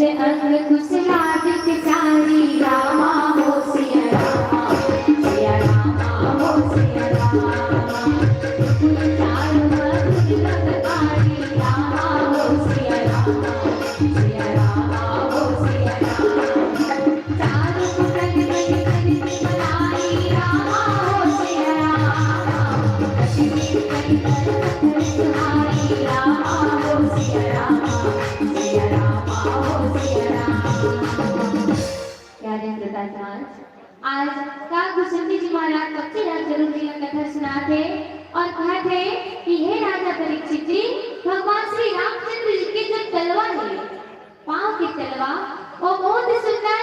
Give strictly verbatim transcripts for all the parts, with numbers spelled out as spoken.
अंग कुछ लाज के चारी रामा हो सिया रामा, सिया रामा हो सिया रामा। कुल चाल मधुर ललकारी रामा हो सिया रामा, सिया रामा हो सिया रामा। चाल कुटन गई गई बनाई रामा हो सिया रामा। कश्मीर गई कर पत्थर सुहाई रामा हो सिया रामा, सिया रामा हो सिया रामा। प्यारे श्रोता समाज, आज काकभुजंगी जी महाराज पक्षीराज स्वरूप जी ला कथा सुनात हे अउ कहत हे कि हे राजा परीक्षित जी, भगवान श्री रामचंद्र जी के जो तलवा हे, पाँव के तलवा, वो बहुत ही सुंदर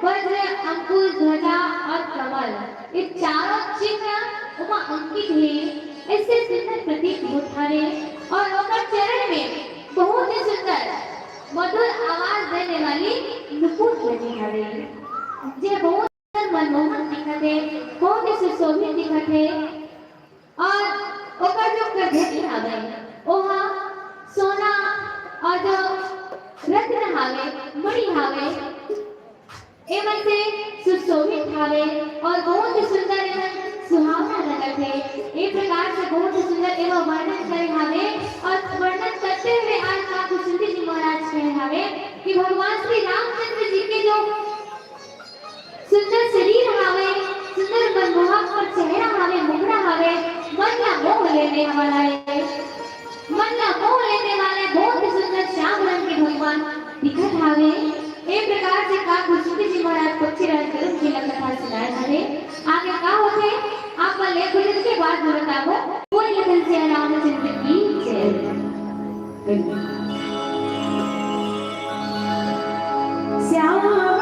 वज्र, अंकुश, ध्वजा अउ कमल, ये चारों चिन्ह ओमा अंकित हे। ऐसे सुंदर प्रतीक होत हवे अउ ओकर चरण में बहुत ही सुंदर मधुर आवाज देने वाली नुपुर लगे हवे, जे बहुत मनमोहक दिखत हे, बहुत ही सुशोभित दिखत हे। अउ ओकर जो करधनी हवे, ओहा सोना अउ जो रत्न हवे, मणि हवे, एमन से सुशोभित हवे अउ बहुत ही सुंदर एमन सुहावना लगत हे। ए प्रकार से बहुत ही सुंदर एमा वर्णन करे हवे अउ वर्णन करते हुए आज काकभुजंगी जी महाराज कहे हवे कि भगवान श्री रामचंद्र जी के जो सुंदर शरीर हावे, सुंदर मनमोहक अउ चेहरा हावे, मुखड़ा हावे, मन ला मोह लेने वाला हे, मन ला मोह लेने वाला हे, बहुत ही सुंदर श्याम रंग के भगवान दिखत हावे। ए प्रकार से काकभुजंगी जी महाराज पक्षीराज स्वरूप जी ला कथा सुनाए हवे। आगे का होथे, आप मन ले कुछ के बाद में बताबो। बोल लखन सिया रामचंद्र की जय। श्याम राम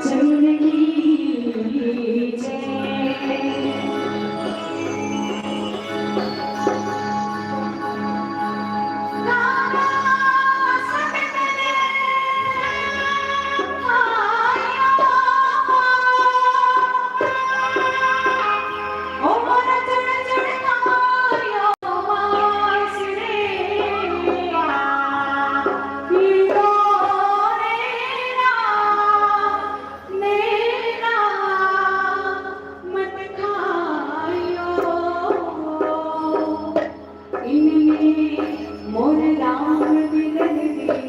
चंद्र की जय। मोर राम बिगड़ गई।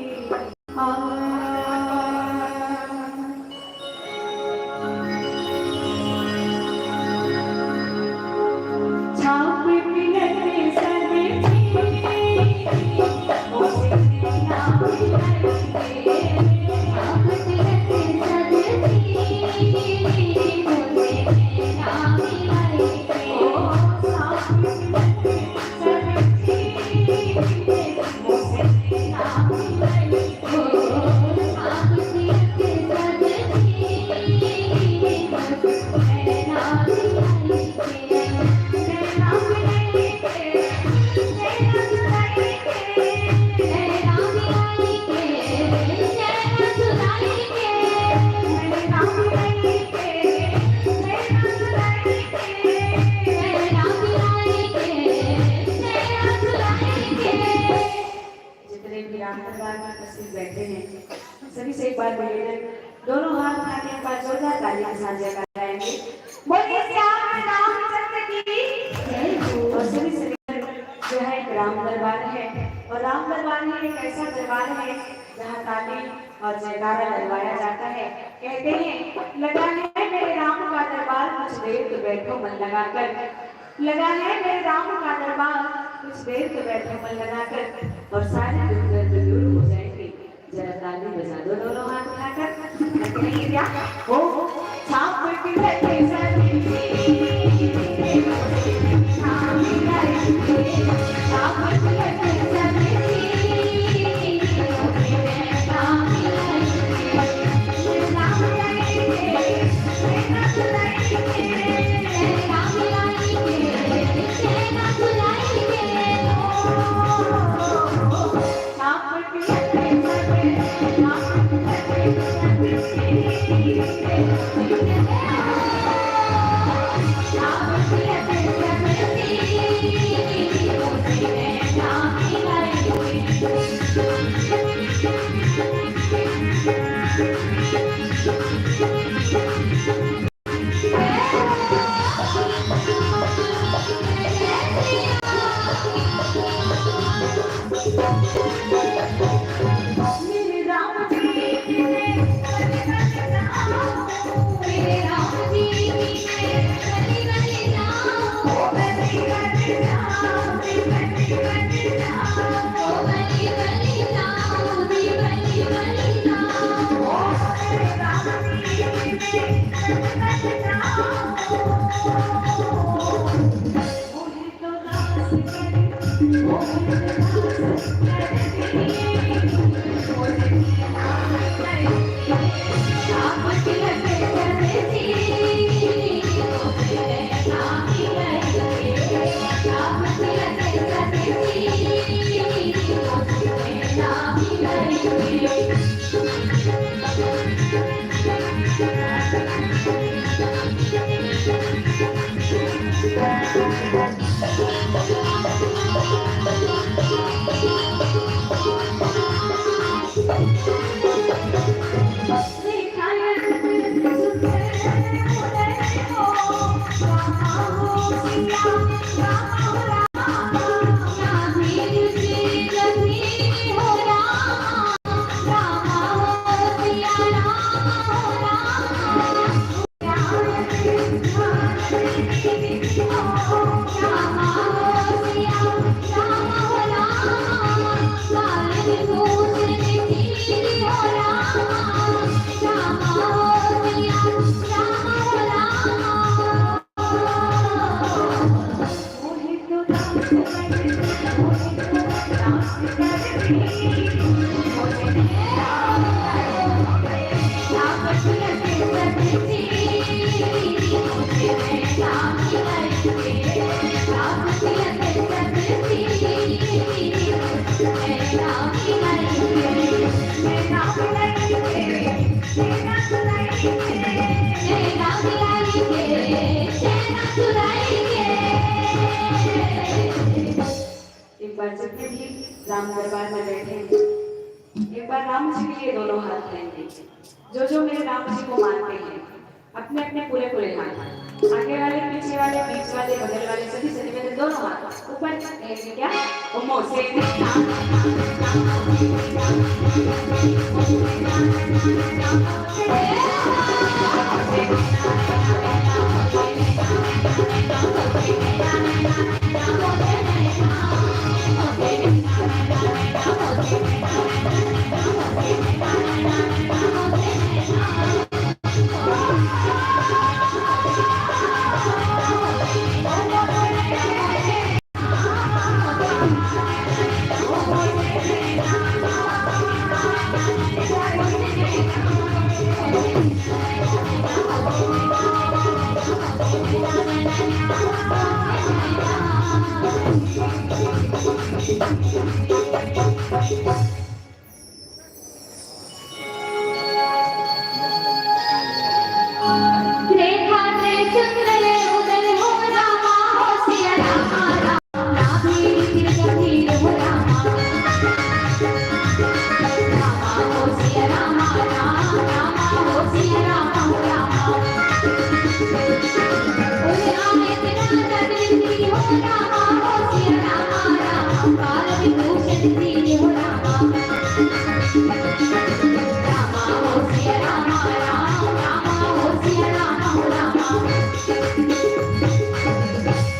जितने भी राम दरबार में उपस्थित बैठे हैं, सभी से एक बार निवेदन, दोनों हाथ उठा के एक बार जोरदार ताली के साथ जयकारा लगाएंगे। बोलिए श्याम रामचंद्र की जय। और सभी से निवेदन, जो है एक राम दरबार है, और राम दरबार ही एक ऐसा दरबार है जहाँ ताली और जयकारा लगवाया जाता है। कहते हैं, लगा है मेरे राम का दरबार, कुछ देर तो बैठो मन लगाकर। लगा है मेरे राम का दरबार, कुछ देर तो बैठो मन लगाकर, और सारे दुख दर्द दूर हो जाएंगे। जरा ताली बजा दो दोनों हाथ उठाकर। लगते नहीं क्या? ओ, छाप के लगे सभी। एक बार जितने भी राम दरबार में बैठे हैं, एक बार राम जी के लिए दोनों हाथ फैलाएंगे। जो जो मेरे राम जी को मानते हैं, अपने अपने पूरे पूरे हाथ, आगे वाले, पीछे वाले, बीच वाले, बगल वाले, सभी सभी मेरे दोनों हाथ ऊपर, ऐसे क्या? ओ मोसे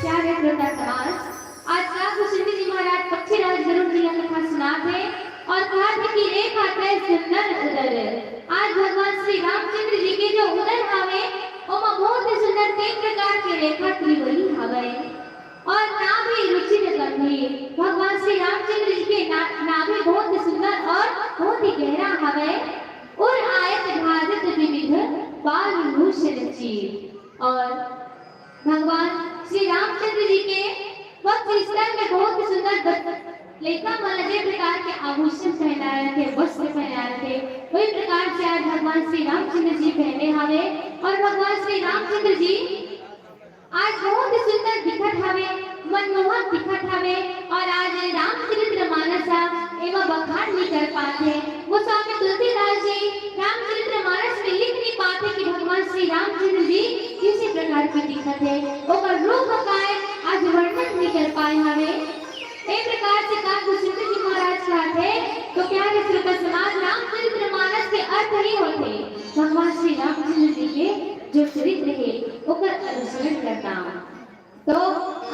प्यारे श्रोता समाज, आज काव्य सिंह जी महाराज पक्षीराज गरुड़ जी ला कथा सुनात हे और कहत हे कि रेखा अतका सुंदर उदर। आज भगवान श्री रामचंद्र जी के जो उदर हावे, ओमा बहुत ही सुंदर तीन प्रकार के रेखा त्रिवली हावे। और नाभि रुचिर गंभीर, भगवान श्री रामचंद्र जी के ना-, नाभि बहुत ही सुंदर और बहुत ही गहरा हावे। उर आयत भाजत विविध बाल भूषण चीर। और भगवान श्री रामचंद्र जी के वक्ष स्थल में बहुत ही सुंदर ब-, लइका मन ला जे प्रकार के आभूषण पहनाए रथे, वस्त्र पहनाए रथे, वही प्रकार से आज भगवान श्री रामचंद्र जी पहने हावे। और भगवान श्री रामचंद्र जी आज बहुत ही सुंदर दिखत हावे, मनमोहक दिखत हावे। और आज ये रामचरित्र मानस हा एमा बखान नहीं कर पाते। गोस्वामी तुलसीदास जी रामचरित्र मानस में लिख नहीं पाते कि भगवान श्री रामचंद्र जी किसी प्रकार के दिखत हे, ओकर रूप काय आज वर्णन नहीं कर पाए हावे। ए प्रकार से काव्य सिंह जी महाराज कहत हे, तो प्यारे श्रोता समाज, रामचरित्र मानस के अर्थ ही होथे भगवान श्री रामचंद्र जी के जो चरित्र हे, ओकर अनुसरण करना। तो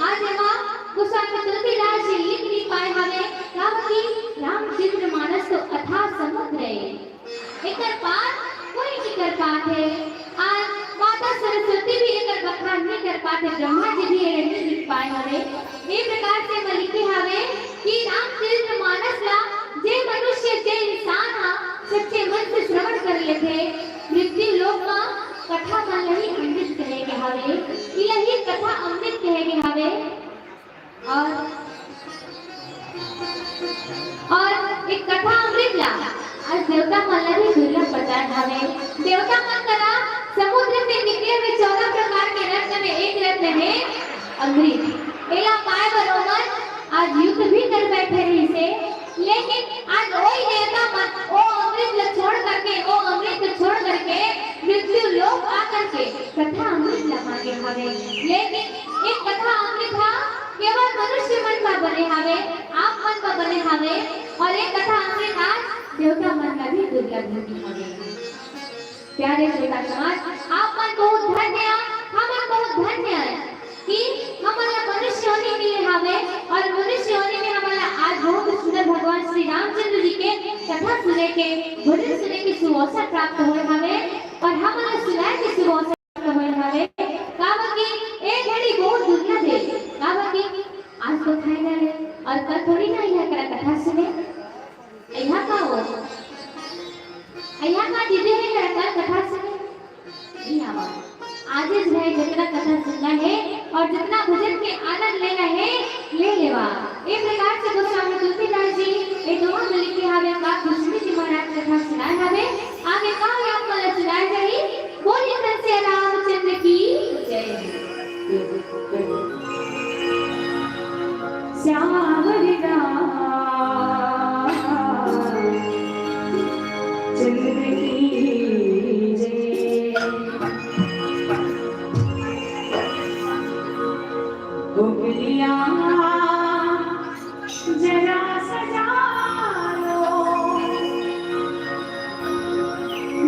आज एमा गोस्वामी तुलसीदास जी लिख नइ पाए हवे, काबर कि रामचरित मानस तो अथाह समुद्र ए, एकर पार कोई नइ कर पात हे। आज माता सरस्वती भी एकर बखान नइ कर पात हे, ब्रह्मा जी भी एला नइ लिख पाए हवे। ए प्रकार से म लिखे हवे कि रामचरित मानस ला जे मनुष्य, जे इंसान ह सच्चे मन से श्रवण कर लेथे, मृत्यु लोक म कथा मन ल ही अमृत कहे गे हवे, इला ही कथा अमृत कहे गे हवे। और, और एक कथा अमृत ला आज देवता मन ला भी दुर्लभ बताए हवे। देवता मन करा समुद्र से निकले हुए चौदह प्रकार के रत्न में एक रत्न है अमृत। एला पाए बर ओमन आज युद्ध भी कर बैठे रहिसे, लेकिन आज ओई देवता मन ओ अमृत ला छोड़ करके, ओ अमृत ला छोड़ करके मृत्यु लोक आकर के कथा अमृत ला मांगे हवे। लेकिन एक कथा अमृत हा केवल मनुष्य मन बर बने हवे, आप मन बर बने हवे, और एक कथा अमृत आज देवता मन ला भी दुर्लभ होगे हवे। प्यारे श्रोता समाज, आप मन बहुत धन्य, हमन बहुत धन्य है कि हमन ला मनुष्य योनि मिले हवे और मनुष्य योनि में हमन ला आज बहुत सुंदर भगवान श्री रामचंद्र जी के कथा सुने के, भजन सुने के सुअवसर प्राप्त होए हवे और हमन ला सुनाए के सुअवसर प्राप्त होए हवे। काबर कि ए घड़ी बहुत दुर्लभ हे, काबर कि आज तो खाए डाले और कल थोड़ी ना यहाँ करा कथा सुने। अइहा का हो? अइहा का दीदी हे करा कथा सुने? नइ आवा। आजेच भाई जितना कथा सुनना हे और जितना भजन के आनंद लेना हे, ले लेवा। ए प्रकार से गोस्वामी तुलसीदास जी ए दोहा में लिखे हवे का, भीष्म जी महाराज कथा सुनाए हवे। आगे का आप मन ला सुनाए जाही। बोलिए कंसिया रामचंद्र की जय। श्याम राम चंद्र की जय। हो गलियां जरा सजा लो,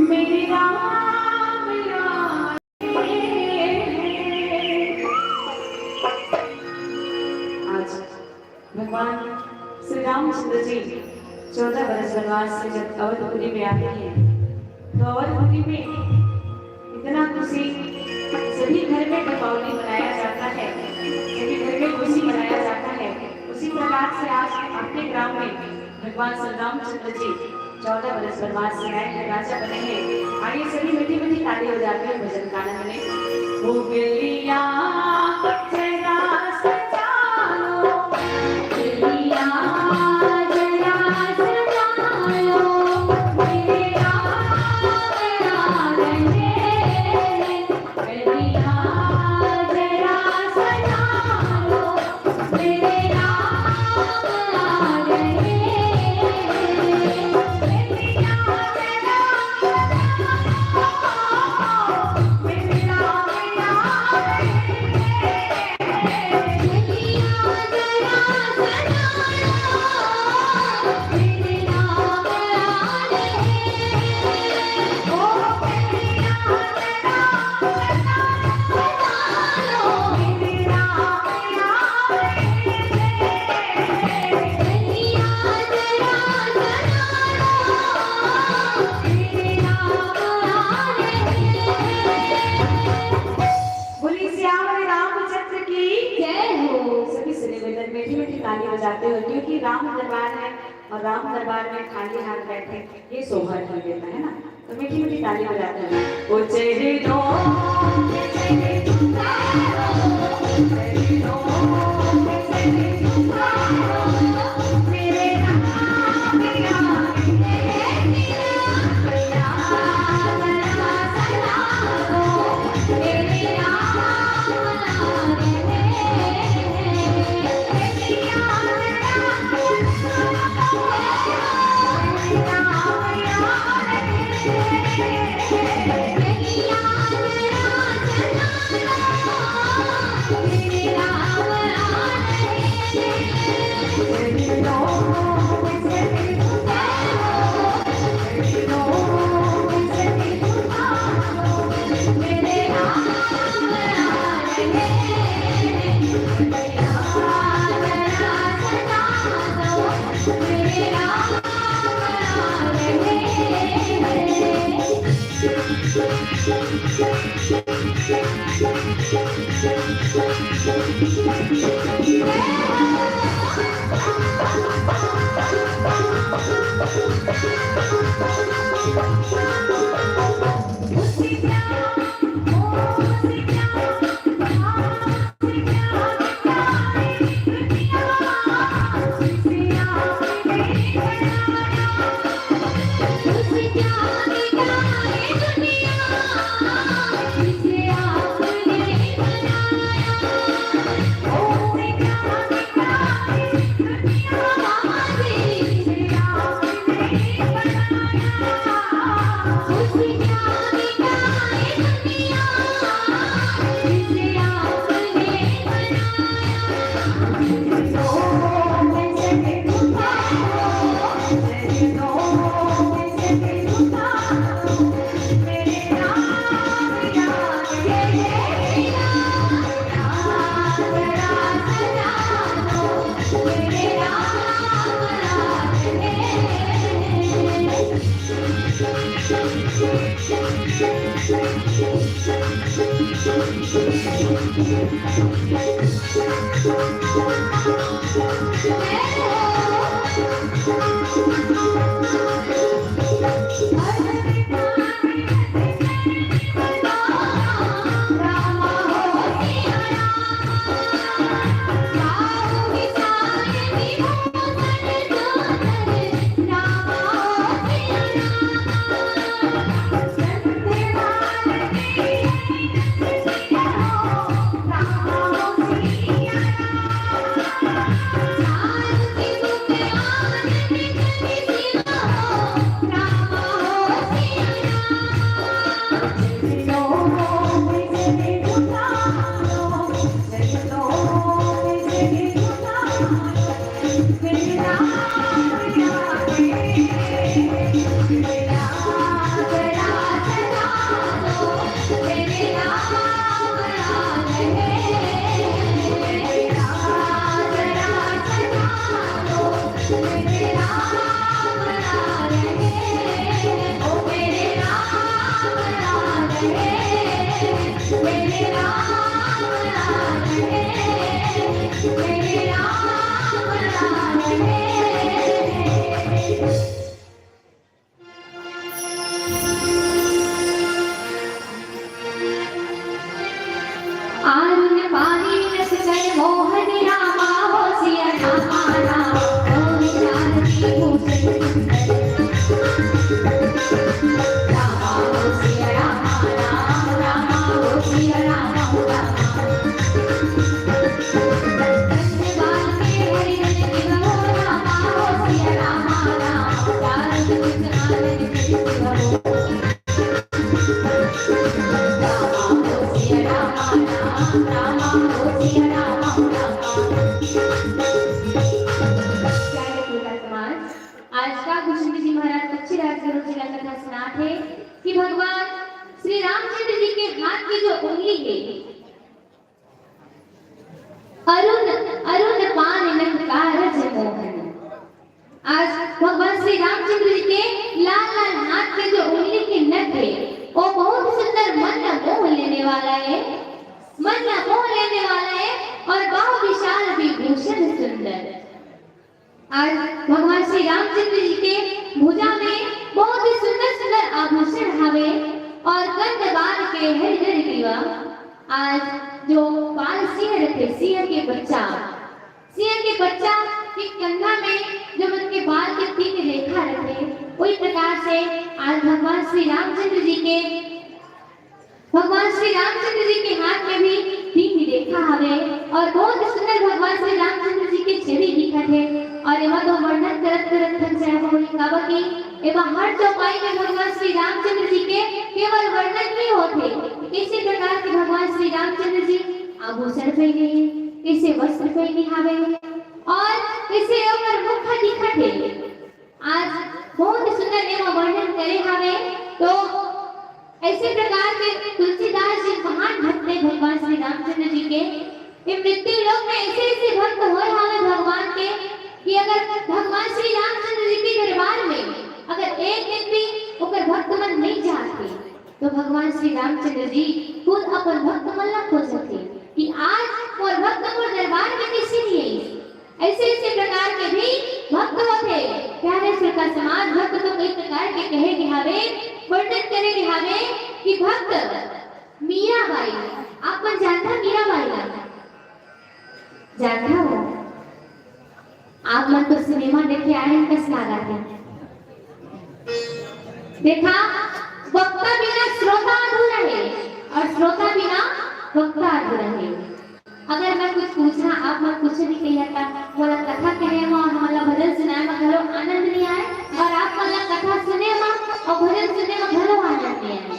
मेरे राम यार। आज भगवान श्री रामचंद्र जी चौदह वर्ष वनवास से जब अवधपुरी में आते हैं, तो अवधपुरी में इतना खुशी, सभी घर में दीपावली मनाया जाता है, सभी घर में खुशी मनाया जाता है। उसी प्रकार से आज अपने ग्राम में भगवान श्री रामचंद्र जी चौदह वर्ष वनवास से आए हैं, राजा बने हैं। आइए सभी मीठी मीठी ताली बजाते हुए भजन का आनंद लें। हो गलियां जरा सजा लो, गलियां जरा सजा लो, मेरे राम आ रहे हैं। बोलिए सियावर रामचंद्र की जय हो। सभी से निवेदन, मीठी मीठी ताली बजाते हुए, क्योंकि राम दरबार है और राम दरबार में खाली हाथ बैठे, ये शोभा नहीं देता है ना। तो मीठी मीठी ताली बजाते हुए, ओ चरणों में चले तुम, चरणों में चले तुम, मेरे राम, मेरे राम। आरुन पानी रस कर मोहन रामा हो सिया रामा रामा, ओ विशाल विभूषण सुंदर। रामा हो सिया रामा रामा, रामा हो सिया रामा रामा। आज का कृष्ण जी महाराज कच्ची राजगुरु जी ला कथा सुनात हे कि भगवान श्री रामचंद्र जी के हाथ की जो उंगली है, अरुण, अरुण पान नख कारज मोहन। आज भगवान श्री रामचंद्र जी के लाल लाल हाथ के जो उंगली के नख है, वो बहुत सुंदर, मन ला मोह लेने वाला है, मन ला मोह लेने वाला है और बहु विशाल विभूषण सुंदर। आज भगवान श्री रामचंद्र जी के भुजा में बहुत ही सुंदर सुंदर आभूषण हवे और कंद बाल के हरिहर ग्रीवा। आज जो बाल सिंह रथे, सिंह के बच्चा, सिंह के बच्चा के कंधा में जो उनके बाल के तीन रेखा रथे, वही प्रकार से आज भगवान श्री रामचंद्र जी के भगवान श्री रामचंद्र जी के हाथ में भी तीन रेखा हवे और बहुत ही सुंदर भगवान श्री रामचंद्र जी के छवि दिखत हे। और एमा तो वर्णन करत करत थक जाए होही, काबर कि एमा हर चौपाई में भगवान श्री रामचंद्र जी के केवल वर्णन ही होथे। किसी प्रकार के भगवान श्री रामचंद्र जी आभूषण पहने हे, कैसे वस्त्र पहने हवे और कैसे ओकर मुख दिखत हे। आज बहुत सुंदर एमा वर्णन करे हवे। तो ऐसे प्रकार के तुलसीदास जी महान भक्त हे भगवान श्री रामचंद्र जी के। ये मृत्यु लोक में ऐसे ऐसे भक्त होए हवे भगवान के कि अगर भगवान श्री रामचंद्र जी के दरबार में अगर एक दिन भी ओकर भक्त मन नहीं जाते, तो भगवान श्री रामचंद्र जी खुद अपन भक्त मन ला खोजथे कि आज मोर भक्त मोर दरबार में कइसे नहीं आई। ऐसे ऐसे प्रकार के भी भक्त होथे। प्यारे श्रोता समाज, भक्त तो कई प्रकार के कहे के हावे, वर्णन करे के हावे कि भक्त मीराबाई, आप मन जानथा मीराबाई ला? जानथा हो? आप मन तो सिनेमा देखे आए हैं, कस लागत हे। देखा, वक्ता बिना श्रोता अधूरा हे और श्रोता बिना वक्ता अधूरा हे। अगर मैं कुछ पूछना, आप मन कुछ नहीं कहिया था, मोला कथा कहे मा, हमला भजन सुनाए मा घलो आनंद नहीं आए और आप मन ला कथा सुने मा और भजन सुने मा घलो आनंद नहीं आए।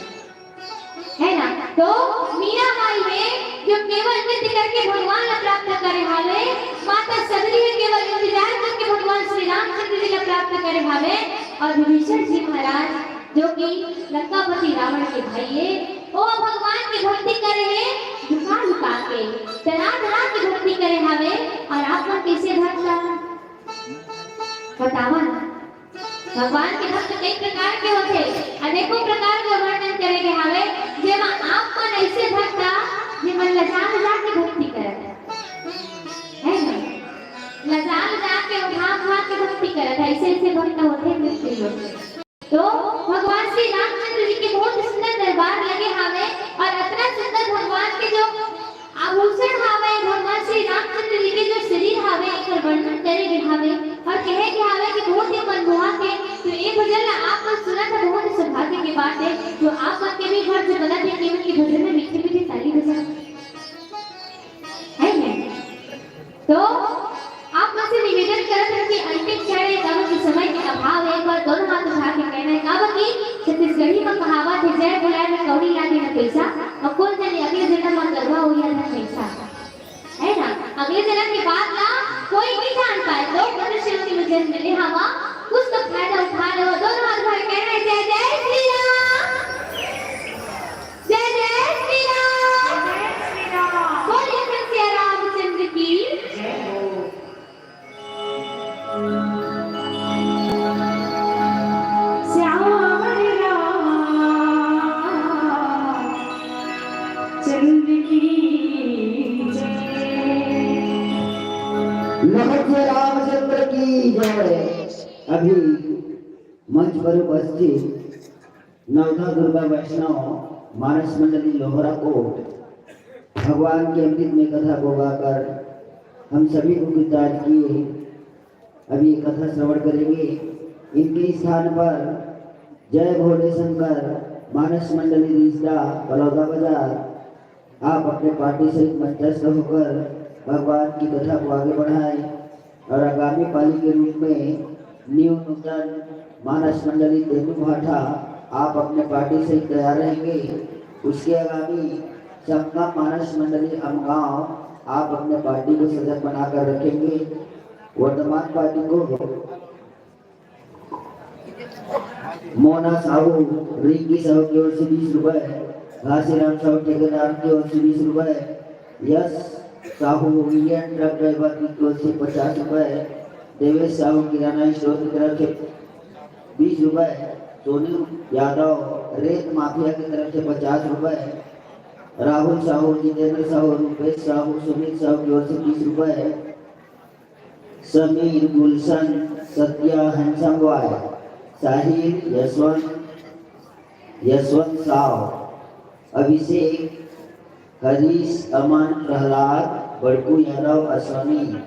है ना? तो मीराबाई हे जो केवल नृत्य करके भगवान ला प्राप्त करे हावे, माता सगरी हे केवल इंतजार करके भगवान श्री रामचंद्र जी ला प्राप्त करे हावे, और विभीषण जी महाराज जो कि लंकापति रावण के भाई हे, वो भगवान की भक्ति करे हे, लुका लुका के, डरा डरा के भक्ति करे हावे, और आप मन कैसे भक्त ला बतावा ना। भगवान के भक्त कई प्रकार के होथे, अनेकों प्रकार के वर्णन करे के हावे, जेमा आप मन ऐसे भक्त हा, जेमन लजा लजा के भक्ति करत हे, है ना? लजा लजा के, उठा उठा के भक्ति करत हे, ऐसे ऐसे भक्त होथे मृत्यु लोक में। तो भगवान श्री रामचंद्र जी के बहुत सुंदर दरबार लगे हावे और अतना सुंदर भगवान के जो आभूषण हावे, भगवान श्री रामचंद्र जी के जो शरीर हावे, एकर वर्णन करे गे हावे और कहे गे हावे कि बहुत ही मनमोहक हे। तो ये भजन ला आप मन सुनत हे, बहुत ही सौभाग्य के बात हे। तो आप मन के भी घर जो गलत हे, केवल के भजन में मीठे मीठे ताली बजा, है ना? तो आप मन से निवेदन करत हन कि अंतिम क्षण हे, काबर कि समय के अभाव हे, एक बार दोनों हाथ उठा के कहना हे, काबर कि छत्तीसगढ़ी में कहावत हे, "जय बुलाए में कौड़ी लागे न पैसा, और कौन जाने अगले जन्म में गरवा होई या धन पैसा।" है ना? अगले जन्म के बात ला कोई नहीं जान पाए, तो मनुष्य योनि में जन्म ले हवा, कुछ तो फायदा उठा ले। दोनों हाथ उठा के कहना हे, "जय जय श्री राम।" जय जय श्री राम। जय श्री राम। बोलिए सच्चे रामचंद्र की। जय हो। श्याम रामचंद्र की जय। लखन से रामचंद्र की जय। अभी मंच पर उपस्थित नवधा दुर्गा वैष्णव मानस मंडली लोहरा कोट भगवान के अमृतमय कथा को गाकर हम सभी को कृतार्थ किए। अभी कथा श्रवण करेंगे। इनके स्थान पर जय भोले शंकर मानस मंडली रिसदा बलौदा बाजार, आप अपने पार्टी सहित मंचस्थ होकर भगवान की कथा को आगे बढ़ाएं और आगामी पाली के रूप में न्यू नूतन मानस मंडली तेनू भाठा, आप अपने पार्टी सहित तैयार रहेंगे। उसके आगामी संगम मानस मंडली अमगांव, आप अपने पार्टी को सजग बनाकर रखेंगे। वर्तमान पार्टी को मोना साहू, रिंकी साहू की ओर से बीस रुपए, घासीराम साहू ठेकेदार की ओर से बीस रुपए, यश साहू वीएन ट्रक ड्राइवर की ओर से पचास रुपए, देवेश साहू किराना स्टोर की तरफ से बीस रुपए, सोनू यादव रेत माफिया की तरफ से पचास रुपए, राहुल साहू, जितेंद्र साहू, रूपेश साहू, सुमित साहू की ओर से तीस रुपए, समीर, गुलशन, सत्या, हैंडसम बॉय, साहिल, यशवंत, यशवंत साव, अभिषेक, हरीश, अमन, प्रहलाद, बड़कू यादव, अश्वनी,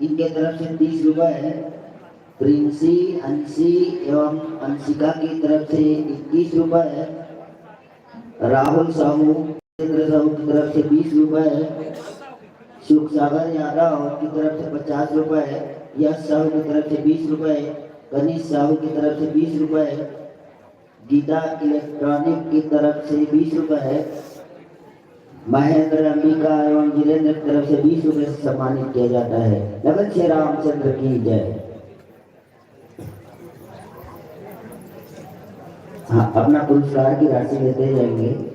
इनके तरफ से तीस रुपए, प्रिंसी, अंशी एवं अंशिका की तरफ से इक्कीस रुपए, राहुल साहू, जितेंद्र साहू की तरफ से बीस रुपए, सुख सागर यादव की तरफ से पचास रुपए, यश साहू की तरफ से बीस रुपए, कनिष साहू की तरफ से बीस रुपए, गीता इलेक्ट्रॉनिक की तरफ से बीस रुपए, महेंद्र अंबिका एवं वीरेंद्र की तरफ से बीस रुपए से सम्मानित किया जाता है। नगन से रामचंद्र की जय। हाँ, अपना पुरस्कार की राशि लेते जाएंगे।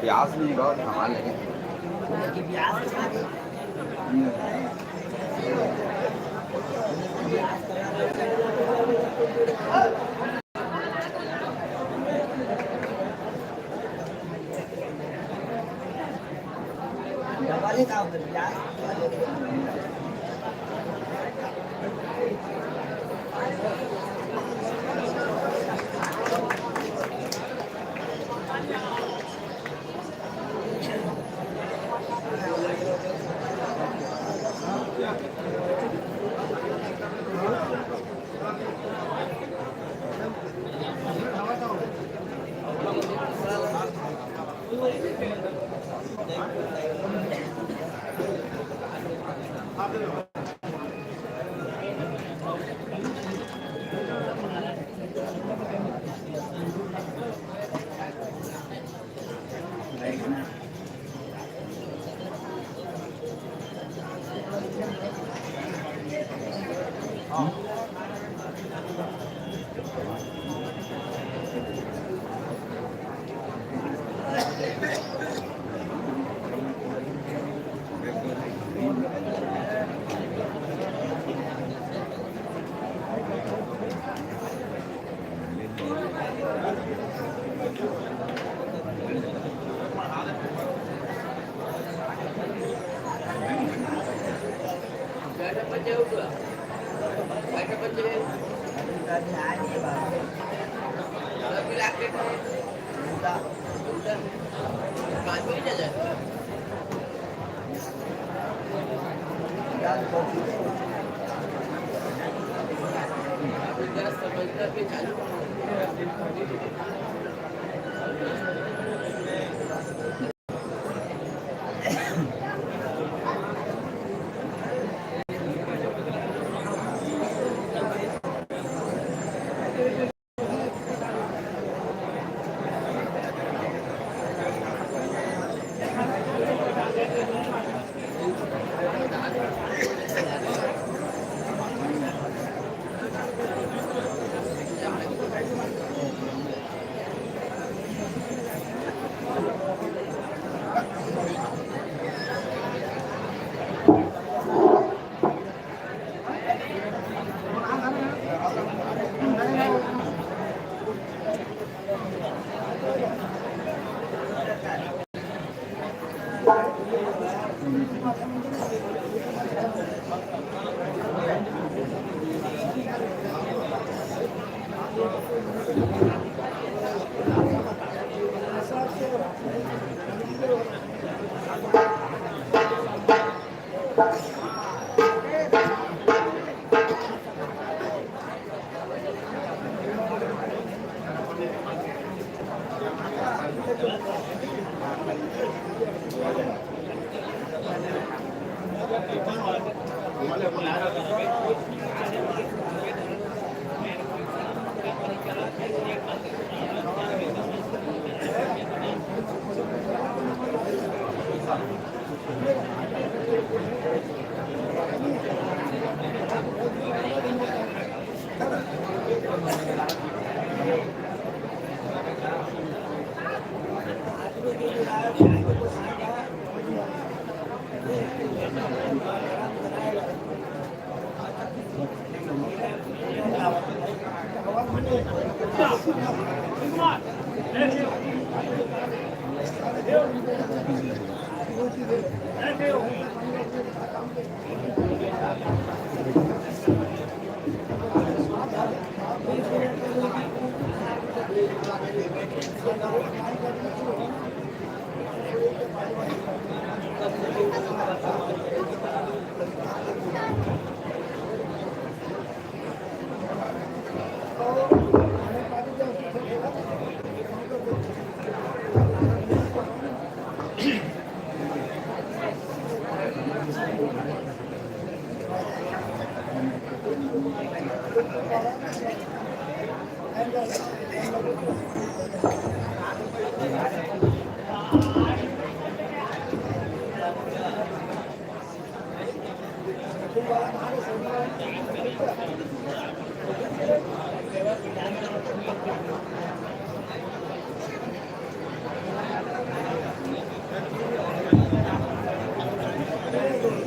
प्याज नहीं गा, सामान नहीं।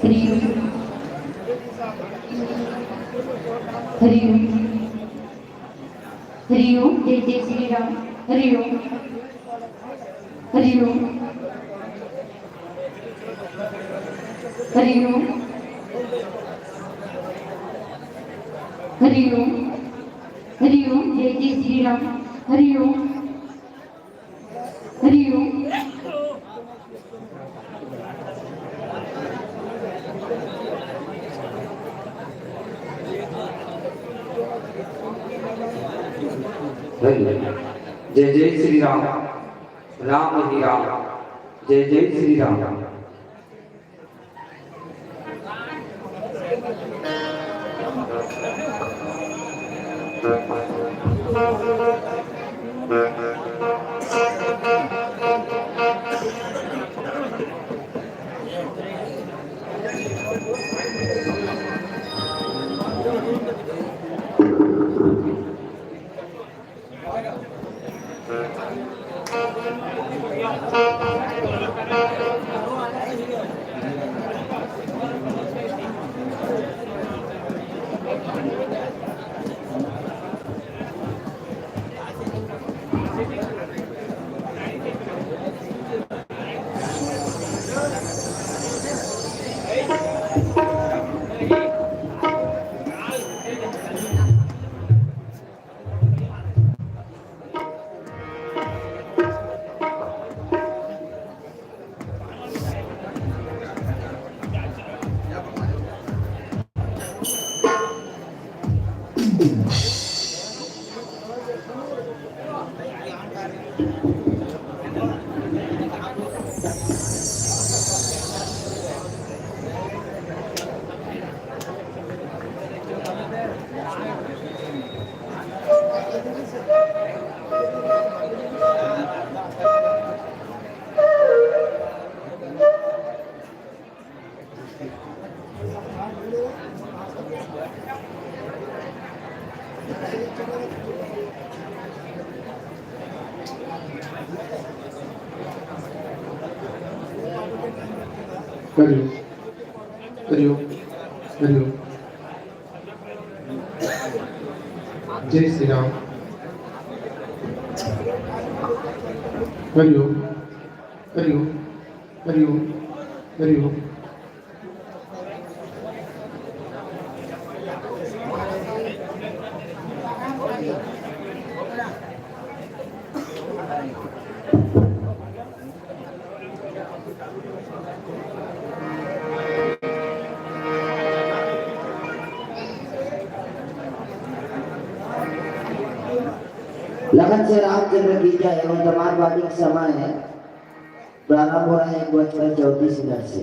हरि ओम। हरि ओम। हरि ओम। जय जय श्री राम। हरि ओम। हरि ओम। हरि ओम। हरि ओम। हरि ओम। जय जय श्री राम। हरि ओम। हरि ओम। हरि ओम। जय जय श्री राम। राम ही राम। जय जय श्री राम। हरि ओम, हरि ओम, हरि ओम। जय श्री राम। हरि ओम, हरि ओम, हरि ओम, हरि ओम। लगन से रामचंद्र की जय। एवं तमार बाजी के समय प्रारंभ हो रहा है एक बजकर चौंतीस मिनट से।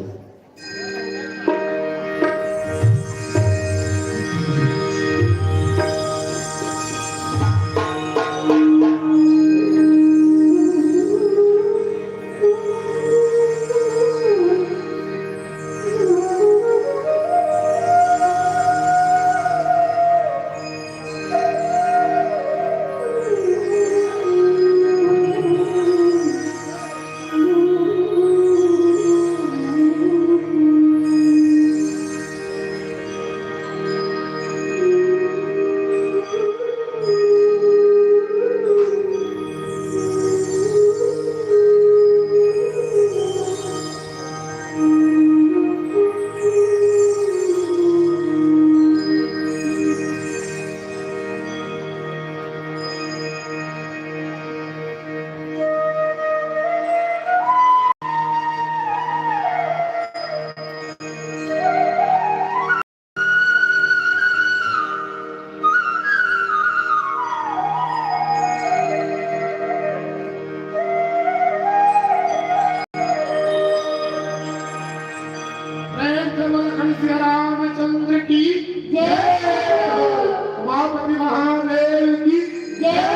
प्रेम से बोल खंड सिया रामचंद्र की जय। उमापति महादेव की जय।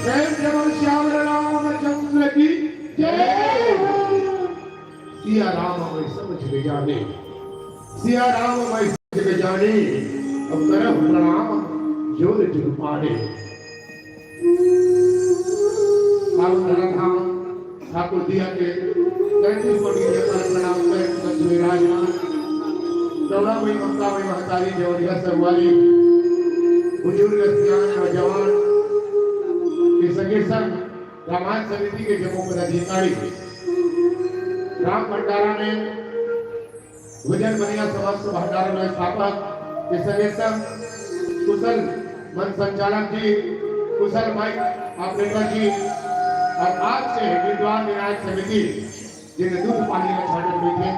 जय जय श्याम रामचंद्र की जय। सिया राम मैं सब जग जाने, सिया राम मैं सब जग जाने, अब करहु प्रणाम जोर जुग पाने। पावन धरा धाम ठाकुर दिया के तैंतीस कोटि के प्रणाम करें, विराजमान चौड़ा मई, ममता मई महतारी, देवरिया सरवाली, बुजुर्ग, सियान, नौजवान के संगे संग रामायण समिति के जम्मो पदाधिकारी, राम भंडारा में भोजन बनिया समस्त भंडारा व्यवस्थापक के संगे संग कुशल मंच संचालक जी, कुशल माइक ऑपरेटर जी और आज से विद्वान निर्णायक समिति जिन दूध पानी में छाटन बैठे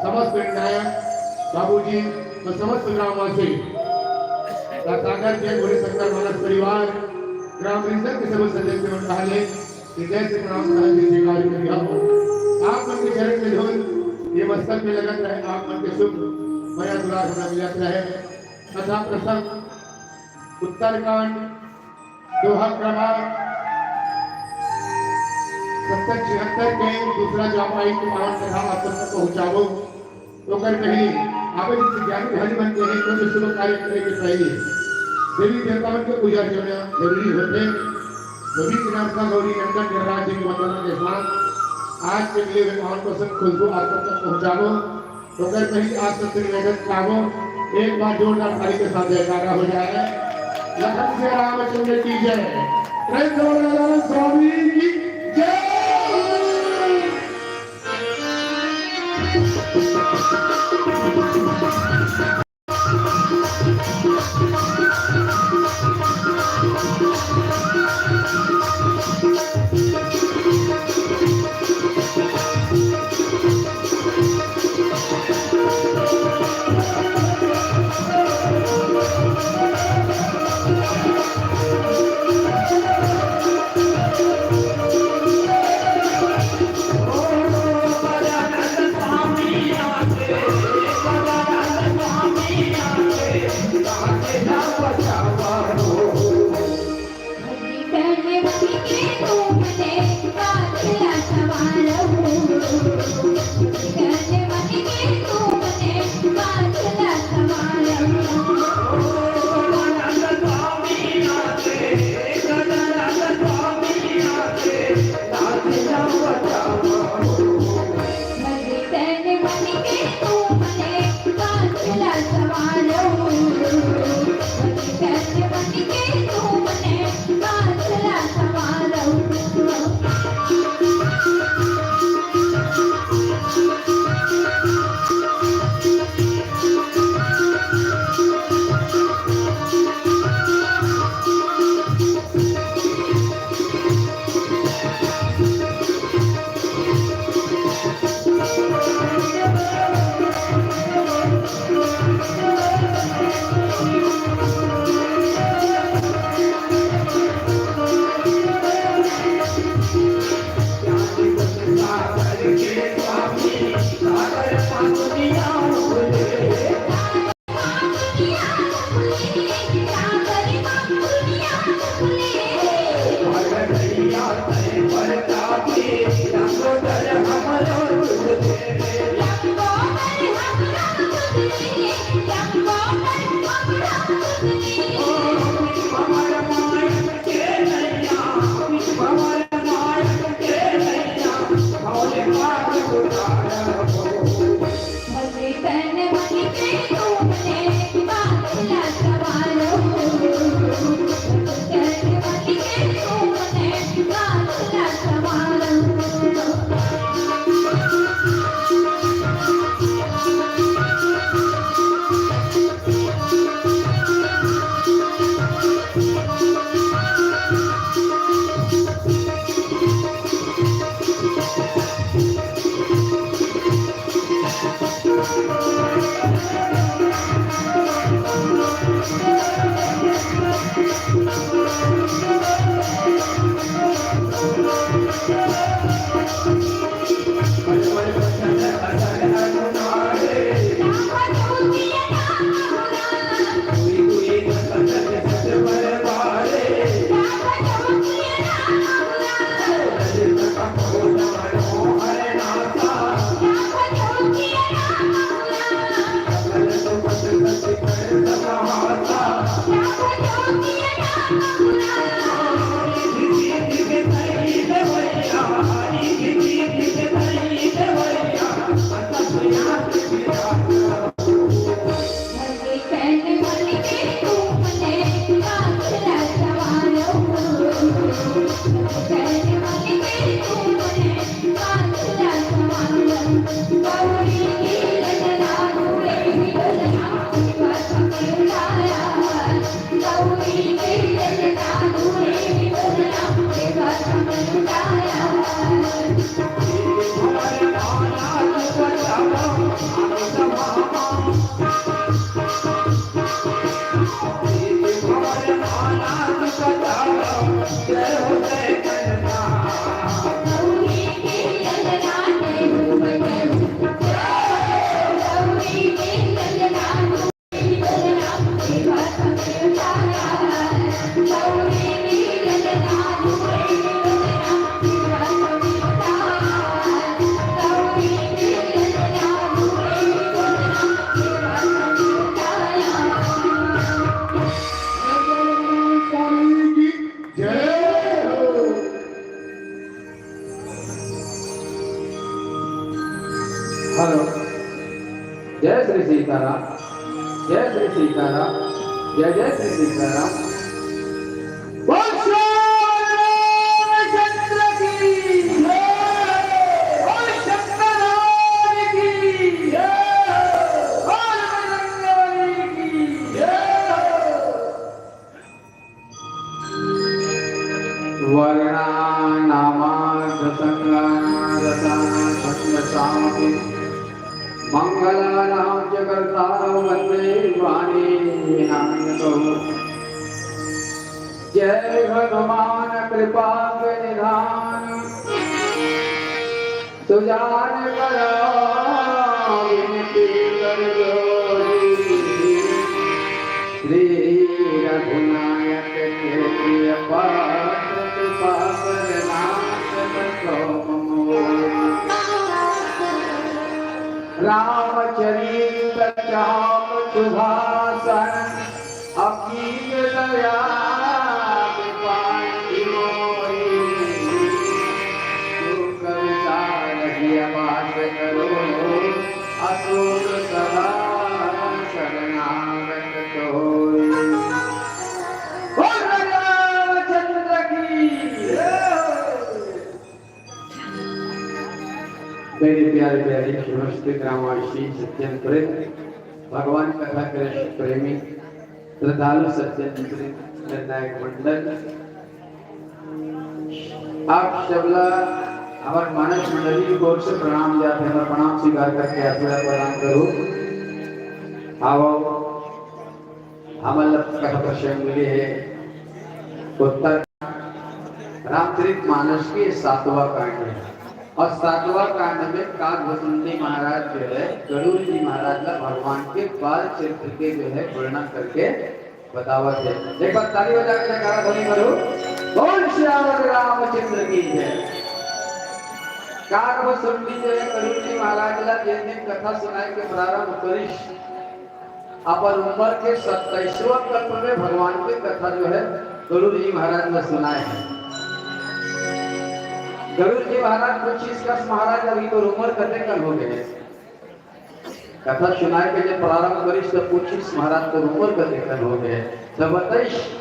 समस्त निर्णायक बाबूजी और समस्त ग्रामवासी सागर के भोले शंकर मानस परिवार, ग्राम रिंदल के सब सदस्य मन कहले कि जय श्री राम कहा के जयकार करिया हो। आप मन के चरण में धुन ये मस्तक में लगत रहे, आप मन के सुख मया दुलार हमरा मिलत रहे। कथा प्रसंग उत्तरकांड दोहा क्रमांक सत्तर छिहत्तर के दूसरा चौपाई के पावन कथा आप तक पहुँचाबो। ओकर पहिली आवे जइसे ज्ञानी धनी मन के हे कोनो शुभ कार्य करे के पहिली देवी देवता मन के पूजा अर्चना जरूरी होथे। तो बीच नरसा गौरी नंदन गणराज जी के वंदना के साथ आज के लिए पावन प्रसंग खुशबू आप तक पहुँचाबो। ओकर पहिली आप सबसे निवेदन करबो, एक बार जोरदार ताली के साथ जयकारा हो जाए। लखन सिया रामचंद्र की जय। प्रेम से बोलो राधा स्वामी की जय। श्री सीताराम, जय श्री सीताराम, जय जय श्री सीताराम। बोल श्री रामचंद्र की जय, बोल शंकर भगवान की जय, बोल बजरंग बली की जय। वर्णानामार्धसङ्गानां रसानां छन्दसामपि। मङ्गलानां च कर्तारौ वन्दे वाणीनां यतौ। जय भगवान कृपा के निधान। सुजान करो विनती कर जोरी, श्री रघुनायक के प्रिय पात्र कृपा करनाथ को मोरी। रामचरित चाप सुभाषण अकील दया पाई मोरी। शोक विचार जिय वास करो, असुर सदा शरणागत कोई। बोल रामचंद्र की जय। मेरे प्यारे प्यारे समस्त ग्रामवासी सज्जन प्रेम, भगवान कथा कृष्ण प्रेमी, श्रद्धालु सज्जन प्रेम, निर्णायक मंडल, आप सबला हमर मानस मंडली की ओर से प्रणाम जात हे। हमर प्रणाम स्वीकार करके आशीर्वाद प्रदान करो। आओ, हमन ला कथा प्रसंग मिले हे उत्तर रामचरित मानस के सातवां कांड हे। और सातवां कांड में काकभुसुंडी महाराज जो हे, गरुड़ जी महाराज ला भगवान के बाल चरित्र के जो हे वर्णन करके बतावत हे। एक बार ताली बजा के जयकारा ध्वनि करो, बोल सियावर रामचंद्र की जय। काकभुसुंडी जो हे, गरुड़ जी महाराज ला जेन दिन कथा सुनाय के प्रारंभ करिस, अपन उम्र के सत्ताईसवाँ कल्प में भगवान के कथा जो हे, गरुड़ जी महाराज ला सुनाय हे। गरुड़ जी महाराज पूछिस, कस महाराज, अभी तोर उम्र कते कन हो गे हे? कथा सुनाय के जब प्रारंभ करिस, तब पूछिस, महाराज, तोर उम्र कते कन हो गे हे? तब बताइस,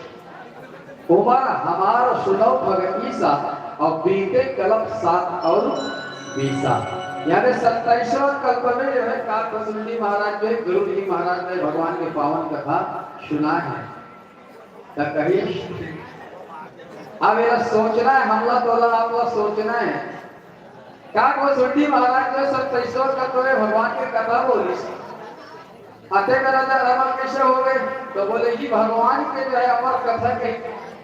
उमर हमार सुनौ फग ईसा, और बीते कलप सात और बीसा। यानी सत्ताईसवाँ कल्प में जो हे, काकभुसुंडी महाराज जो हे, गरुड़ जी महाराज ने भगवान के पावन कथा सुनाय हे। त कहिस, अब एला सोचना हे, हमला तोला आपला सोचना हे। काकभुसुंडी महाराज जो हे, सत्ताईसवाँ कल्प में भगवान के कथा बोलिस। अते मेरा तो अमर कैसे हो गे? तो बोले, ये भगवान के जो हे अमर कथा के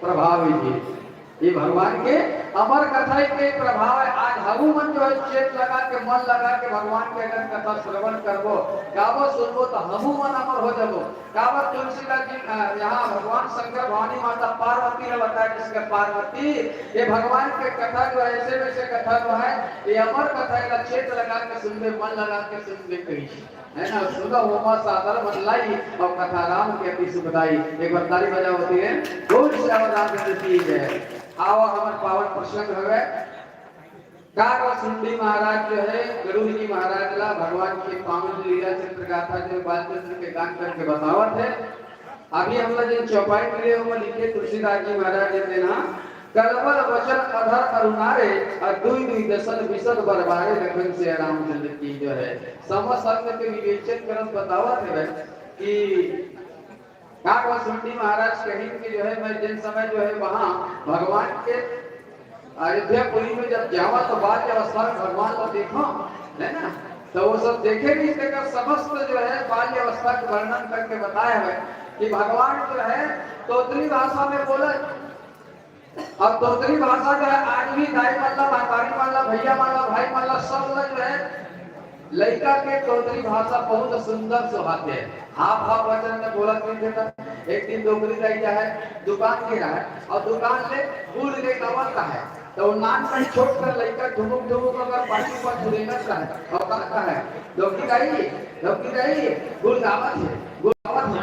प्रभाव हे जी। ये भगवान के अमर कथा के प्रभाव हे। आज हमू मन जो हे चेत लगा के, मन लगा के भगवान के अगर कथा श्रवण करबो, गाबो, सुनबो, तो हमू मन अमर हो जाबो। काबर तुलसीदास जी, अ, यहाँ भगवान शंकर, भवानी माता पार्वती ला बताय, जिसके पार्वती, ये भगवान के कथा जो हे, ऐसे वैसे कथा जो हे, ये अमर कथा हे, एला चेत लगा के सुनबे, मन लगा के सुनबे कहिस। हे ना, सुनहु ओमा सादर मन लाई, और कथा राम के अति सुखदाई। एक बार ताली बजाओ तेन, बोल सियावर रामचंद्र की जय। आवा, हमर पावन प्रसंग हवे। काकभुसुंडी महाराज जो हे, गरुड़ जी महाराज ला भगवान के पावन लीला चरित्र गाथा जो बालचंद्र के गान करके बतावत हे। अभी हमला जेन चौपाई मिले हे, ओमा लिखे तुलसीदास जी महाराज जी तेन हा, कलबल वचन अधर अरु नारे, अ दुइ दुइ दसन बिसद बरबारे, लखन सिया रामचंद्र की जो हे। समस्त अंग के विवेचन करत बतावत हे कि काकभुसुंडी महाराज कहिन कि जो हे, मैं जेन समय जो हे वहाँ भगवान के अयोध्यापुरी में जब जावँव तो बाल्य अवस्था में भगवान ला देखँव, हे ना, तो वो सब देखे भी, तेकर समस्त जो हे बाल्य अवस्था के वर्णन करके बताय हवय कि भगवान जो हे तोतली भाषा में बोलय। अब तोतली भाषा जो हे आज भी दाई मन ला, महतारी मन ला, भैया मन ला, भाई मन ला, सब ला जो हे लइका के तोतली भाषा बहुत सुंदर सुहाथे। हाफ हाफ वचन में बोलत रहिथे। त एक दिन डोकरी दाई जो हे दुकान गे रहय और दुकान ले गुड़ लेके आवत रहय। त वो नान कन छोट कन लइका ठुमुक ठुमुक अगर पाछू पाछू रेंगत रहय और का कहय, "डोकरी दाई, डोकरी दाई, गुड़ गावत हे, गुड़ गावत हे।"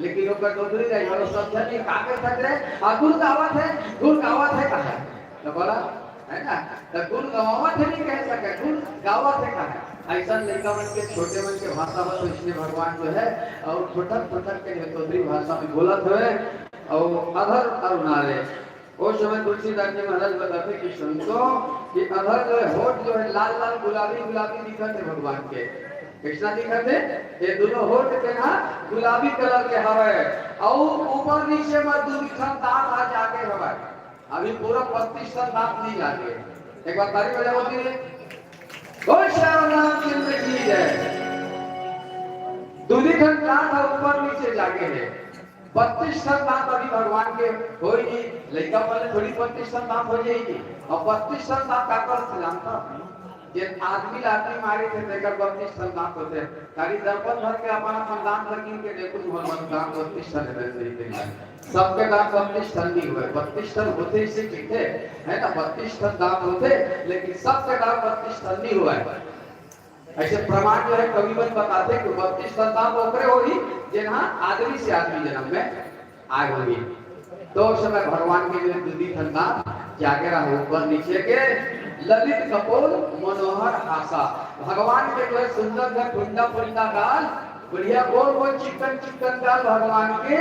लेकिन ओकर डोकरी दाई, "अरे सब झन ये का कहिथे रे? आ गुड़ गावत हे, गुड़ गावत हे," कहय। त बोला, हे ना? त गुड़ गवावत हे नइ कहि सकय, गुड़ गावत हे कहय। अइसन लइका मन के, छोटे मन के भाषा बर तो इसने भगवान जो है, अउ फुटक फुटक के नेतोदरी भाषा में बोलत हवे, अउ अधर अरु नारे। ओ समय तुलसीदास जी महाराज बताथे कि संतो, कि अधर जो है, होठ जो है, लाल लाल गुलाबी गुलाबी दिखत हे भगवान के। कइसना दिखत हे? ये दुनों होठ के ना गुलाबी कलर के हवय, अउ ऊपर नीचे में दू ठन दांत आ जागे हवय। अभी पूरा बत्तीस ठन दांत नहीं जागे। एक बार ताली बजाओ जी। बोल श्याम रामचंद्र की जय। दूनी ठन दांत ह ऊपर नीचे जागे हे। बत्तीस ठन दांत अभी भगवान के होई नहीं। लइका वाले थोड़ी बत्तीस ठन दांत हो जाएगी। अउ बत्तीस ठन दांत का करथे जानता? जे आदमी ला आदमी मारे थे, तेकर बत्तीस ठन दांत होथे। खाली दर्पण धर के अपन अपन दांत ला गिन के देखो, तुम्हार मन दांत बत्तीस ठन हे, नहीं, नहीं, नहीं। सबके दांत बत्तीस ठन नहीं होय, बत्तीस ठन होथे इसे कहिथे, है ना, बत्तीस ठन दांत होथे, लेकिन सबके दांत बत्तीस ठन नहीं होय। ऐसे प्रमाण जो है, कवि मन बताथे कि बत्तीस ठन दांत ओकरे होही, जेन हा आदमी से आदमी जन्म में आए होही। तो उस समय भगवान के जो दूनी ठन दांत जागे रहा, ऊपर नीचे के ललित कपोल मनोहर हासा। भगवान के जो है सुंदर है फुंडा फुंडा गाल, बढ़िया गोल गोल चिकन चिकन गाल भगवान के,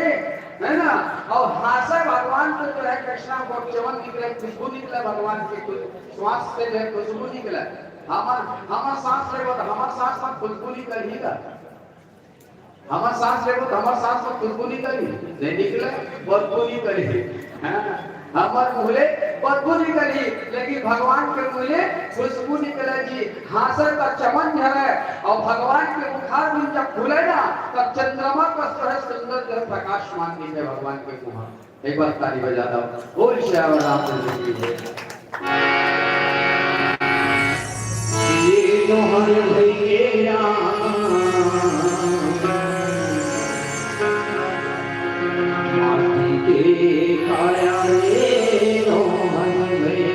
है ना। अउ हासा भगवान के जो है कइसना गोट चमन निकले, खुशबू निकले भगवान के, कुछ श्वास से जो है खुशबू निकले। हमर, हमर सांस लेबो त हमर सांस में खुशबू निकलही गा। हमर सांस लेबो त हमर सांस में खुशबू निकलही? नहीं निकले, बदबू निकलही। हाँ, हमर मुँह ले बदबू निकलही, लेकिन भगवान के मुँह ले खुशबू निकले जी। हासा का चमन झरे अउ भगवान के मुखारबिंद जब खुले ना, तब चंद्रमा का तरह सुंदर जो है प्रकाशमान दिखे भगवान के मुँह। एक बार ताली बजा दो। बोल श्याम रामचंद्र की जय। ये नोहर भइगे राम, माटी के काया रे नोहर भइगे।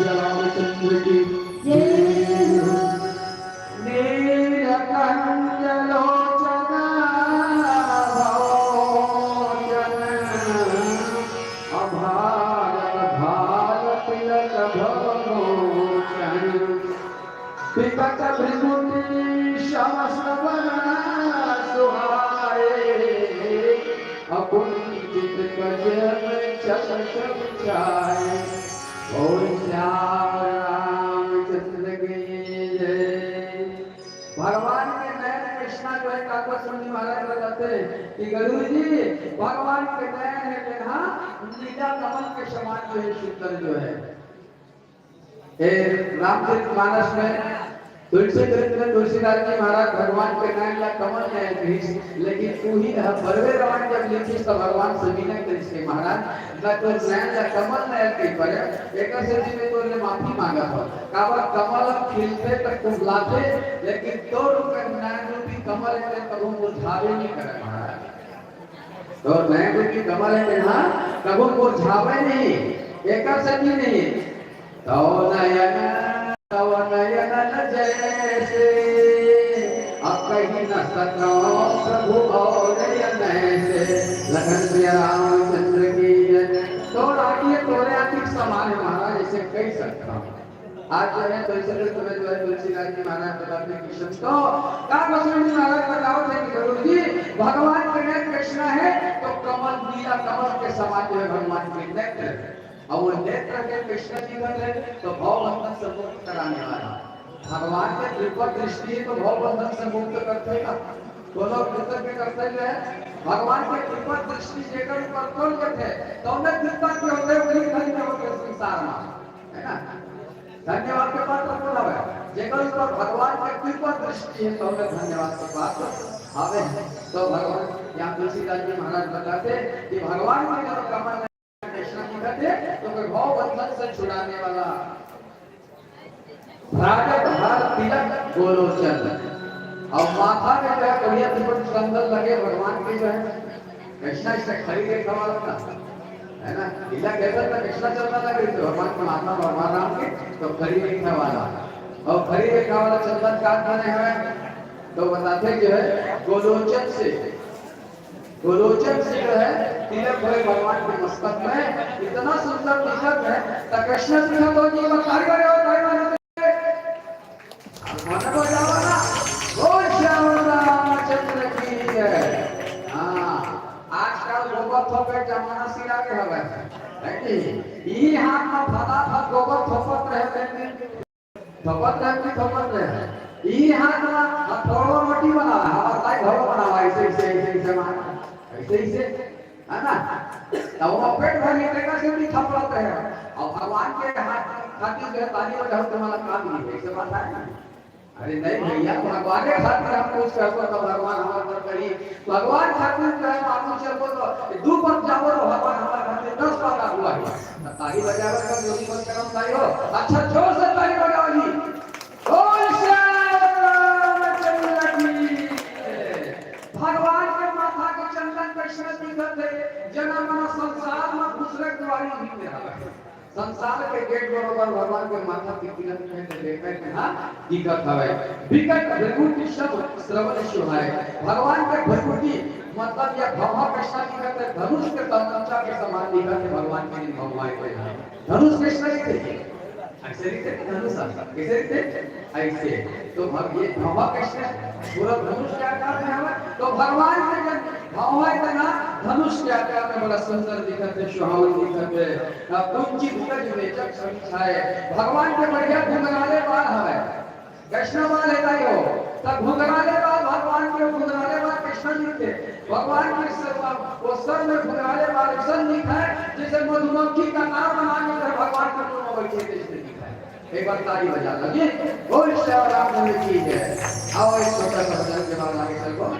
रामचंद्र की जय। नीलकंठ लोचन भवभोजन, अभार भाल तिलक भवभूषण। विकट भृकुटी श्याम श्रवण सुहाए, अकुंचित गज में चम चम छाए। बोल श्याम रामचंद्र की जय। भगवान के नयन कृष्णा जो है, काका सुनी महाराज बताते हैं कि गुरु जी, भगवान के नयन है कि हाँ, नीला कमल के समान जो है, सुंदर जो है। ए, रामचरित मानस में तुलसी चरित्र में तुलसीदास जी महाराज भगवान के नयन ला कमल नयन कहिस, लेकिन उही ह बरवे रावण जब लिखिस त भगवान से विनय करिस के महाराज, मैं तो नयन ला कमल नयन कहि परे, एकर सेती मैं तोर ले माफी मांगत हव। काबर कमल खिलथे त कुमलाथे, लेकिन तोर नयन रूपी कमल एकर कभू मुरझाबे नहीं करे महाराज। तोर नयन रूपी कमल है तेन हा कभू मुरझावे नहीं, एकर सेती नहीं। तव नयन, तव नयन जैसे, अब कहि न सकौं प्रभु और नयन से। लखन प्रिय रामचंद्र की जय। तोर आँखी, तोरे आँखी के समान है महाराज, ऐसे कहि सकत हँव। आज जो है, तो इसलिए तुम्हें जो है, तुलसीदास जी महाराज बताते हैं कि संतो, का गोस्वामी जी महाराज बतावत है कि गुरु जी, भगवान के नेत्र कृष्णा है, तो कमल, नीला कमल के समान जो है भगवान के नेत्र, और वो नेत्र के कृष्णा जी का है, तो भव बंधन से मुक्त कराने वाला। भगवान के कृपा दृष्टि है, तो भव बंधन से मुक्त करथे ना। कोनो कृतज्ञ कर्तव्य है, भगवान के कृपा दृष्टि जेकर ऊपर पड़ जाथे, तो उन्हें कृतज्ञ होथे, वही धन्य होथे संसार में, है ना? धन्यवाद के पात्र कौन हवे? जेकर ऊपर भगवान के कृपा दृष्टि है, तो हमें धन्यवाद के पात्र हवे। तो भगवान, यहाँ तुलसीदास जी महाराज बताते कि भगवान की जब कमल में कृष्ण दिखत है, तो कोई भव बंधन से छुड़ाने वाला। राजत हर तिलक गोलोचन, और माथा में जो है बढ़िया त्रिपुट चंदन लगे भगवान के जो है, कृष्णा इससे खड़ी देखा वाला था, है ना? लीला केवल का कृष्णा चंदन लगे तो भगवान के माथा, भगवान राम के तो खड़ी देखा वाला, और खड़ी देखा वाला चंदन का बने हुए तो बताते जो है गोलोचन से, गोलोचन से जो है तिलक हुए भगवान के मस्तक में, इतना सुंदर तिलक है। तो कृष्ण जी का तो जीवन तारी बजाओ, तारी बजाओ। मन को जाओ ना, बोल श्याम रामचंद्र की जय। हाँ, आजकल गोबर थोपे जमाना सिरा के हवे, है कि? ई हाथ में फटाफट गोबर थोपत रहे, लेकिन थोपत रहे कि थोपत रहे? ई हाथ में हथौड़वा रोटी बनावा, हमार ताई घरो बनावा, ऐसे, ऐसे, ऐसे, ऐसे मार, ऐसे, ऐसे, है ना? तो वो पेट भर के टेका से भी थपड़त रहे। और भगवान के हाथ खातिर जो है ताली बजाओ, तुम्हारा काम नहीं है, ऐसे बात है ना? अरे नहीं भैया, भगवान के खातिर हम कुछ करबो तो भगवान हमारे पर करी। भगवान खातिर जो है मालूम चलबो तो दू पग जाबो तो भगवान हमारे खातिर दस पग आगू आही। ताली बजावे का जोरी मत करम ताई हो। अच्छा, जोर से ताली बजाओ जी। बोल श्री रामचंद्र की जय। भगवान के माथा के चंदन कैसे दिखत है, जना मना संसार में घुसरे दुआरी नहीं मेरा। संसार के गेट बरोबर भगवान के माथा के किरण में देखे के हाँ दिखत हवे। विकट भृकुटी श्याम श्रवण सुहाए। भगवान के भृकुटी मतलब यह भौहा कैसा दिखत है, धनुष के तमंचा के समान दिखत है भगवान के दिन भगवान के यहाँ। धनुष कैसा दिखते? ऐसे दिखते ना धनुष, कैसे दिखते? ऐसे। तो भग-, ये भौहा कैसे? पूरा धनुष के आकार में हवे। तो भगवान के जब भौहा इतना धनुष के आकार में बड़ा सुंदर दिखत है, सुहावन दिखत है। आ, कुंचित गज में जब छम छाए। भगवान के बढ़िया घुंघराले बाल हवे। कृष्ण बाल है ताई हो, तब घुंघराले बाल भगवान के, घुंघराले बाल कृष्ण जी के। भगवान के सर, वो सर में घुंघराले बाल ऐसा दिखाए, जैसे मधुमक्खी का नार बना के भगवान के मुंह में बैठे थे, इसलिए दिखाए। एक बार ताली बजा लो जी। बोल श्री राम की जय। आओ, एक छोटा सा भजन के बाद आगे चलबो।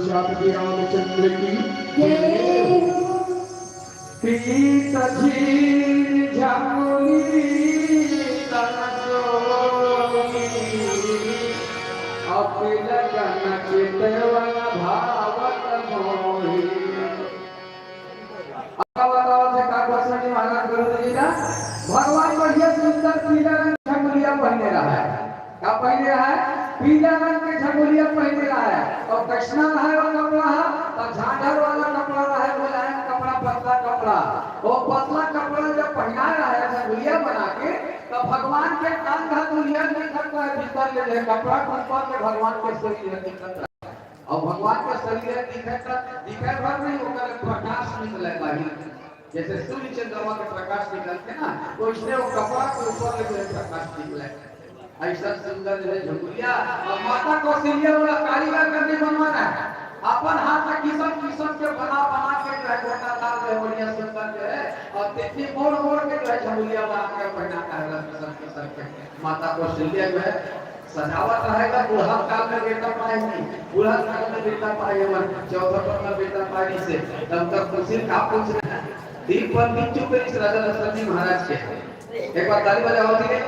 श्याम रामचंद्र की जय। पीत झीर झमुनी तन जोगी, अपि लगन चितवन भावत मोही। अब बताओ थे का गोस्वामी महाराज गुरु जी का, भगवान बढ़िया सुंदर पीला रंग पीला रंग के झगुलिया पहिने रहय, अउ कइसना रहय वो कपड़ा ह, त झांझर वाला कपड़ा रहय, मुलायम कपड़ा, पतला कपड़ा। वो पतला कपड़ा जब पहिनाय रहय झगुलिया बना के, त भगवान के अंग ह दुरिहा दिखत रहय, भीतर ले जे कपड़ा के ऊपर ले भगवान के शरीर ह दिखत रहय। अउ भगवान के शरीर ह दिखत, दिखय भर नहीं, ओकर प्रकाश निकलय बाहिर। जइसे सूर्य चंद्रमा के प्रकाश निकलथे ना, वइसने वो कपड़ा के ऊपर ले जो है प्रकाश निकलय। अइसन सुंदर जो है झगुलिया, अउ माता कौशल्या वाला कारीगर कर नहीं बनवाना है, अपन हाथ से किसम किसम के बना बना के जो है गोटादार जो है बढ़िया सुंदर जो है, अउ तिथि मोड़ मोड़ के जो है झगुलिया बना के पहनाता है, किसम किसम के माता कौशल्या जो है सजावत रहेगा। बूढ़ा काल में बेटा पाए नहीं, बूढ़ा काल में बेटा पाए, हमर चौथा पन्ना बेटा पाए से, तब तक खुशी का पूछ रहा है। दिन पर दिन चुप रही राजा दशरथ जी महाराज के। एक बार ताली बजाओ जी।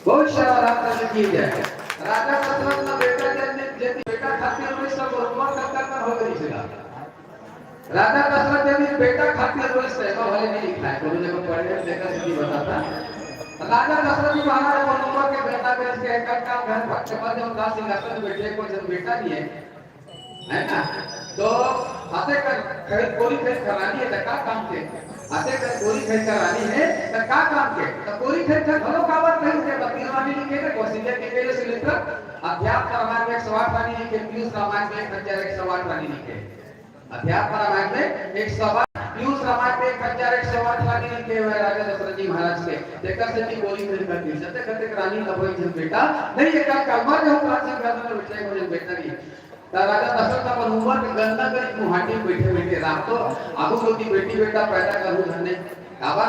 बहुत सारा रामचंद्र की जय। राजा दशरथ ना बेटा जन्म, यदि बेटा खातिर रोई सब रोमर कर कर हो गई सीधा। राजा दशरथ यदि बेटा खातिर रोई से, तो भले नहीं लिखा है, कोनो जगह पढ़े हैं, देखा से नहीं बताता। राजा दशरथ जी महाराज अपन उम्र के बेटा के इसके एक काम घर भक्त के बाद जब उनका सिंहासन में बैठे, कोई जब बेटा नहीं है, है ना? तो आते कर खरीद कोरी खरीद करानी है, तो का काम के? आते कर कोरी खरीद करानी है, तो का काम के? तो कोरी खरीद कर भलो काबर कहीं से बत्ती रानी लिखे थे, कौशल्या के लिए सुमित्रा, अध्यात्म रामायण में एक सौ आठ रानी लिखे, पीयूष रामायण में एक हजार एक सौ आठ रानी लिखे। अध्यात्म रामायण में एक सौ आठ, पीयूष रामायण में एक हजार एक सौ आठ रानी लिखे हुए राजा दशरथ जी महाराज के। देखा से कि कोरी खरीद कर दी, सत्य कते रानी का कोई जन बेटा नहीं, एक कलमा जो प्राचीन काल में बैठे हुए जन बेटा नहीं। त राजा दशरथ अपन उम्र के गणना करी, मुहाटी में बैठे बैठे रात तो आगू कोती बेटी बेटा पैदा करू धन्य। काबर?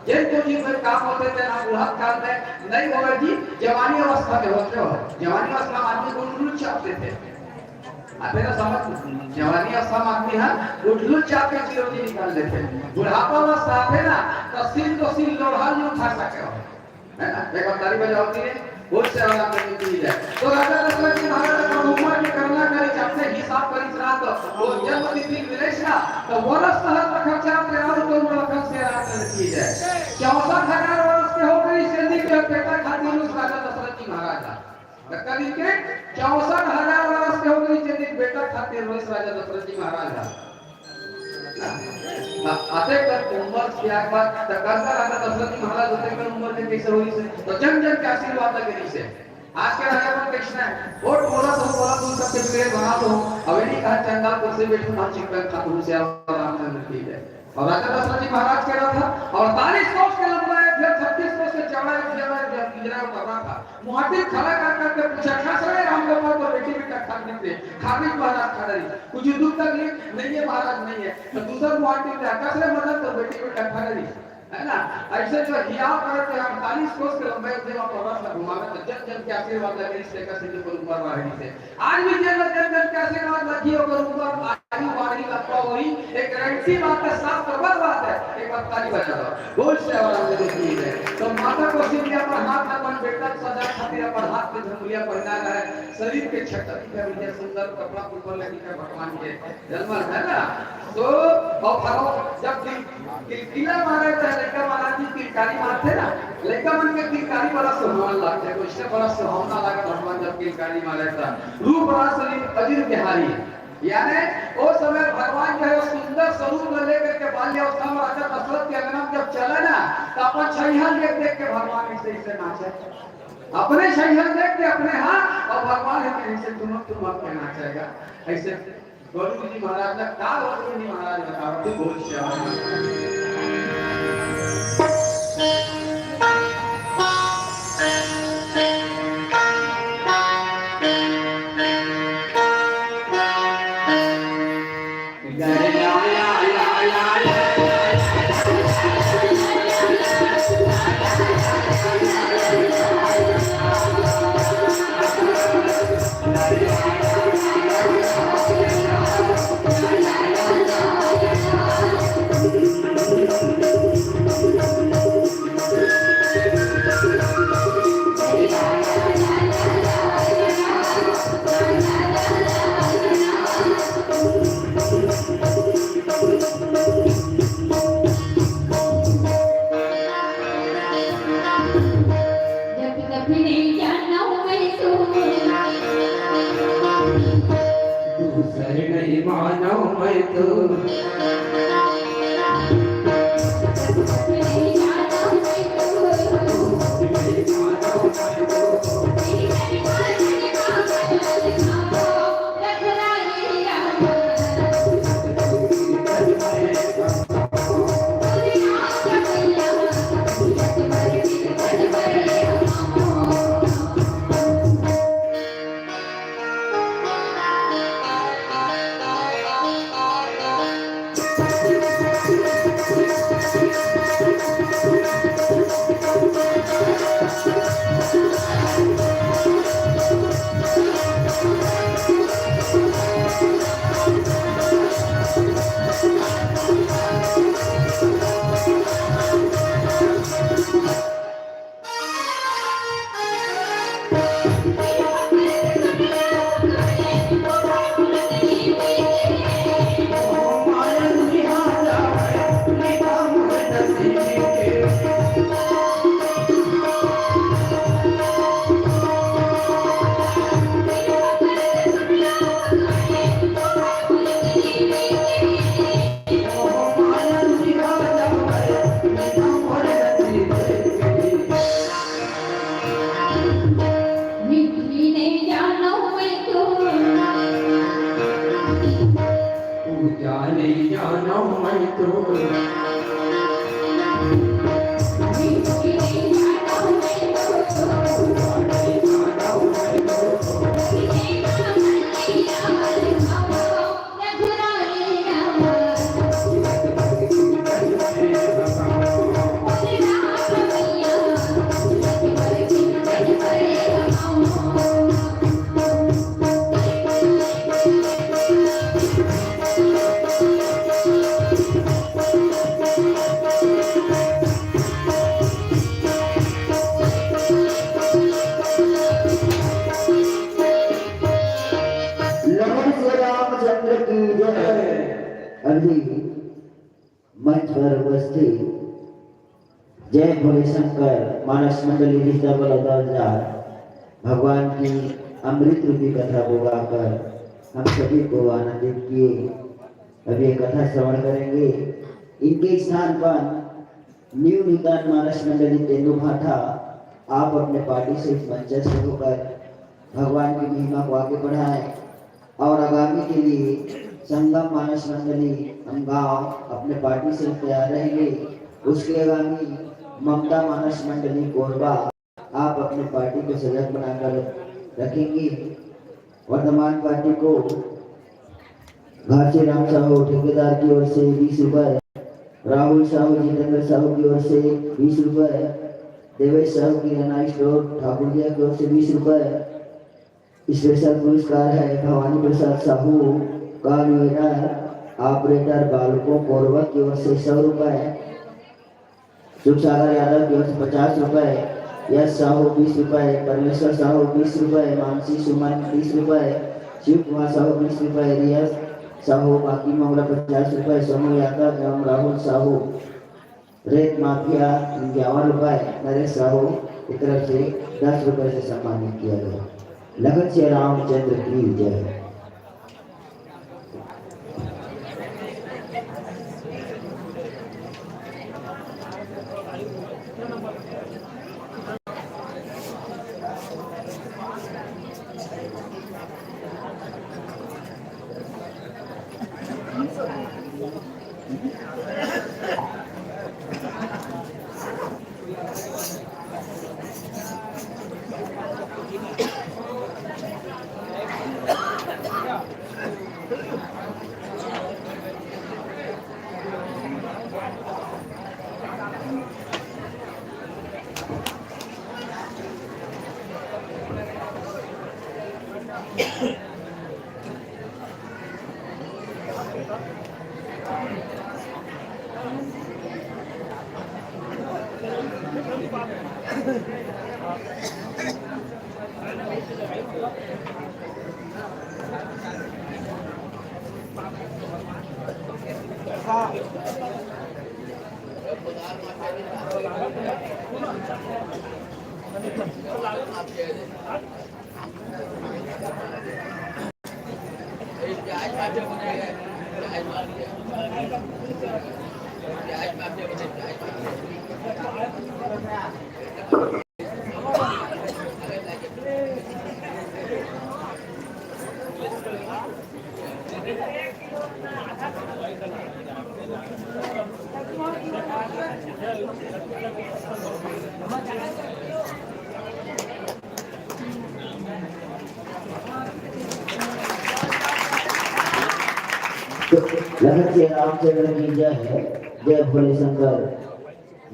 जेन तो जी में काम होथे ते ना बुढ़ात काल में नहीं होवे जी, जवानी अवस्था में होथे हो। जवानी अवस्था में आदमी गुटलू चाप देथे। आथे ना समझ? जवानी अवस्था में आदमी हा गुटलू चाप के चिरौंजी निकाल लेथे। बुढ़ापा अवस्था आथे ना, तो सिल तो सिल लोढ़ा नहीं उठा सके हो। है ना? एक बार ताली बजाओ जी, बहुत से आराम करने की है। तो राजा दशरथ जी महाराज अपन उम्र के गणना करी, अपने हिसाब पर इस रात वो जन्म तिथि मिलेश ना, तो वर्ष सहस्त्र खर्चा पे और तो उम्र लखन से आराम करने की है। चौसठ हजार वर्ष के हो गई, जल्दी के बेटा खातिर उस राजा दशरथ जी महाराज का। कतका दिन के? चौसठ हजार वर्ष के हो गई, जल्दी बेटा खातिर रोइस राजा दशरथ जी महाराज का। हाँ, अतेक उम्र के आग बाद तकरता राजा दशरथ जी महाराज अतेक उम्र के कैसे होइस? तो जन जन के आशीर्वाद लगे रहिसे। आज के राजा मन कैसे है? वोट बोला तो, बोला तो सबके प्रिय बना तो, अब नहीं कहा चंडाल कुर्सी बैठे ना चिकन खातू से रामचंद्र की जय। और राजा दशरथ जी महाराज कह रहा था, और अड़तालीस कोस के लंबा है, फिर छत्तीस कोस के चौड़ा है, फिर पिंजरा में पकड़ा था। मुहाटी खड़ा कर करके पूछा, "कस रहे राम गोपाल को बेटी बेटा खान दीजिए?" खारिज महाराज खड़ा रही, कुछ दुख तकलीफ नहीं है महाराज, नहीं है। तो दूसरा मुहाटी में, "कस रहे मदन को बेटी बेटा खड़ा रही?" है ना? ऐसे जो हियाव करत के अड़तालीस कोस के लंबाई से वहाँ पौधा से घुमावे, तो जन जन के आशीर्वाद लगे, इससे का सिद्ध पर ऊपर वाहिनी से। आज भी जन जन जन के आशीर्वाद लगी, ओकर ऊपर आयु बाढ़ी लंबा होई, एक गारंटी बात है, साफ प्रबल बात है। एक बार ताली बजा दो, बोल से और हम लोग की है। तो माता कौशल्या पर हाथ अपन बेटा सजा खातिर अपन हाथ में झुमरिया पहना रहा है, शरीर के छटा दिखा, बढ़िया सुंदर कपड़ा ऊपर ले दिखा भगवान के जन्म है ना। तो और फरो जब दिल किलकिला मारे त लइका महाराज जी किलकारी मारथे ना, लइका मन के किलकारी बड़ा सुहावन लागथे। तो इससे बड़ा सुहावना लागे भगवान जब किलकारी मारे त। रूप रस लीन अजिर बिहारी, यानी ओ समय भगवान जो है सुंदर स्वरूप ल लेकर के बाल्यावस्था में राजा दशरथ के अंगना में जब चले ना, तो अपन छइहा देख देख के भगवान ऐसे ऐसे नाचे। अपने छइहा देख के अपने हाथ और भगवान है कि ऐसे ठुमक ठुमक के नाचेगा। ऐसे गुरु जी महाराज ना का हो, गुरु जी महाराज बताओ, तू बहुत श्याम। जब तक नहीं जाना हूँ मैं तो दूसर नहीं मानव मैं तो। लखन श्री रामचंद्र की जय। अभी मंच पर उपस्थित जय भोले शंकर मानस मंडली रिश्ता बलौदार जा भगवान की अमृत रूपी कथा को गाकर हम सभी को आनंदित किए। अब ये कथा श्रवण करेंगे। इनके स्थान पर न्यू नूतन मानस मंडली तेंदुभाठा, आप अपने पार्टी से मंचस्थ होकर भगवान की महिमा को आगे बढ़ाएं और आगामी के लिए संगम मानस मंडली हम गांव अपने पार्टी से तैयार रहेंगे। उसके आगामी ममता मानस मंडली कोरबा, आप अपने पार्टी को सजग बनाकर रखेंगे। वर्तमान पार्टी को घासीराम साहू ठेकेदार की ओर से बीस रुपए, राहुल साहू जितेंद्र साहू की ओर से बीस रुपए, देवेश साहू किराना स्टोर ठाकुरिया की ओर से बीस रुपए। स्पेशल पुरस्कार है भवानी प्रसाद साहू कन्वीनर ऑपरेटर बालको कोरबा की ओर से सौ रुपए। सुखसागर यादव की ओर से पचास रुपए, यश साहू बीस रुपए, परमेश्वर साहू बीस रुपए, मानसी सुमन बीस रुपए, शिव कुमार साहू बीस रुपए, रिया साहू बाकी मामला पचास रुपए, सोनू यादव एवं राहुल साहू रेत माफिया इक्यावन रुपए, नरेश साहू की तरफ से दस रुपए से सम्मानित किया गया। लखन श्री रामचंद्र की जय। लखन सिया रामचंद्र की जय है, जय भोले शंकर।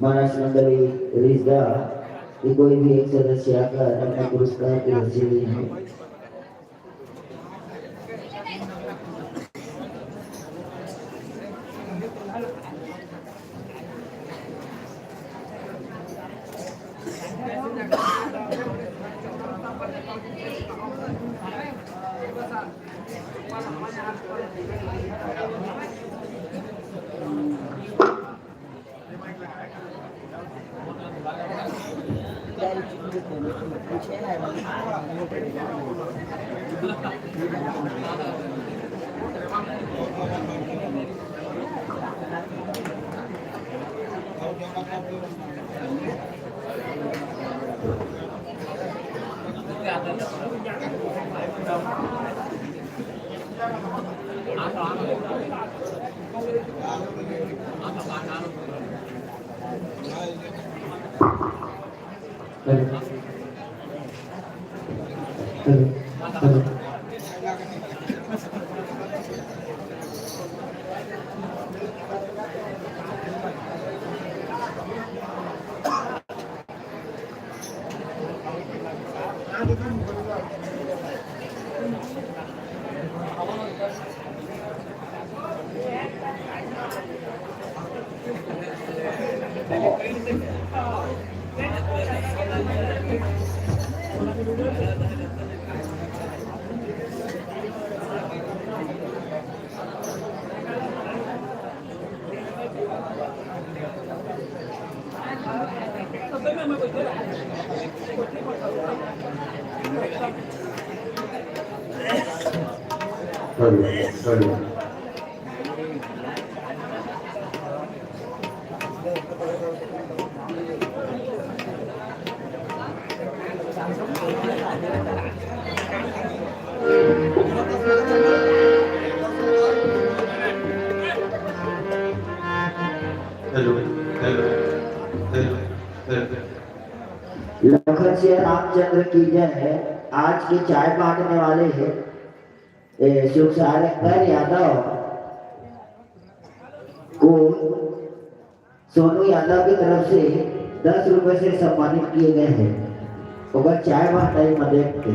मानस मंडली रिश्ता कि कोई भी एक सदस्य आकर अपना पुरस्कार की राशि ले जाए। Hello, hello, hello, hello। Lakhan Siya Ramchandra की जय है। आज के चाय बांटने वाले हैं, ए, सुखसागर यादव को सोनू यादव की तरफ से दस रुपए से सम्मानित किए गए हैं। ओकर चाय बांटा ही मदेक के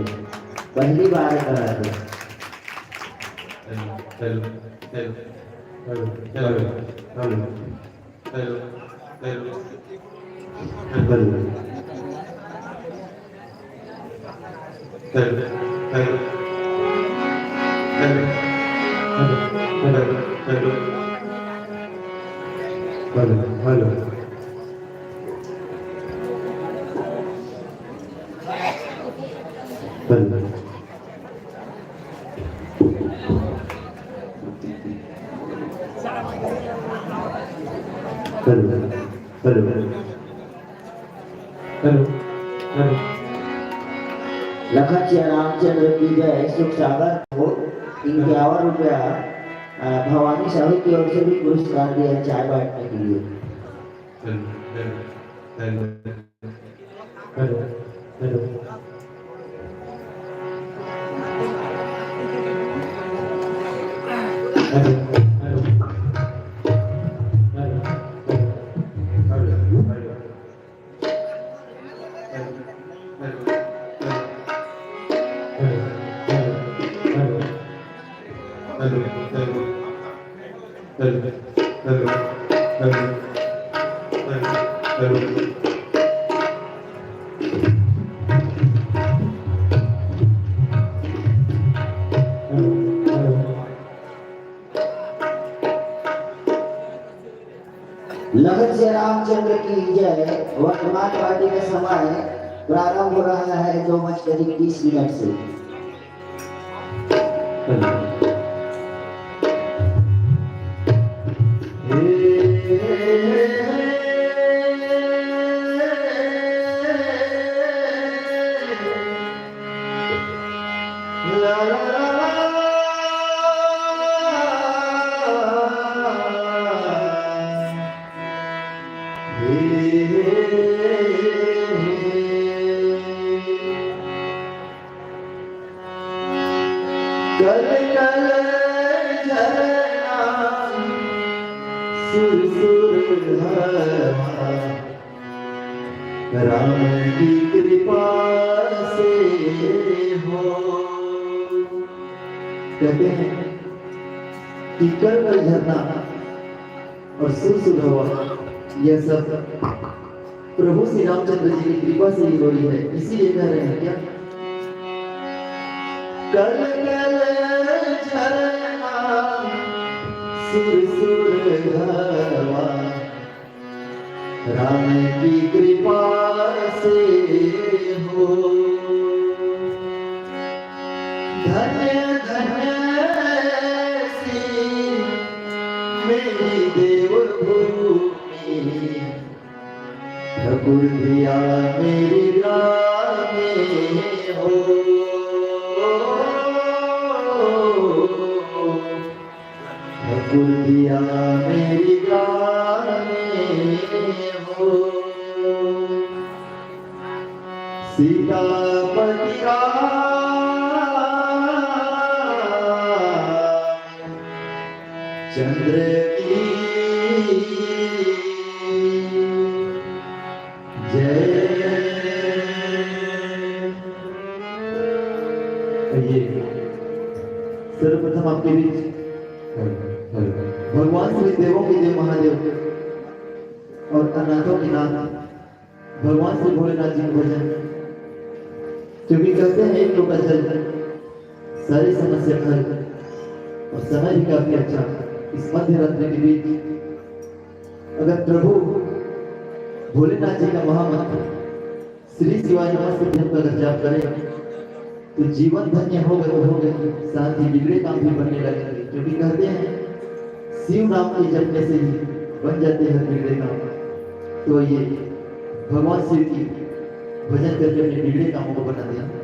पहली बार करा थे। Hello, hello, hello, hello, hello, hello, hello, hello, hello। Hello, hello, hello, hello, hello, hello, hello, hello, hello। Hello, hello, hello, hello, hello। Lakhan Siya Ramchandra की जय। सुख सागर को इक्यावन रुपया, अ, भवानी साहू की ओर से भी पुरस्कार दिया चाय बांटने के लिए। Hello, hello, hello। Hello, hello। Hello, hello। Hello, hello। Hello, hello। Hello, hello, hello, hello। Hello, hello, hello, hello, hello, hello, hello। Hello, hello। Lakhan Siya Ramchandra की जय। वर्तमान पार्टी का समय प्रारंभ हो रहा है दो बजकर इक्कीस मिनट से। राम की कृपा से हो। कहते हैं कि कल का झरना और सुर सुर हवा, यह सब प्रभु श्री रामचंद्र जी की कृपा से ही हो रही है, इसीलिए कह रहे हैं क्या? कल कल झरना सुर सुर हवा, राम की कृपा से हो। धन्य धन्य सी मेरी देवभूमि, ठाकुर दिया मेरी रानी हो। ठाकुर दिया मेरी रानी हो। सीतापति राम चंद्र की जय। आइए, सर्वप्रथम आपके बीच भगवान श्री देवों के देव महादेव और अनाथों के नाथ भगवान श्री भोलेनाथ जी को भजन, क्योंकि कहते हैं एक लोटा जल सारी समस्या हल, और समय भी काफी अच्छा। इस मध्य रात्रि के बीच अगर प्रभु भोलेनाथ जी का महामंत्र श्री शिवाय नमस्तुभ्यं का अगर जाप करें तो जीवन धन्य होगा तो होगा, साथ ही बिगड़े काम भी बनने लगेंगे, क्योंकि कहते हैं शिव नाम के जपने से ही बन जाते हैं बिगड़े काम। तो आइए भगवान शिव की भजन करके अपने बिगड़े कामों को बना दें।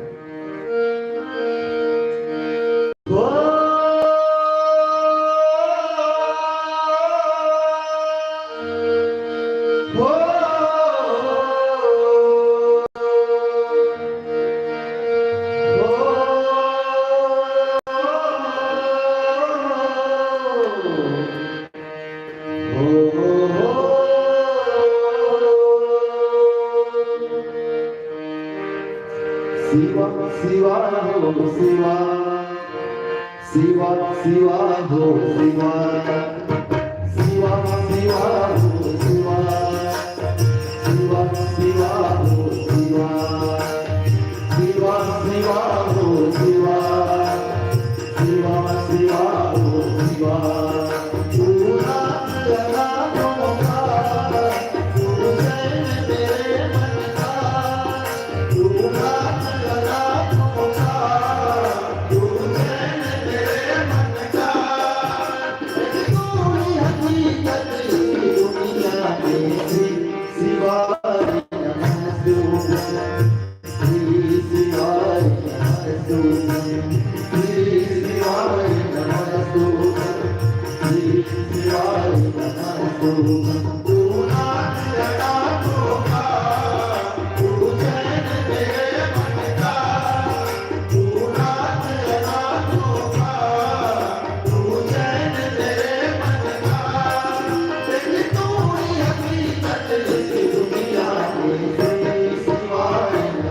शिवा शिवा हो शिवा, शिवा शिवा हो शिवा, शिवा शिवा हो शिवा, शिवा शिवा हो शिवा, शिवा शिवा हो शिवा, शिवा शिवा हो शिवा। तू नाथ अनाथों का, तू चैन मेरे मन का, तू नाथ अनाथों का, तू चैन मेरे मन का। तू ही हकीकत दुनिया में शिवाय नमस्तुभ्यं।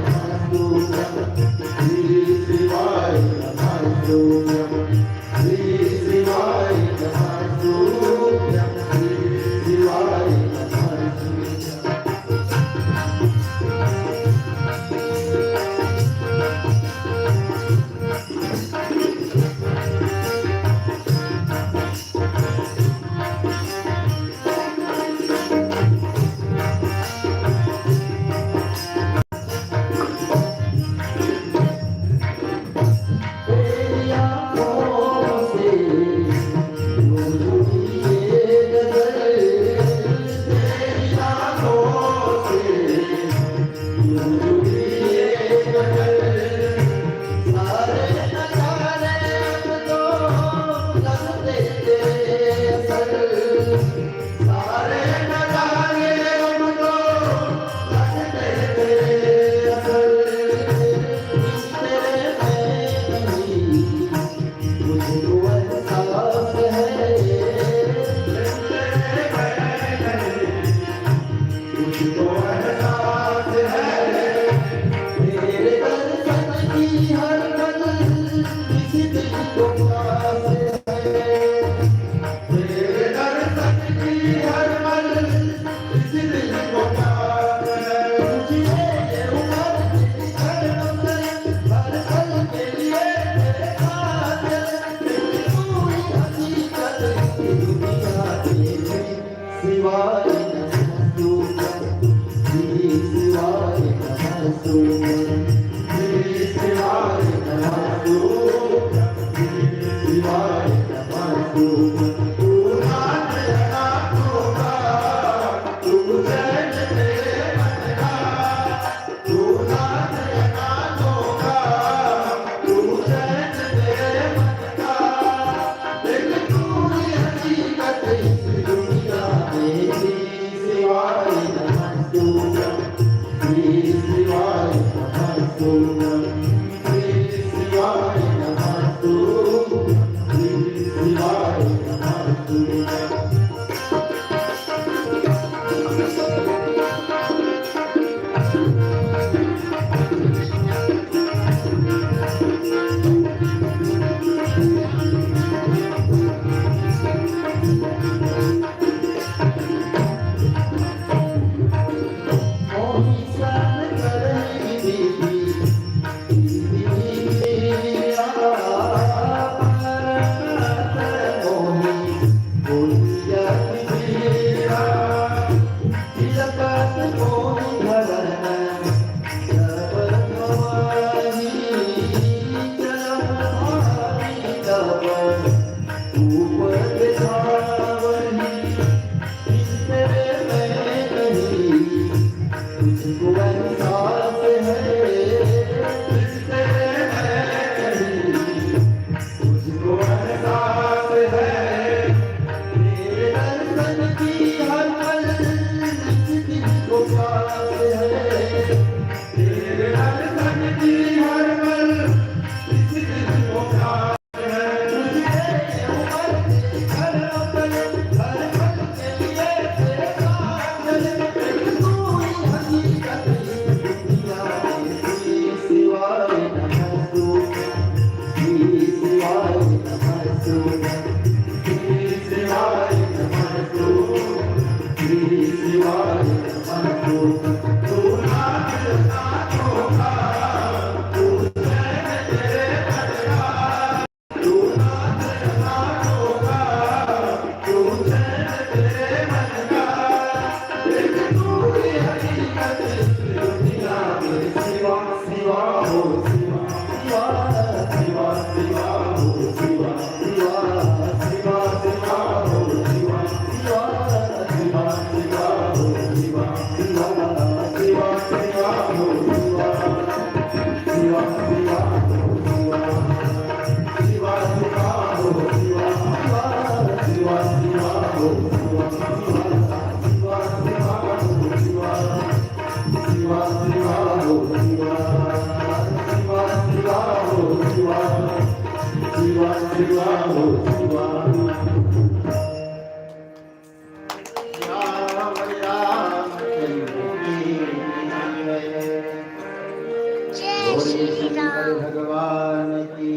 जय श्री राम। भगवान की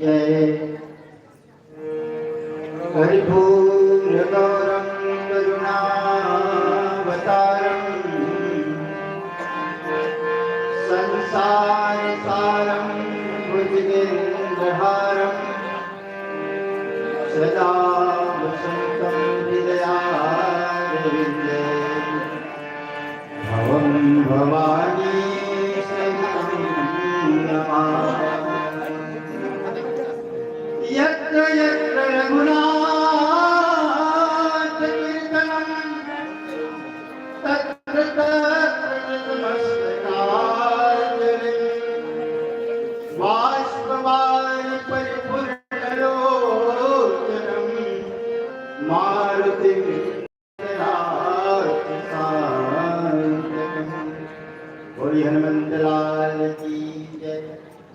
जय। कर्पूरगौरं करुणावतारं संसारसारं भुजगेन्द्रहारं सदा वसन्तं हृदयारविन्दे भवं भवानी सहितं नमामि। यत्र यत्र रघुनाथकीर्तनं तत्र तत्र नतमस्तकाञ्जलिं बाष्पवारि परिपूर्णलोचनं मारुतिं बोलिए हनुमंत लाल की जय,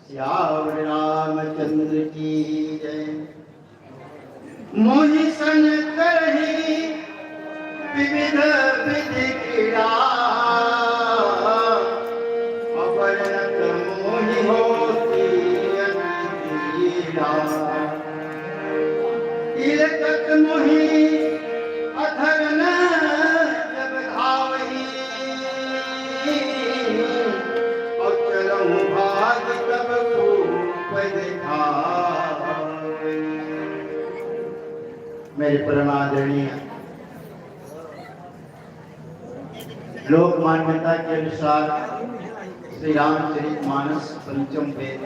सियावर रामचंद्र की जय। मोहि सन करही विविध विधि क्रीड़ा, अवरनत मोहि होती अति पीड़ा। तिलकत मोहि अधर न जब धावही, और चलहु भाग तब खूब दिखावही। मेरे परम आदरणीय लोक मान्यता के अनुसार श्री रामचरित मानस पंचम वेद।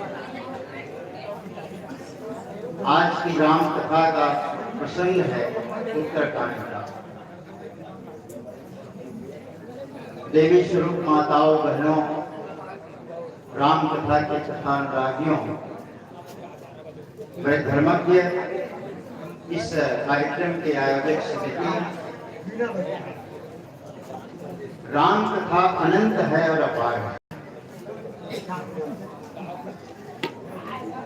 आज की राम कथा का प्रसंग है उत्तरकांड का। देवी स्वरूप माताओं, बहनों, राम कथा के कथा अनुरागियों, मैं धर्मज्ञ, इस कार्यक्रम के आयोजक समिति, राम कथा अनंत है और अपार है।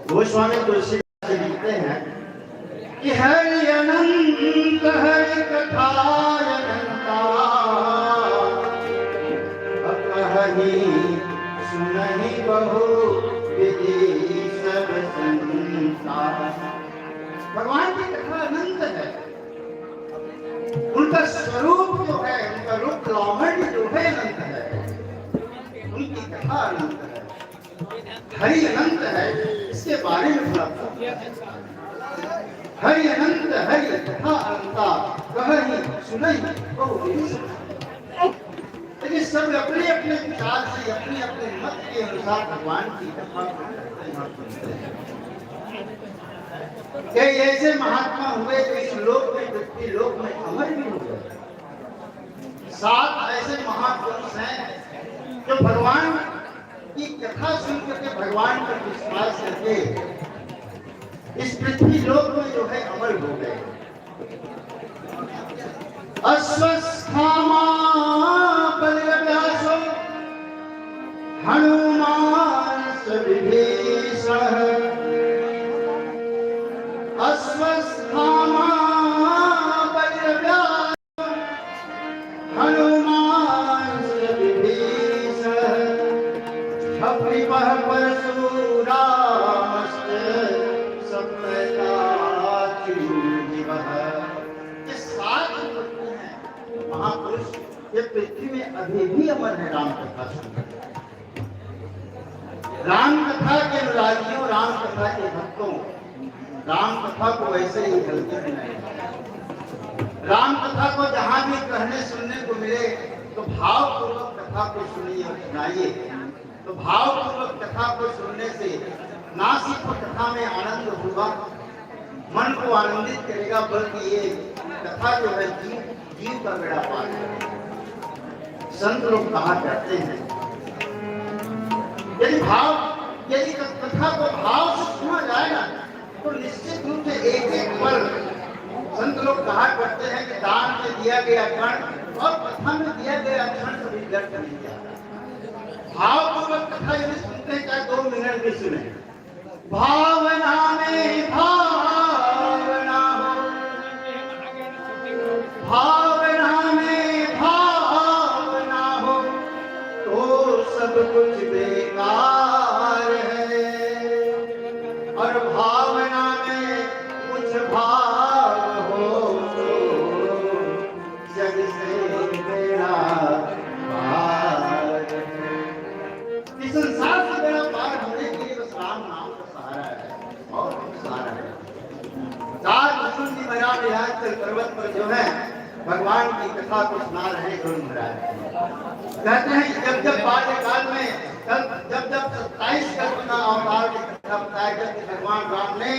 गोस्वामी तुलसीदास जी लिखते हैं कि हरि अनंत हरि कथा अनंता, कहहि सुनहि बहु विधि सब संता। भगवान की कथा अनंत है, उनका स्वरूप जो है, उनका रूप लावण्य जो है, अनंत है, उनकी कथा अनंत है। हरि अनंत है, इसके बारे में थोड़ा सा। हरि अनंत हरि कथा अनंता, कहहि सुनहि बहु विधि संता। लेकिन सब अपने अपने विचार से, अपने अपने मत के अनुसार भगवान की कथा को करते हैं, सुनते हैं। कई ऐसे महात्मा हुए जो इस लोक में, पृथ्वी लोक में अमर भी हो गए। सात ऐसे महापुरुष हैं जो भगवान की कथा सुन करके, भगवान पर विश्वास करके इस पृथ्वी लोक में जो है अमर हो गए। अश्वत्थामा बलिर्व्यासो हनुमांश्च विभीषणः। अश्वत्थामा बलिर्व्यासो हनुमांश्च विभीषणः। भ्रकुटिपः परशुरामश्च सप्त तातूजिवः। ये सात जो व्यक्ति हैं महापुरुष, ये पृथ्वी में अभी भी अमर है राम कथा सुनकर। राम कथा के अनुरागियों, राम कथा के भक्तों, राम कथा को वैसे ही हल्के में नहीं। राम कथा को जहां भी कहने सुनने को मिले तो भावपूर्वक कथा को सुनिए और सुनाइए। तो भावपूर्वक कथा को सुनने से ना सिर्फ कथा में आनंद होगा, मन को आनंदित करेगा, बल्कि ये कथा जो है जीव, जीव का बेड़ा पार करेगा। संत लोग कहा करते हैं, यदि भाव, यदि कथा को भाव से सुना जाए ना, तो निश्चित रूप से एक एक पल, संत लोग कहा करते हैं कि दान में दिया गया कण और कथा में दिया गया क्षण कभी व्यर्थ नहीं जाता। भावपूर्वक कथा यदि सुनते हैं, चाहे दो मिनट भी सुने, भावना में भावना हो, भावना में भावना हो, तो सब कुछ बेकार है। और भावना में कुछ भाव हो, तो जग से बेड़ा पार है। इस संसार से बेड़ा पार होने के लिए बस राम नाम का सहारा है, और कुछ सहारा है। चार कुसुम की मैराज विराज कर पर्वत पर जो है भगवान की कथा को सुना रहे गुरु महाराज। कहते हैं कि जब जब बाल्यकाल में, जब जब जब सत्ताईस कल्प का अवतार की कथा बताया गया कि भगवान राम ने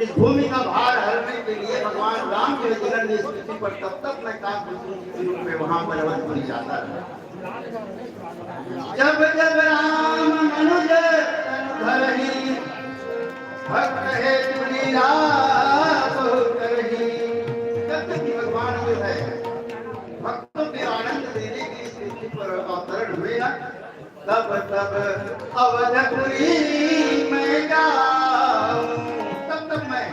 इस भूमि का भार हरने के लिए भगवान राम के जन्म इस पृथ्वी पर, तब तक मैं काक कुसुम के रूप में वहां पर्वत पर जाता रहा। जब जब राम मनुज तन धरही, भक्त हेतु लीला बहु करही। जब जब भी भगवान जो है भक्तों के आनंद देने के लिए इस पृथ्वी पर अवतरण हुए ना, तब तब अवधपुरी मैं जाऊं, तब तब मैं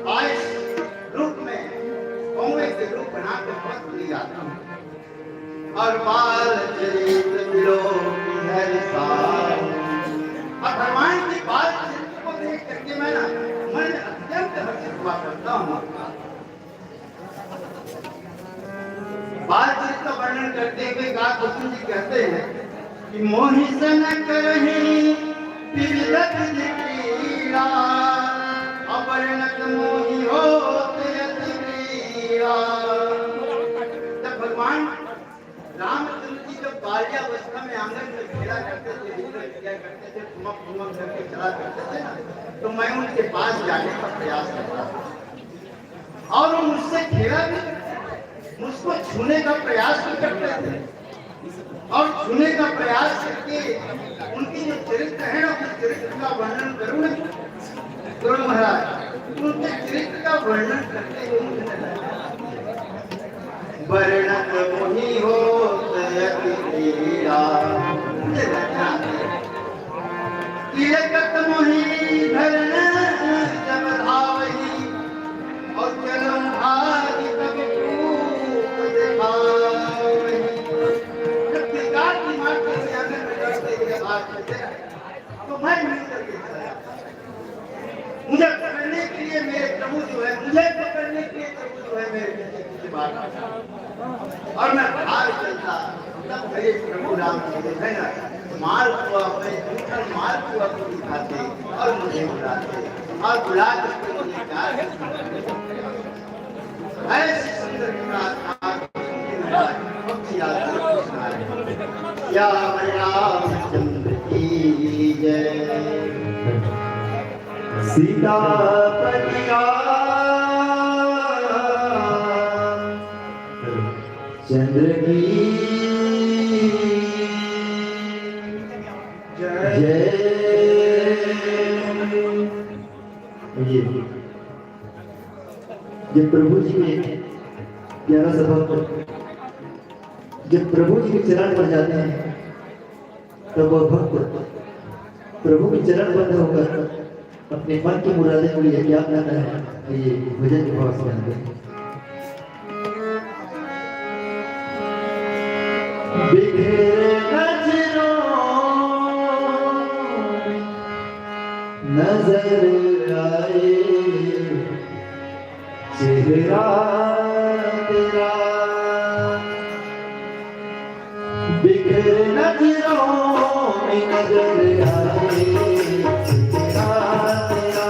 बाईस रूप में कौवे के रूप बना के अवधपुरी जाता हूँ। और बाल चरित विलोक हरि साहु। और भगवान की बाल चरित्र को देख करके मैं ना मन अत्यंत हर्षित हुआ करता हूँ। बाल चरित्र का वर्णन करते हुए काक कुसुम जी कहते हैं कि मोहि सन करही विविध विधि क्रीड़ा, अवर नत मोहि होत अति पीड़ा। जब भगवान रामचंद्र जी जब बाल्यावस्था में आंगन में खेला करते थे, ऊपर खेला करते थे, ठुमक ठुमक करके चला करते थे ना, तो मैं उनके पास जाने का प्रयास करता था और वो मुझसे खेला भी करते थे, मुझको छूने का प्रयास भी करते थे। और छूने का प्रयास करके उनकी जो चरित्र है ना, उस चरित्र का वर्णन करूं ना, द्रोण महाराज, उनके चरित्र का वर्णन करते हुए उन्होंने कहा, "वर्णत मोहि होत अति पीरा।" तिलकत मोहि धरन जब धावहि, और चलम भाग तब रूप दिखावहि। जब त्रिकाल की माँ के आंगन में बैठते हुए हाथ में दे रहा है, तो मैं मिल करके चला जाता। मुझे पकड़ने के लिए मेरे प्रभु जो है, मुझे पकड़ने के लिए प्रभु जो है, मेरे पीछे पीछे भाग रहा है। और मैं भाग चलता, तब मेरे प्रभु राम जी जो है ना, माल पुआ, अपने जूठन माल पुआ को दिखाते और मुझे बुलाते और बुला करके मुझे प्यार से ऐसी सुंदर कथा आज पक्षी आज सुना रहे हैं। या रामचंद्र की जय। सीतापति रामचंद्र की जय। ये, ये प्रभु जी के प्यारा सा भक्त जब प्रभु जी के चरण पर जाते हैं, तब वह भक्त प्रभु के चरण बद्ध होकर अपने मन की मुरादें को यज्ञात्मक है, ये भजन के भाव से गाते हैं। बिखरे नजरों नजर आए चेहरा तेरा, बिखरे नजरों में नजर आए चेहरा तेरा।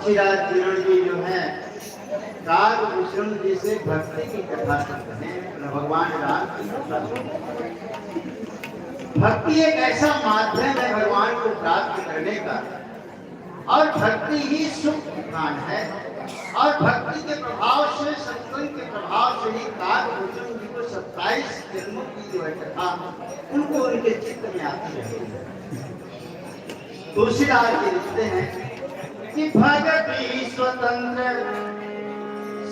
तुलसीदास किरण जी जो है, काग भूषण जी से भक्ति की कथा सुनते हैं, भगवान राम की कथा सुनते हैं। भक्ति एक ऐसा माध्यम है भगवान को प्राप्त करने का, और भक्ति ही सुख प्रधान है। और भक्ति के प्रभाव से, सत्संग के प्रभाव से ही काग भूषण जी को सत्ताईस जन्मों की जो है कथा, उनको उनके चित्त में आती रहती है। तुलसीदास जी लिखते हैं कि भगति स्वतंत्र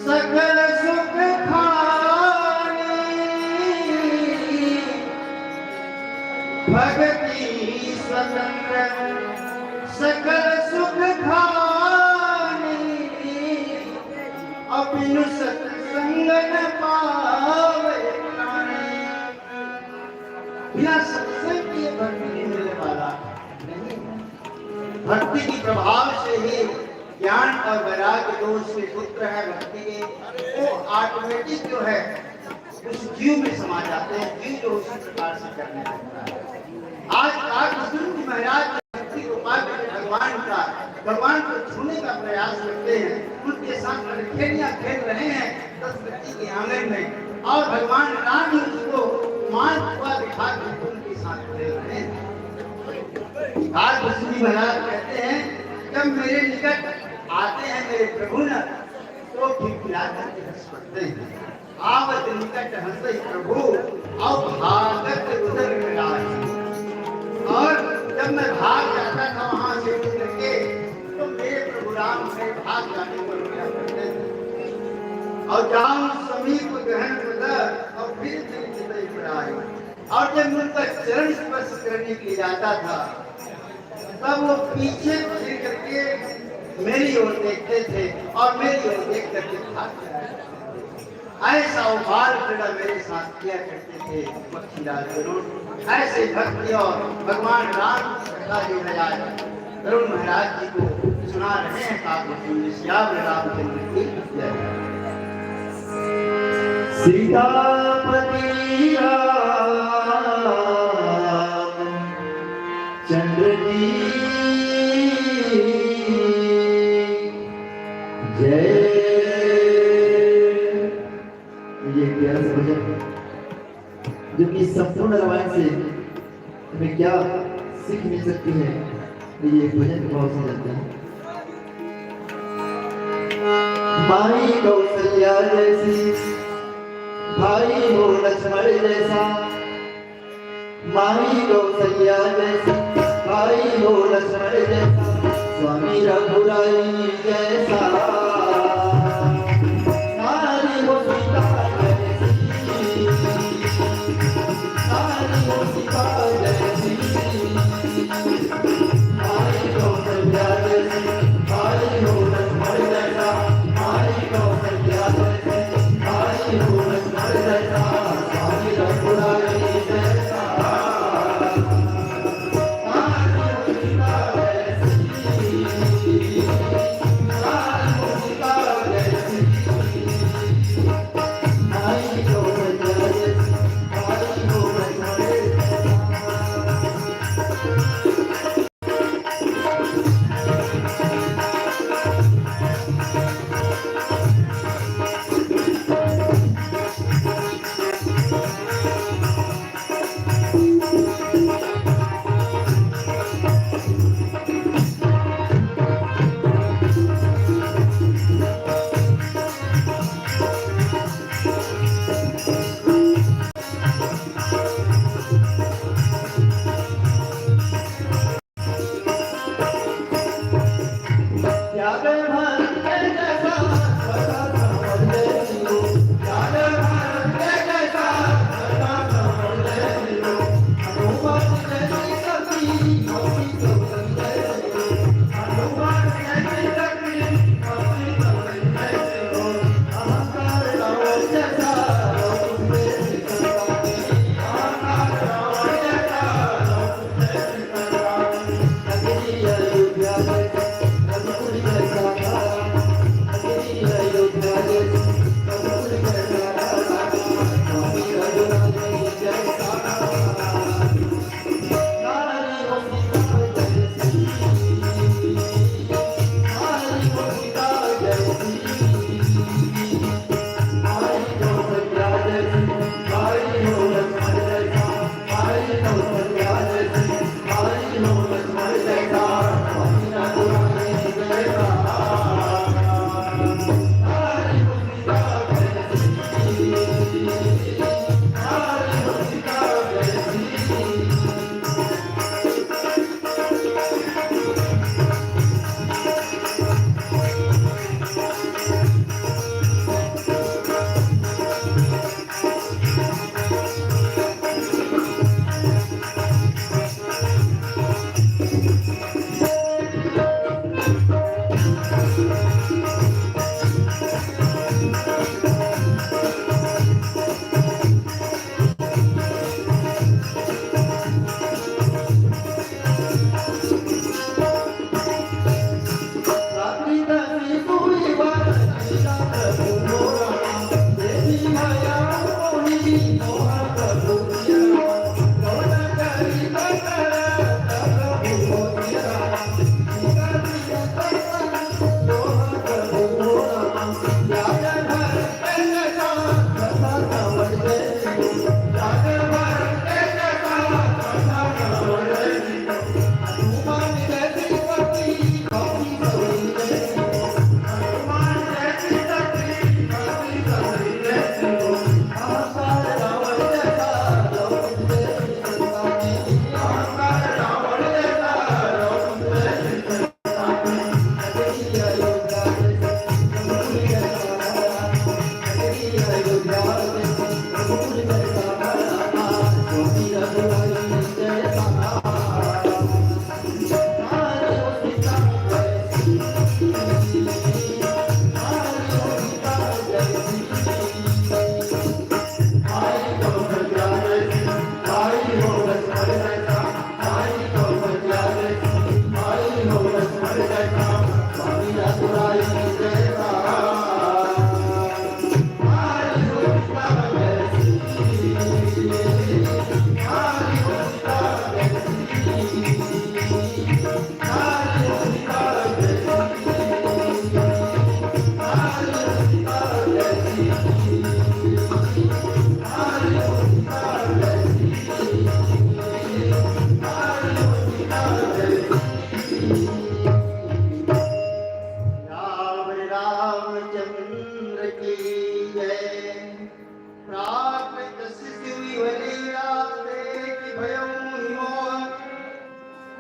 सकल सुख खानी, भगति स्वतंत्र सकल सुख खानी, अबिनु सत्संग न पावे प्राणी। बिना सत्संग के भक्ति नहीं मिलने वाला, नहीं। भक्ति के प्रभाव से ही ज्ञान और वैराग्य, जो उसके पुत्र हैं भक्ति के, वो ऑटोमेटिक जो है उस जीव में समा जाते हैं, जीव जो उसी प्रकार से करने लगता है। आज काग भूषण जी महाराज भक्ति को पाकर भगवान का, भगवान को छूने का प्रयास करते हैं, उनके साथ अनखेड़ियां खेल रहे हैं संस्कृति के आंगन में, और भगवान राम ही उसको मार्ग हुआ दिखा के उनके साथ खेल रहे हैं। काग भूषण जी महाराज कहते हैं, जब मेरे निकट आते हैं मेरे प्रभु न, तो खिलखिला करके हंस पड़ते हैं। आवत निकट हंसहि प्रभु, अउ भागत उदर में राही। और जब मैं भाग जाता था वहां से उतर के, तो मेरे प्रभु राम मेरे भाग जाने पर रोया करते थे। और जाऊं समीप ग्रहण कदर, और फिर फिर चितई पड़ाई। और जब मैं उनका चरण स्पर्श करने के लिए जाता था, तब वो पीछे फिर करके मेरी ओर देखते थे और मेरी ओर देख करके भाग जाते थे। ऐसा वो बाल क्रीड़ा मेरे साथ किया करते थे पक्षीराज गरुड़। ऐसे भक्ति और भगवान राम की कथा जो है आज गरुड़ महाराज जी को सुना रहे हैं। काव्य कुंज सियावर रामचंद्र की जय। सीतापति राम चंद्र की जय। ये प्यारा सा भजन, जो कि संपूर्ण रामायण से हमें क्या सीख मिल सकती है, ये भजन के भाव से जानते हैं। माई कौशल्या जैसी, भाई हो लक्ष्मण जैसा, माई कौशल्या जैसी, भाई हो लक्ष्मण जैसा, स्वामी रघुराई जैसा। नारी हो सीता जैसी, नारी हो सीता जैसी, माई कौशल्या जैसी, भाई हो लक्ष्मण जैसा, माई कौशल्या जैसी, भाई हो लक्ष्मण जैसा, स्वामी रघुराई जैसा।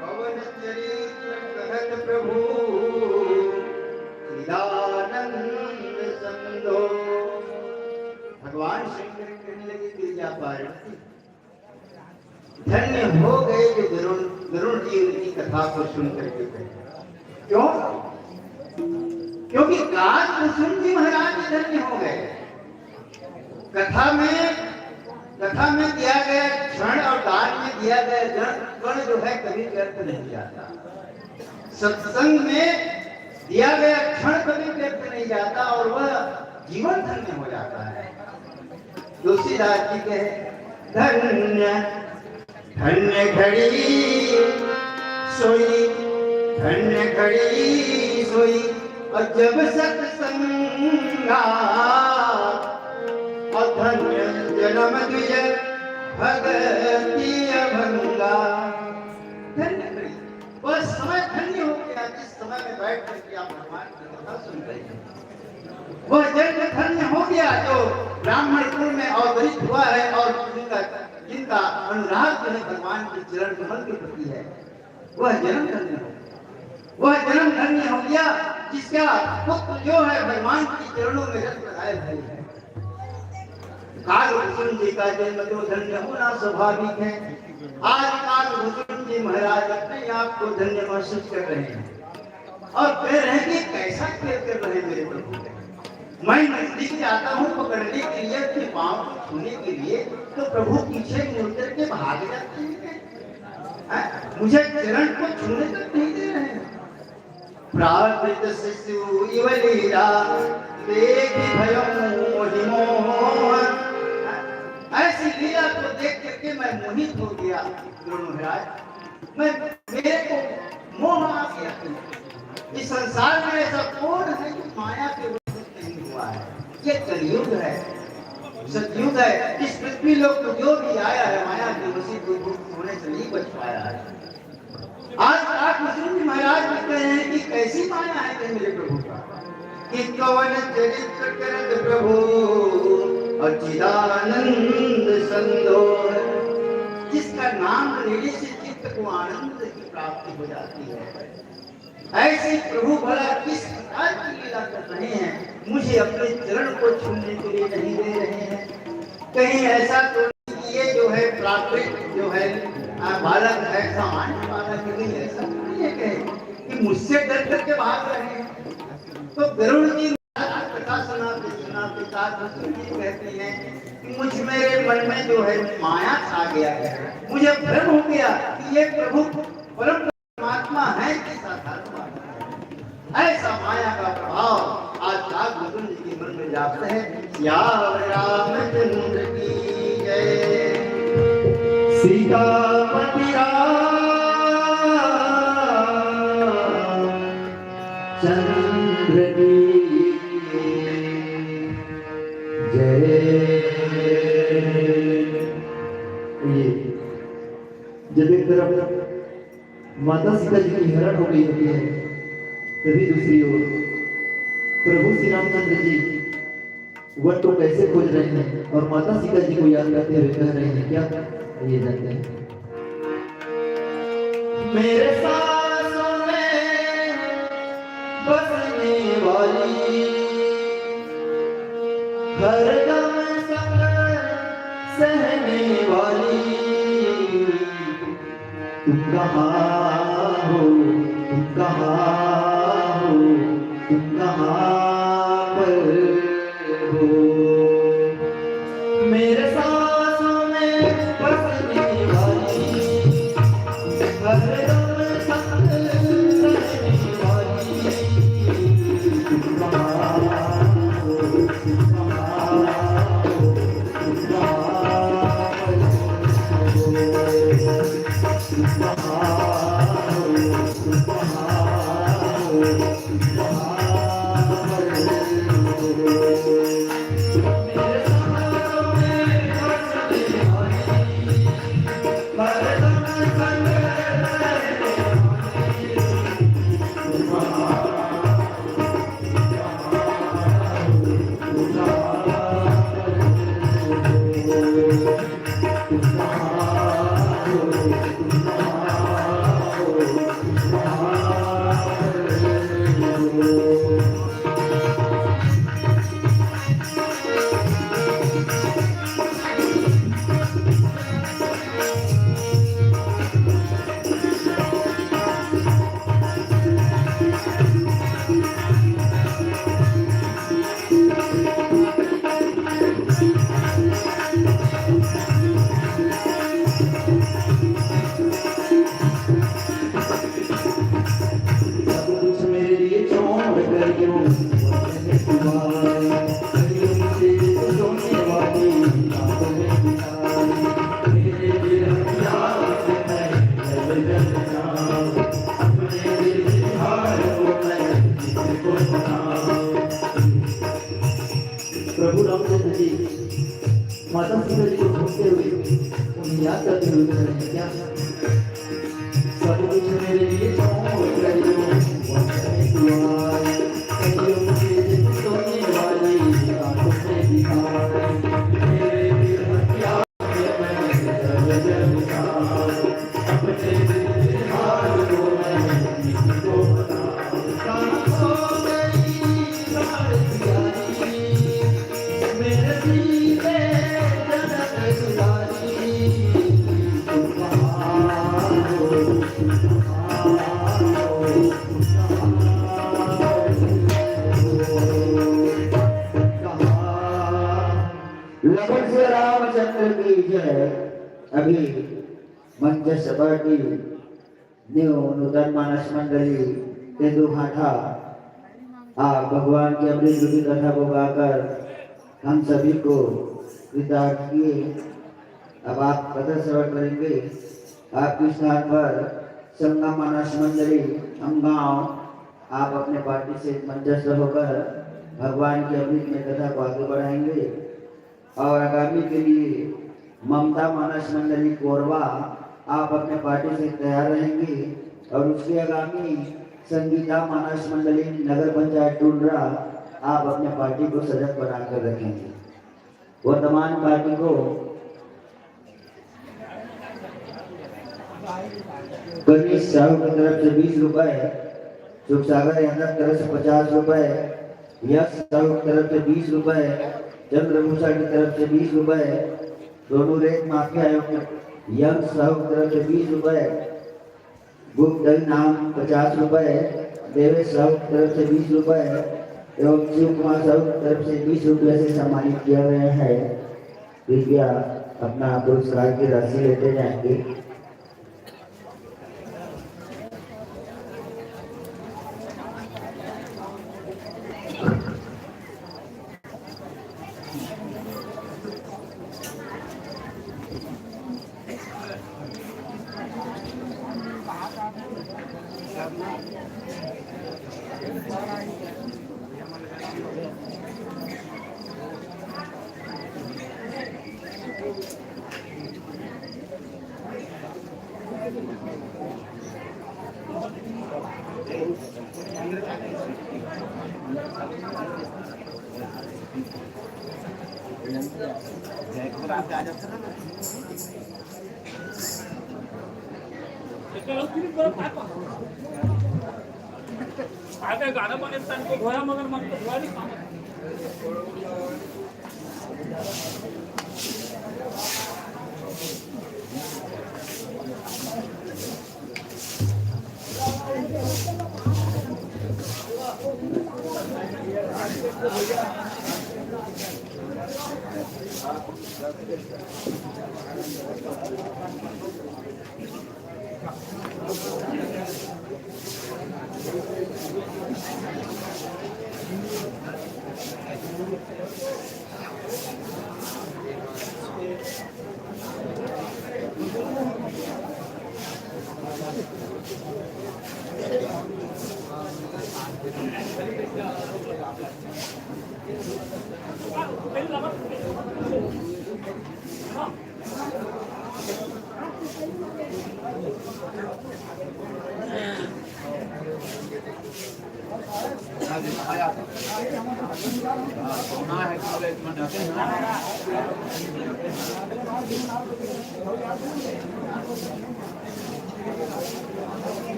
पवन चरित्र कहत प्रभु चिदानंद संदो। भगवान शंकर कहने लगे, गिरिजा पार्वती, धन्य हो गए जो गरुण, गरुण जी उनकी कथा को सुन करके गए। क्यों? क्योंकि काल कुसुम जी महाराज धन्य हो गए। कथा में, कथा में दिया गया क्षण और दान में दिया गया जन, कण जो है कभी व्यर्थ नहीं जाता। सत्संग में दिया गया क्षण कभी व्यर्थ नहीं जाता और वह जीवन धन्य हो जाता है। तुलसीदास जी कहे, धन्य धन्य घड़ी सोई, धन्य घड़ी सोई, और जब सत्संगा, और धन्य जन्म द्विज भगति अभंगा। धन्य घड़ी, वह समय धन्य हो गया जिस समय में बैठ करके आप भगवान की कथा सुन रहे हैं। वह जन्म धन्य हो गया जो ब्राह्मण कुल में अवतरित हुआ है और जिनका, जिनका अनुराग जो है भगवान के चरण कमल के प्रति है, वह जन्म धन्य हो गया। वह जन्म धन्य हो गया जिसका पुत्र जो है भगवान के चरणों में रत लगाए हुए है। काल कुसुम जी का जन्म तो धन्य होना स्वाभाविक है। आज काल कुसुम जी महाराज अपने आप को धन्य महसूस कर रहे हैं। और कह रहे हैं कि कैसा खेल कर रहे हैं मेरे प्रभु। मैं नजदीक जाता हूँ पकड़ने के लिए, अपने पाँव को छूने के लिए, तो प्रभु पीछे मुड़ करके भाग जाते हैं। हैं? मुझे चरण को छूने तक नहीं दे रहे हैं। प्राकृत शिशु इव लीला, देख भय मोहि मोहन। ऐसी लीला को देख करके मैं मोहित हो गया, गुरु महाराज। मैं, मेरे को मोह आ गया। इस संसार में ऐसा कौन है जो माया के वशीभूत नहीं हुआ है? ये कलयुग है, सतयुग है। इस पृथ्वी लोक को जो भी आया है, माया के वशीभूत होने से नहीं बच पाया है। आज काल कुसुम जी महाराज भी कहे हैं कि कैसी माया है कि मेरे प्रभु का, कि कवन चरित्र करत प्रभु और चिदानंद संदोह। जिसका नाम लेने से चित्त को आनंद की प्राप्ति हो जाती है। ऐसे प्रभु भला किस प्रकार की लीला कर रहे हैं, मुझे अपने चरण को छूने के लिए नहीं दे रहे हैं। कहीं ऐसा तो नहीं कि ये जो है प्राकृत जो है, आ, बालक है, सामान्य बालक है, कहीं ऐसा तो नहीं है कहीं कि मुझसे डर करके भाग रहे हैं। तो गरुड़ जी महाराज कथा सुनाते सुनाते काल कुसुम जी कहती हैं कि मुझ मेरे मन में जो है माया छा गया है, मुझे भ्रम हो गया कि ये प्रभु परम परमात्मा है कि साधारण बालक है। ऐसा माया का प्रभाव आज काल कुसुम जी के मन में जागता है। सियावर रामचंद्र की जय। सीतापति रामचंद्र की जय। ये जब एक तरफ माता सीता जी की हरण हो गई होती है, तभी दूसरी ओर प्रभु श्री रामचंद्र जी वन को कैसे खोज रहे हैं और माता सीता जी को याद करते हुए कह रहे हैं क्या, ये जानते हैं। मेरे सांसों में बसने वाली, हरदम संग सहने वाली, तुम कहाँ हो, तुम कहाँ हो, तुम कहाँ पर हो। मेरे सांसों में बसने वाली, हरदम संग रहने वाली, तुम कहाँ हो, तुम कहाँ हो, तुम कहाँ पर हो। प्रभु रामचंद्र जी माता सीता जी को ढूंढते हुए, उन्हें याद करते हुए बताएंगे क्या? सब कुछ मेरे लिए छोड़ कर यूं वो चली तू आई। कहियो मुझे सोने वाली आंखों से दिखाई। मेरे दिल में क्या लखन सिया रामचंद्र की जय। अभी मंच सभा की न्यू नूतन मानस मंडली के दू हाथा आप भगवान की अमृत रूपी कथा को गाकर हम सभी को कृतार्थ किए। अब आप कथा श्रवण करेंगे। आपके स्थान पर संगम मानस मंडली, हम गांव, आप अपने पार्टी से मंचस्थ होकर भगवान की अमृत में कथा को आगे बढ़ाएंगे। और आगामी के लिए ममता मानस मंडली कोरवा, आप अपने पार्टी से तैयार रहेंगे। और उसके आगामी संगीता मानस मंडली नगर पंचायत टुंडरा, आप अपने पार्टी को सजग बनाकर रखेंगे। वर्तमान पार्टी को कनिष साहू की तरफ से बीस रुपए, सुखसागर यादव की तरफ से पचास रुपए, यश साहू की तरफ से बीस रुपए, चंद्रभूषण की तरफ से बीस रुपए, सोनू रेत माफिया एवं यश साहू की तरफ से बीस रुपए, गुप्त नाम पचास रुपए, देवेश साहू की तरफ से बीस रुपए एवं शिव कुमार साहू की तरफ से बीस रुपए से सम्मानित किया गया है। कृपया अपना पुरस्कार की राशि लेते जाएंगे। आगे गाना बने तन को धोया मगर मन को धोया नहीं पाना।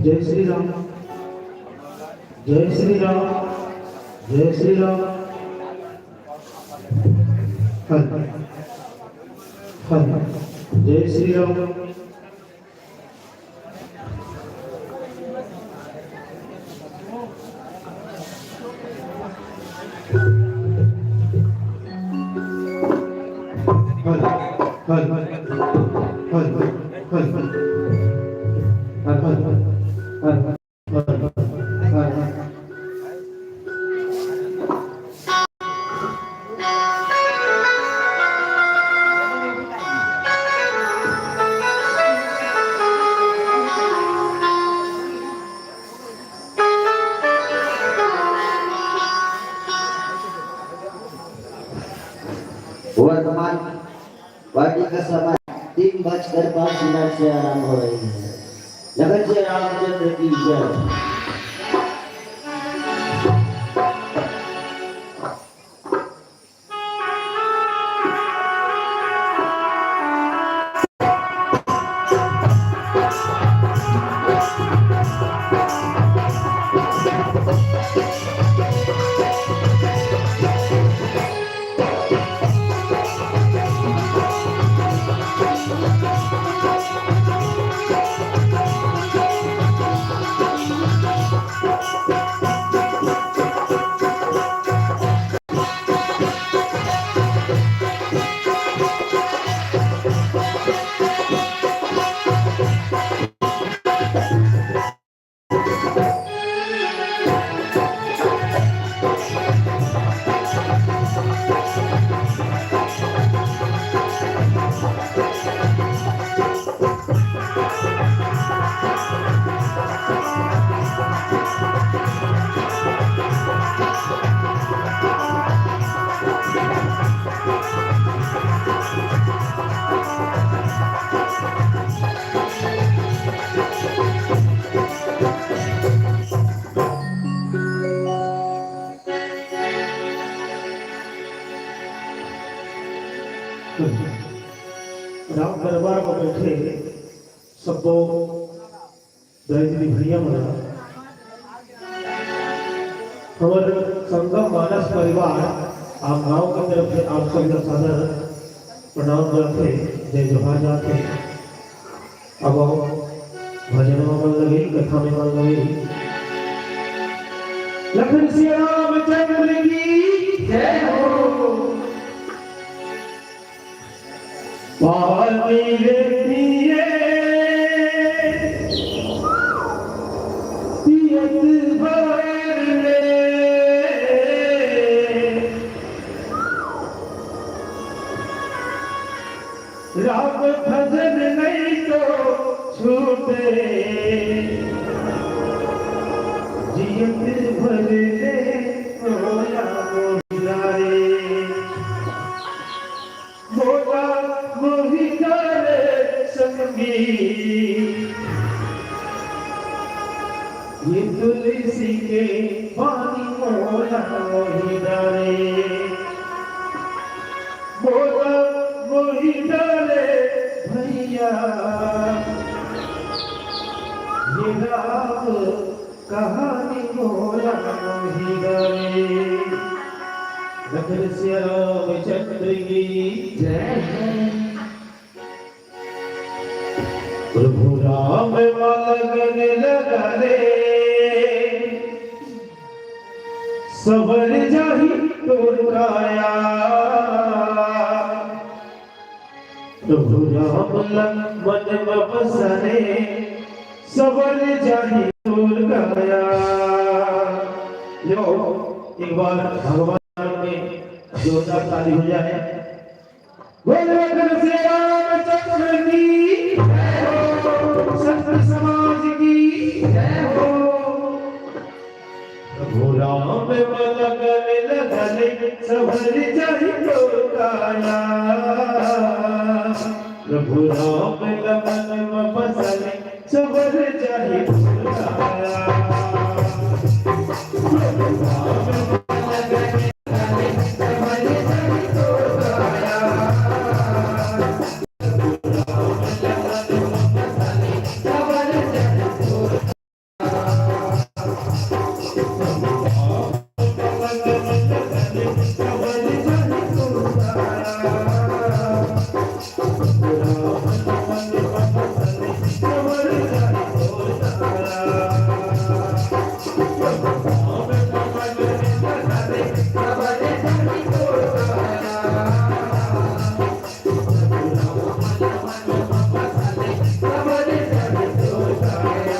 जय श्री राम, जय श्री राम, जय श्री राम। हल, हल, जय श्री राम। हल, हल, हल, हल, हल, हल। वर्तमान पार्टी का समय तीन बजकर पाँच मिनट से आरंभ हो रही है। लखन सिया रामचंद्र की जय। राम दरबार म बइठे सब्बो दाई दीदी भैया मन, हमर संगम मानस परिवार आप गांव के तरफ से आप सब ला सादर प्रणाम करथे, जय जोहार जाथे। अब भजन में मन लगे, कथा में मन लगे। लखन सिया रामचंद्र की जय हो। पानी रे पिए पियत भर ले, राम भजन नहीं तो छूटे, जियत भर ले मोला मोहिला रे। मोला मोहिला रे संगी, ये तुलसी के पानी मोला मोहिला रे। मोला मोहिला रे भैया, ये राम कहानी मोला मोहिला रे। लखन सिया रामचंद्र की जय हो। प्रभु राम मा लगन लगा ले, सवर जाही तोर काया। प्रभु राम ला मन म बसा ले, सवर जाही तोर काया। लो, एक बार भगवान के जोरदार ताली हो जाए। बोल लखन सिया रामचंद्र की जय हो, संत समाज की जय हो। प्रभु राम मा लगन लगा ले, सवर जाही तोर प्रभु राम लमन म बसले सबर जाहि दुर्गाया। प्रभु राम लमन म बसले सबर जाहि दुर्गाया।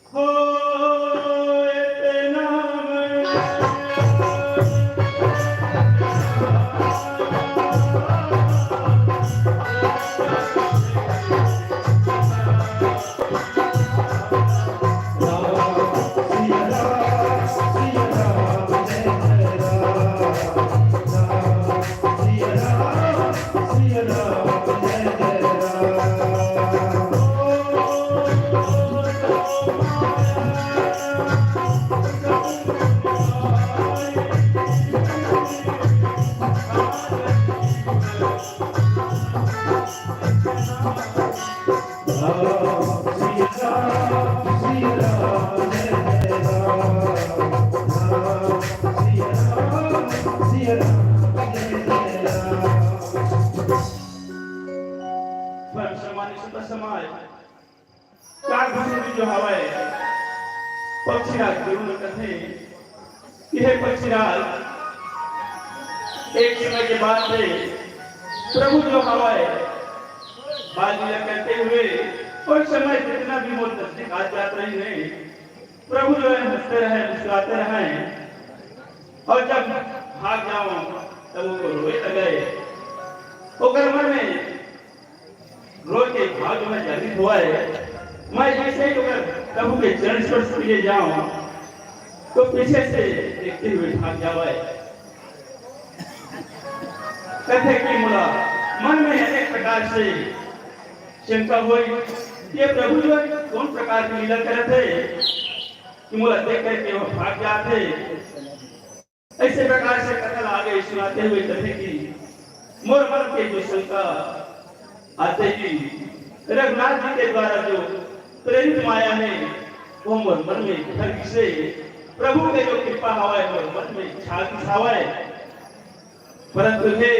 हो इतना मैं परम सम्मानित श्रोता समाज, काकभुजंग जो हवय, पक्षीराज गुरु ल कथे कि हे पक्षीराज, एक समय के बात हे, प्रभु जो हवय, बाल लीला करते हुए, उस समय जितना भी मोर नजदीक आ जात रहिन हे, प्रभु जो है हंसते रहे, मुस्कुराते रहे, और जब भाग जाओ तब वो रोए लगे। ओकर मन में रोए के भाव जो है जागृत हुआ है। मैं जैसे ही ओकर प्रभु के चरण स्पर्श के लिए जाऊं तो पीछे से देखते हुए भाग जावे। कथे कि मोला मन में अनेक प्रकार से शंका हुई, ये प्रभु जो है कौन प्रकार की लीला करत है कि मोला देख करके वो भाग जात है। ऐसे प्रकार से कथा ला आगे सुनाते हुए कथे कि मोर मन के जो शंका आते ही रघुनाथ जी के द्वारा जो प्रेरित माया है, वो मोर मन में भर से प्रभु के जो कृपा हवय, मोर मन में छा गिस हवय। परंतु हे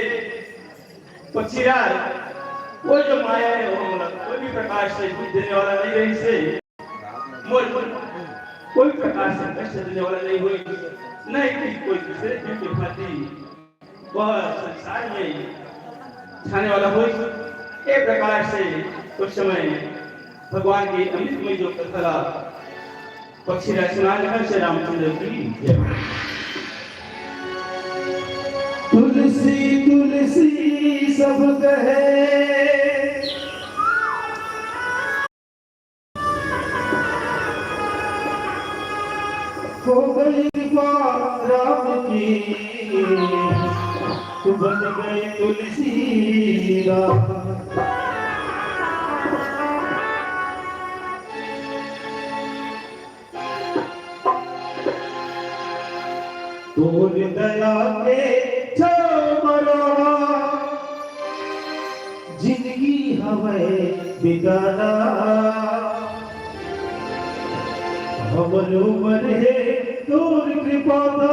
पक्षीराज, वो जो माया है, वो मोला कोई भी प्रकार से दुख देने वाला नहीं रहिस हे। मोर कोई प्रकार से कष्ट देने वाला नहीं होई, नहीं कि कोई दूसरे जीव के भांति वह संसार में छाने वाला होई। ए प्रकार से उस समय भगवान की अमृतमय जो कथा ला पक्षीराज सुना रहा है, श्री रामचंद्र की जय। तुलसी तुलसी सब कहे, हो गई कृपा राम की, तू बन गई तुलसी राम। तोर दया के छाँव म रहा, जिंदगी हवय बिताना। हमर उमर हे तोर कृपा ता,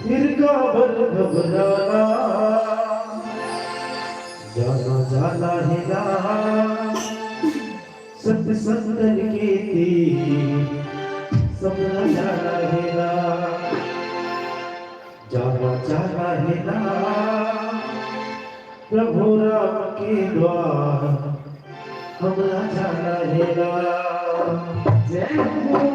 फिर काबर घबराना। जाना जाना हे ना, संत संतन के तीर, सबला जाना हे ना। जाना जाना हे ना, प्रभु राम के द्वार, हमला जाना हे ना। जय हो।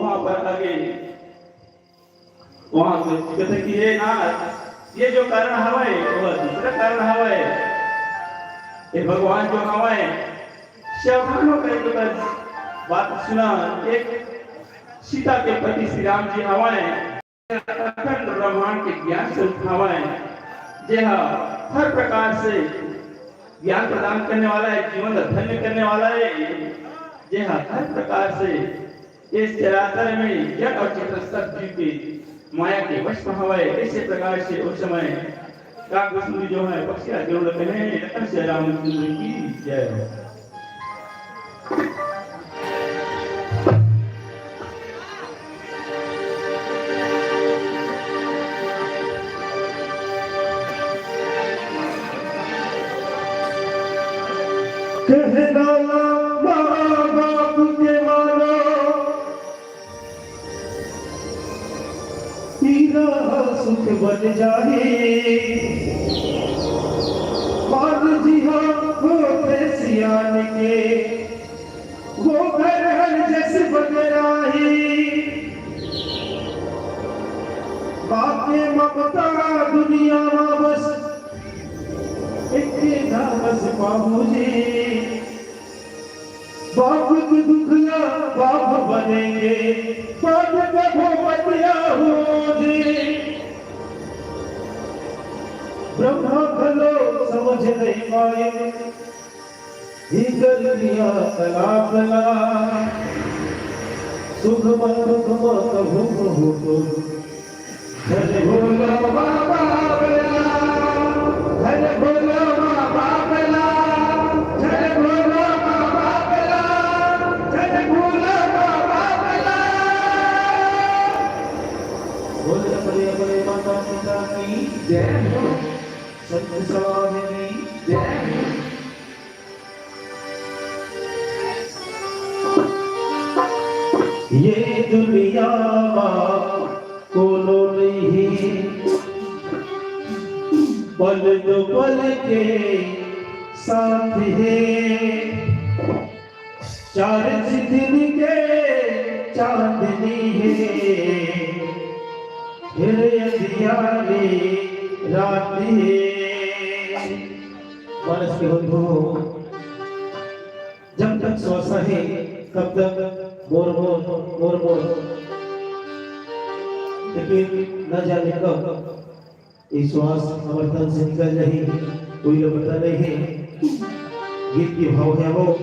वहाँ पर आगे, वहाँ पे कहते कि हे नाथ, ये जो कारण हवय, वो दूसरा कारण हवय। ये भगवान जो हवय, सावधान होकर एक बार बात सुना। एक सीता के पति श्री राम जी हवय, अखंड ब्रह्मांड के ज्ञान स्वरूप हवय, जे ह हर प्रकार से ज्ञान प्रदान करने वाला है, जीवन ला धन्य करने वाला है, जे ह हर प्रकार से इस चराचर में जड़ और चेतन सब जीव के माया के वश में हवय। इसी प्रकार से उस समय राक्षस मुनि जो है, पक्षी आदि उन लोग कहे, "हे श्री रामचंद्र की जय हो।" कहना माँ बाप के मानो, पीरा सुख बन जाही। मान जिहा होथे सियान के, वो घर हर जस बन राही। बाप के ममता दुनिया मा बस, एक धाम बस पाहू जी। बाप के दुख ला बाप बनेंगे, बाप कभो मत आहो जी। ब्रह्मा घलो समझ नहीं पाए, ही कर दिया कला कला। सुख मन दुख मन कभो कभो तो धन भोला बाबा बेला, धन भोला बाबा बेला, धन भोला बाबा बेला, धन भोला बाबा बेला। बोल अपने अपने माता पिता की जय हो, संत समाज की जय हो। ये दुनिया मा कोनो नहीं, पल दो पल के साथ है। चार दिन के चांदनी है, फिर अंधियारी रात है। मानस के बंधुओं, जब तक श्वास आहे, तब तक मोर मोर, मोर मोर। लेकिन न जाने कब ये श्वास हमर तन से निकल जाही, कोई ला पता नहीं है। गीत के भाव है वो।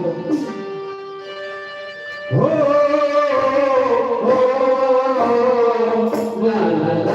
हो, हो, हो, हो, ला, ला, ला, ला, ला।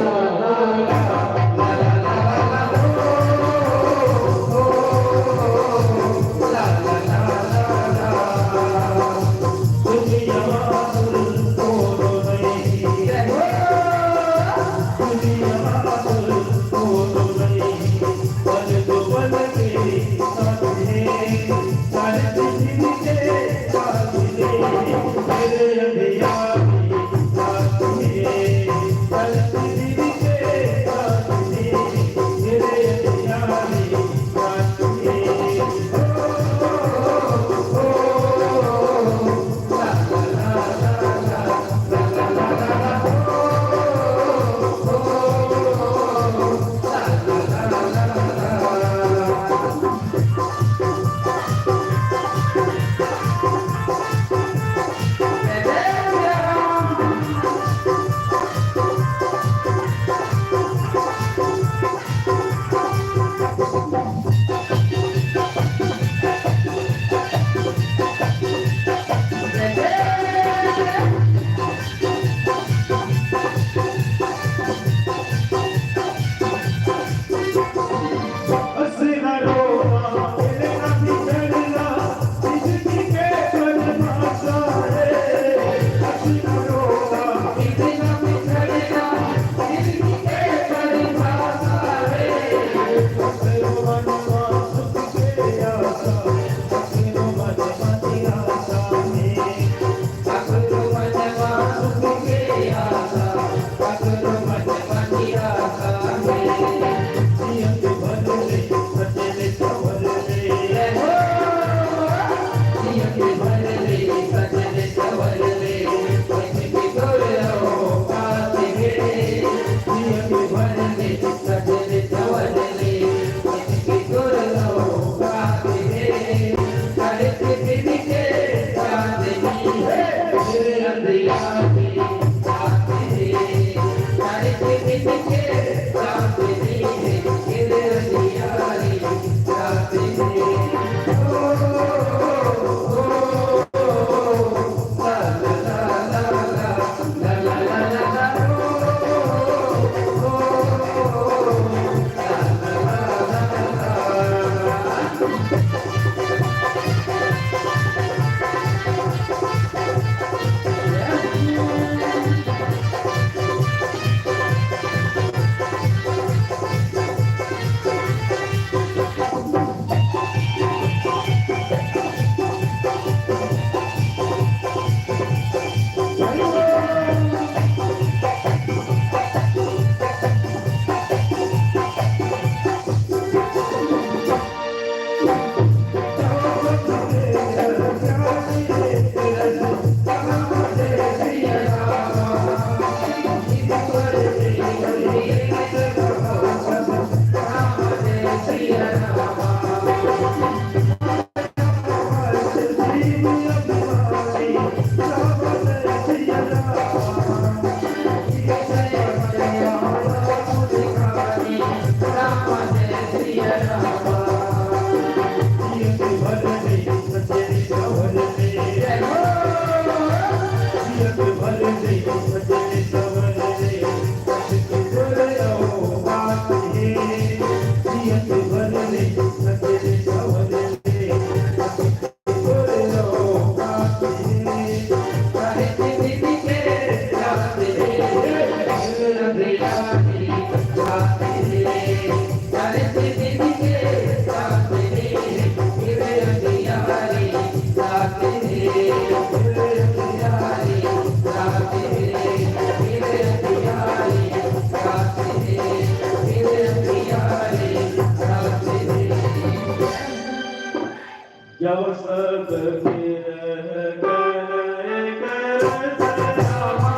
जब सब गिरह गए गरज रामा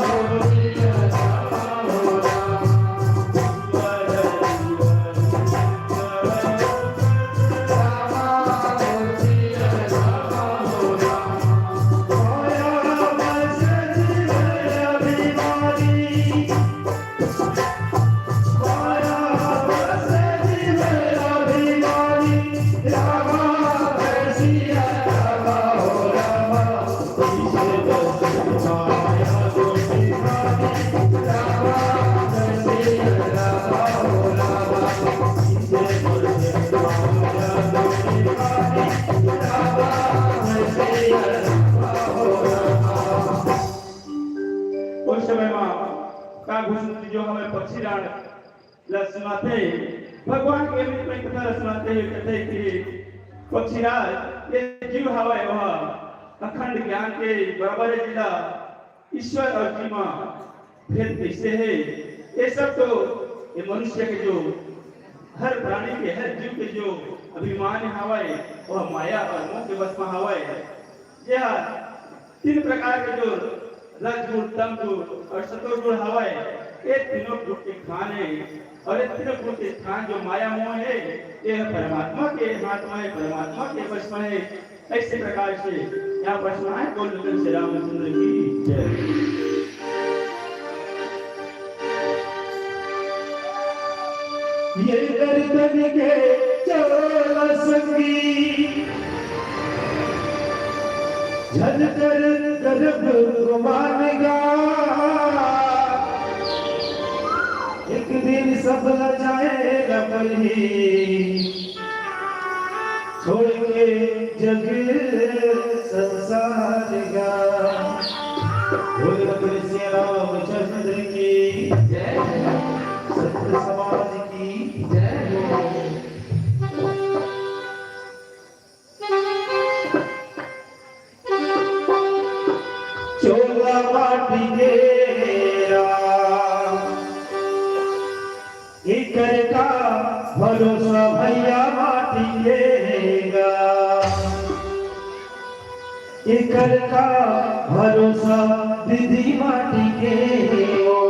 हो, रामा हो, रामा। उस समय मा काकभूषण जी जो हमें पक्षीराज ला सुनाथे, भगवान के अमृतमय कथा ला सुनाथे हुए कथे कि पक्षीराज, ये जीव हवय, वह अखंड ज्ञान के बराबर हे, जेला ईश्वर अउ जीव म भेद कइसे हे? ये सब तो ये मनुष्य के जो, हर प्राणी के, हर जीव के जो अभिमान हवय, वह माया अउ मोह के वश म हवय। यह तीन प्रकार के जो रजगुण, तमगुण अउ सतोगुण हवय, ये तीनों गुण के खान हे। अउ ये तीनों गुण के खान जो माया मोह हे, ये परमात्मा के हाथ म हे, परमात्मा के वश म हे। ऐसे प्रकार से यहाँ पर सुनाए बोल श्री रामचंद्र की जय। ये दर्दन के चोला संगी, झन कर गर्भ गुमान गा। एक दिन सब ला जाए ला पड़ही, छोड़ के जग संसार गा। बोल बोल श्री रामचंद्र की जय, सत्य समाज की जय। चोला माटी के राम, एकर का भरोसा भैया माटी के गा। एकर का भरोसा दीदी माटी के ओ।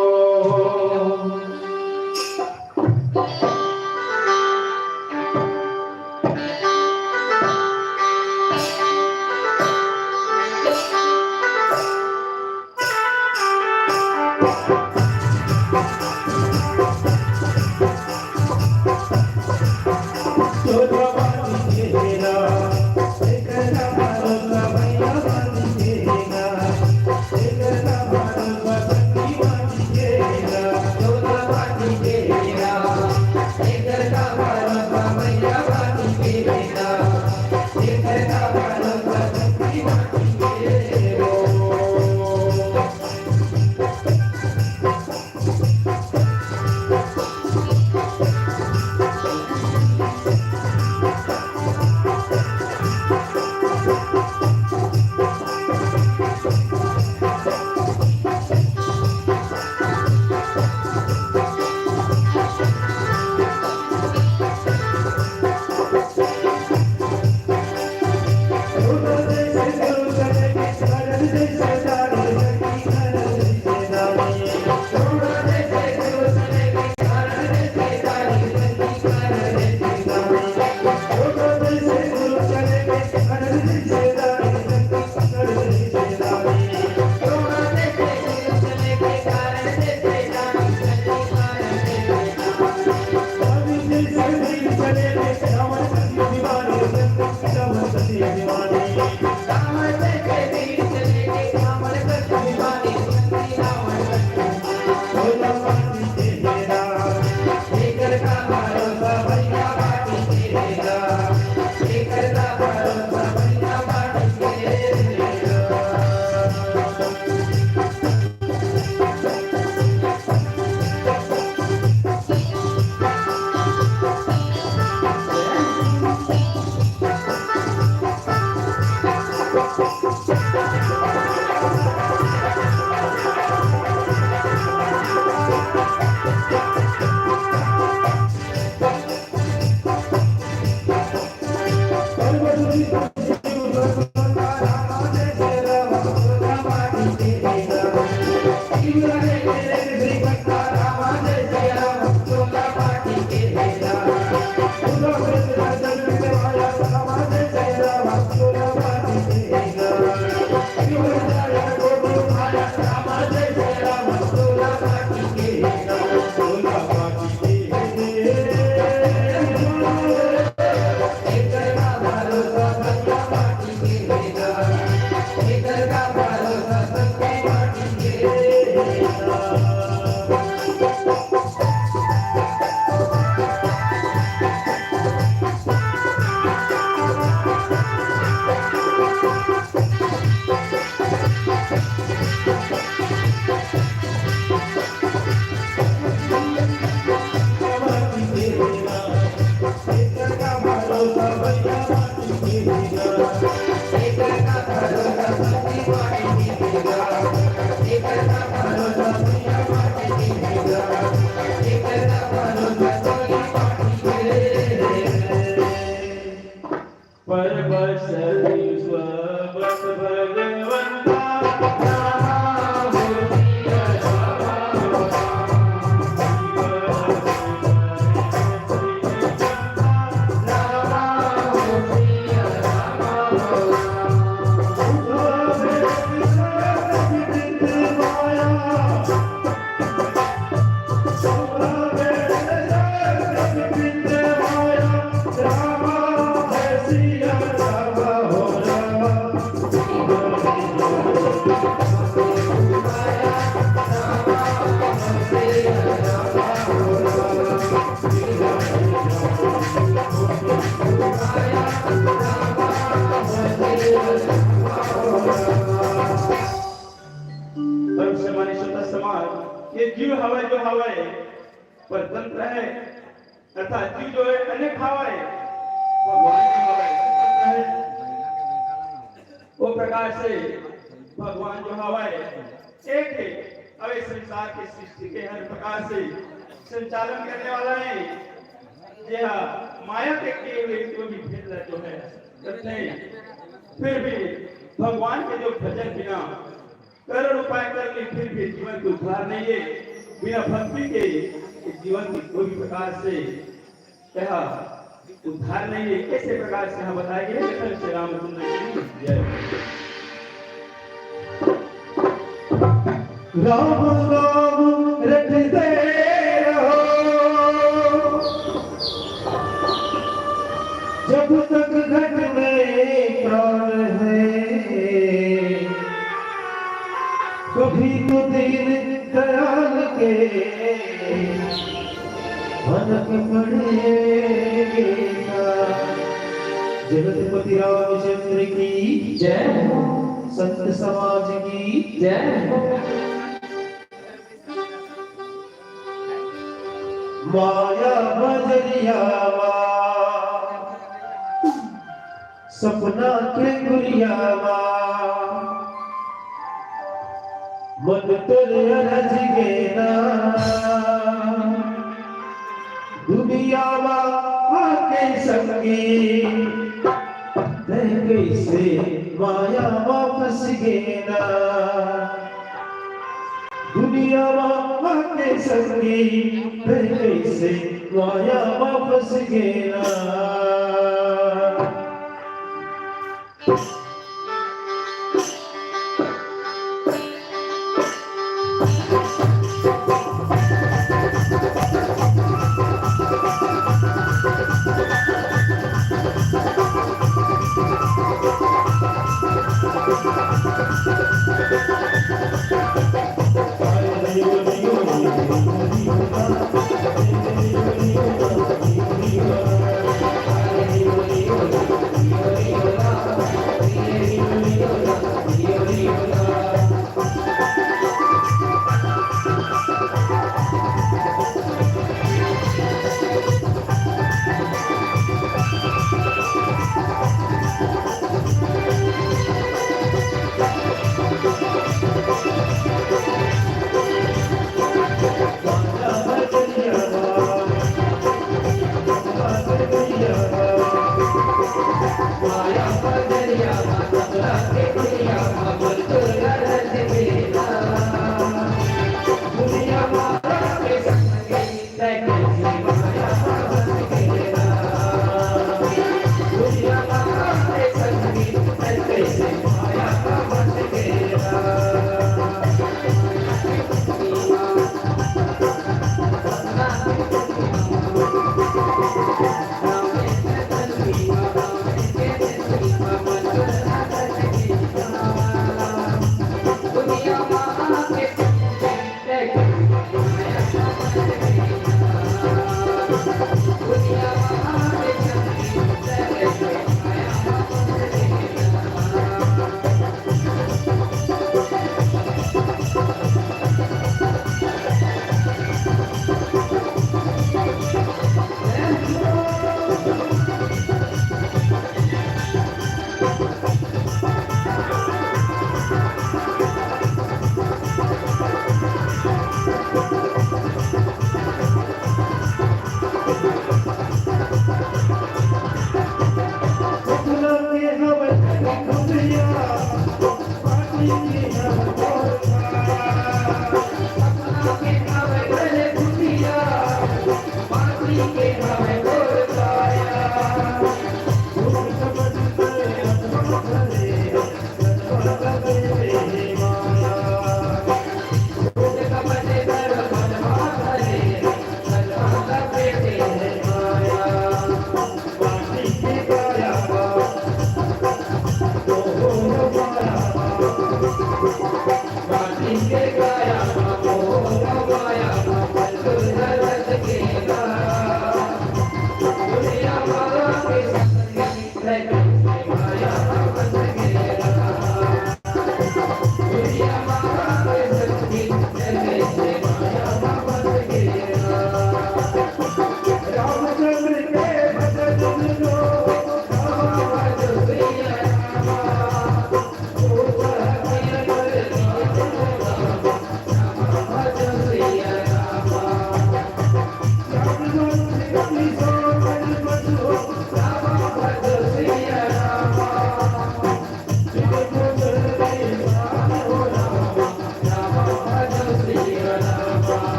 परम सती स्वपथ भगवंता रामा हो सिया रामा हो रामा। परम सम्मानित श्रोता समाज, ये जीव हवय जो हवय, परतंत्र है, अर्थात जीव जो है अनेक हवय, भगवान जो हवय परतंत्र है। वो प्रकार से भगवान जो हवय एक है, अउ इस संसार के सृष्टि के हर प्रकार से संचालन करने वाला है। यह माया के केवल एक भी भेद ला जो है, करत नहीं। फिर भी भगवान के जो भजन बिना करोड़ उपाय कर ले, फिर भी जीवन के उद्धार नहीं है। बिना भक्ति के जीवन की कोई प्रकार से यह उद्धार नहीं है। ऐसे प्रकार से हम बताए गए हैं। श्री रामचंद्र की जय। राम नाम रटते रहो, जब तक घट में प्राण है। कभी तो दीन दयाल के भनक पड़ेगा। जगतपति रामचंद्र की जय हो। संत समाज की जय हो। माया बजरिया मा, सपना के गुरिया मा, मन तोर अरज गे ना। दुनिया मा आके संगी, तैं कइसे माया मा फंस गे ना। दुनिया मा आके संगी, तैं कइसे माया मा फंस गे ना।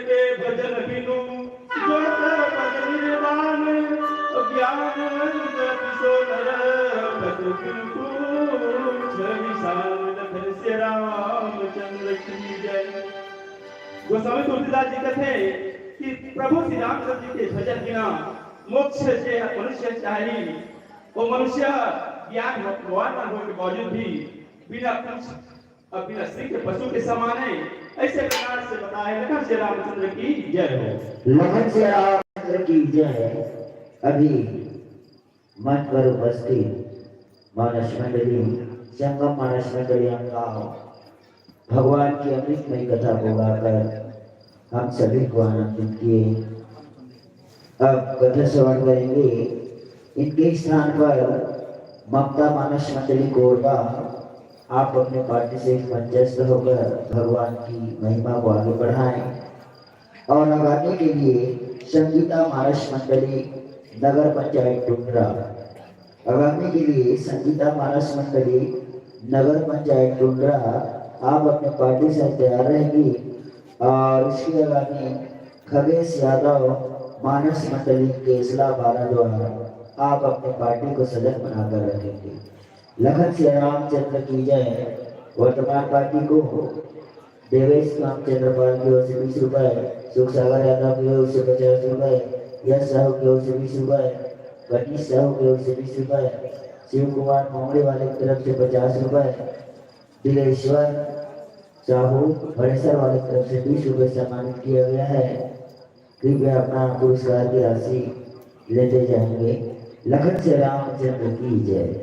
के भजन बिनु जोड़त पद निर्वाण, ज्ञान अनंत अति सोनर पद बिनु पूछ विशाल। लखन सिया रामचंद्र की जय। गोस्वामी तुलसीदास जी कहते हैं कि प्रभु श्री रामचंद्र जी के भजन बिना मोक्ष जे मनुष्य चाही, वो मनुष्य ज्ञान भगवान होने के बावजूद भी बिना कुछ अब बिना श्री के पशु के समान है। ऐसे प्रकार से बताए लखन सिया रामचंद्र की जय हो। लखन सिया रामचंद्र की जय। अभी मंच पर उपस्थित मानस मंडली, संगम मानस मंडली का भगवान की अमृतमय कथा को गाकर हम सभी को आनंदित किए। अब कथा श्रवण करेंगे। इनके स्थान पर ममता मानस मंडली कोरबा, आप अपने पार्टी से मंचस्थ होकर भगवान की महिमा को आगे बढ़ाएं। और आगामी के लिए संगीता मानस मंडली, नगर पंचायत टुंडरा, आगामी के लिए संगीता मानस मंडली, नगर पंचायत टुंडरा, आप अपने पार्टी से तैयार रहेंगी। और उसके आगामी खगेश यादव, मानस मंडली, केसला, बारा द्वारा, आप अपने पार्टी को सजग बनाकर रखेंगे। लखन सिया रामचंद्र की जय। वर्तमान पार्टी को देवेश रामचंद्र पाल की ओर से बीस रुपए, सुख सागर यादव की ओर से पचास रुपए, यश साहू की ओर से बीस रुपए, गणेश साहू की ओर से बीस रुपए, शिव कुमार मोमड़े वाले की तरफ से पचास रुपए, दिलेश्वर साहू भड़ेसर वाले की तरफ से बीस रुपए सम्मानित किया गया है। कृपया अपना पुरस्कार की राशि लेते जाएंगे। लखन सिया रामचंद्र की जय।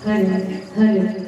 Hello, hello.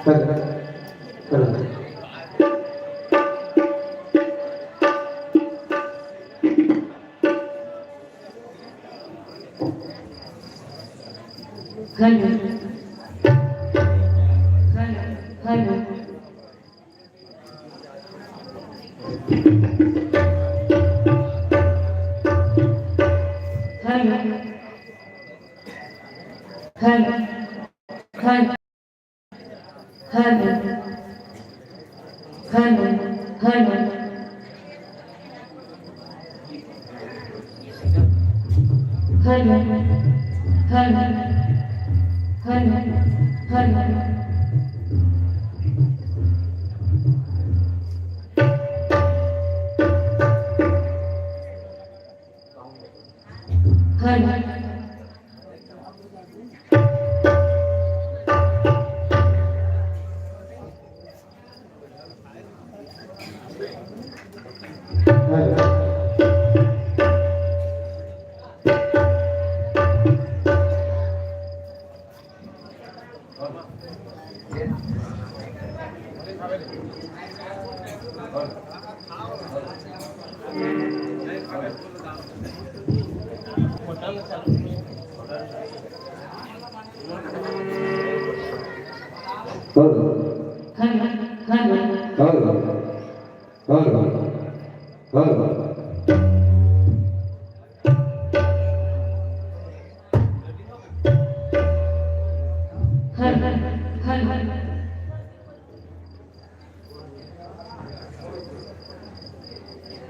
Hello, hello. Hello, hello, hello. Hello, hello, hello. Hello, hello, hello. Hello, hello, hello, hello. Hello. Hello, hello, hello. Hello, hello, hello. Hello, hello, hello.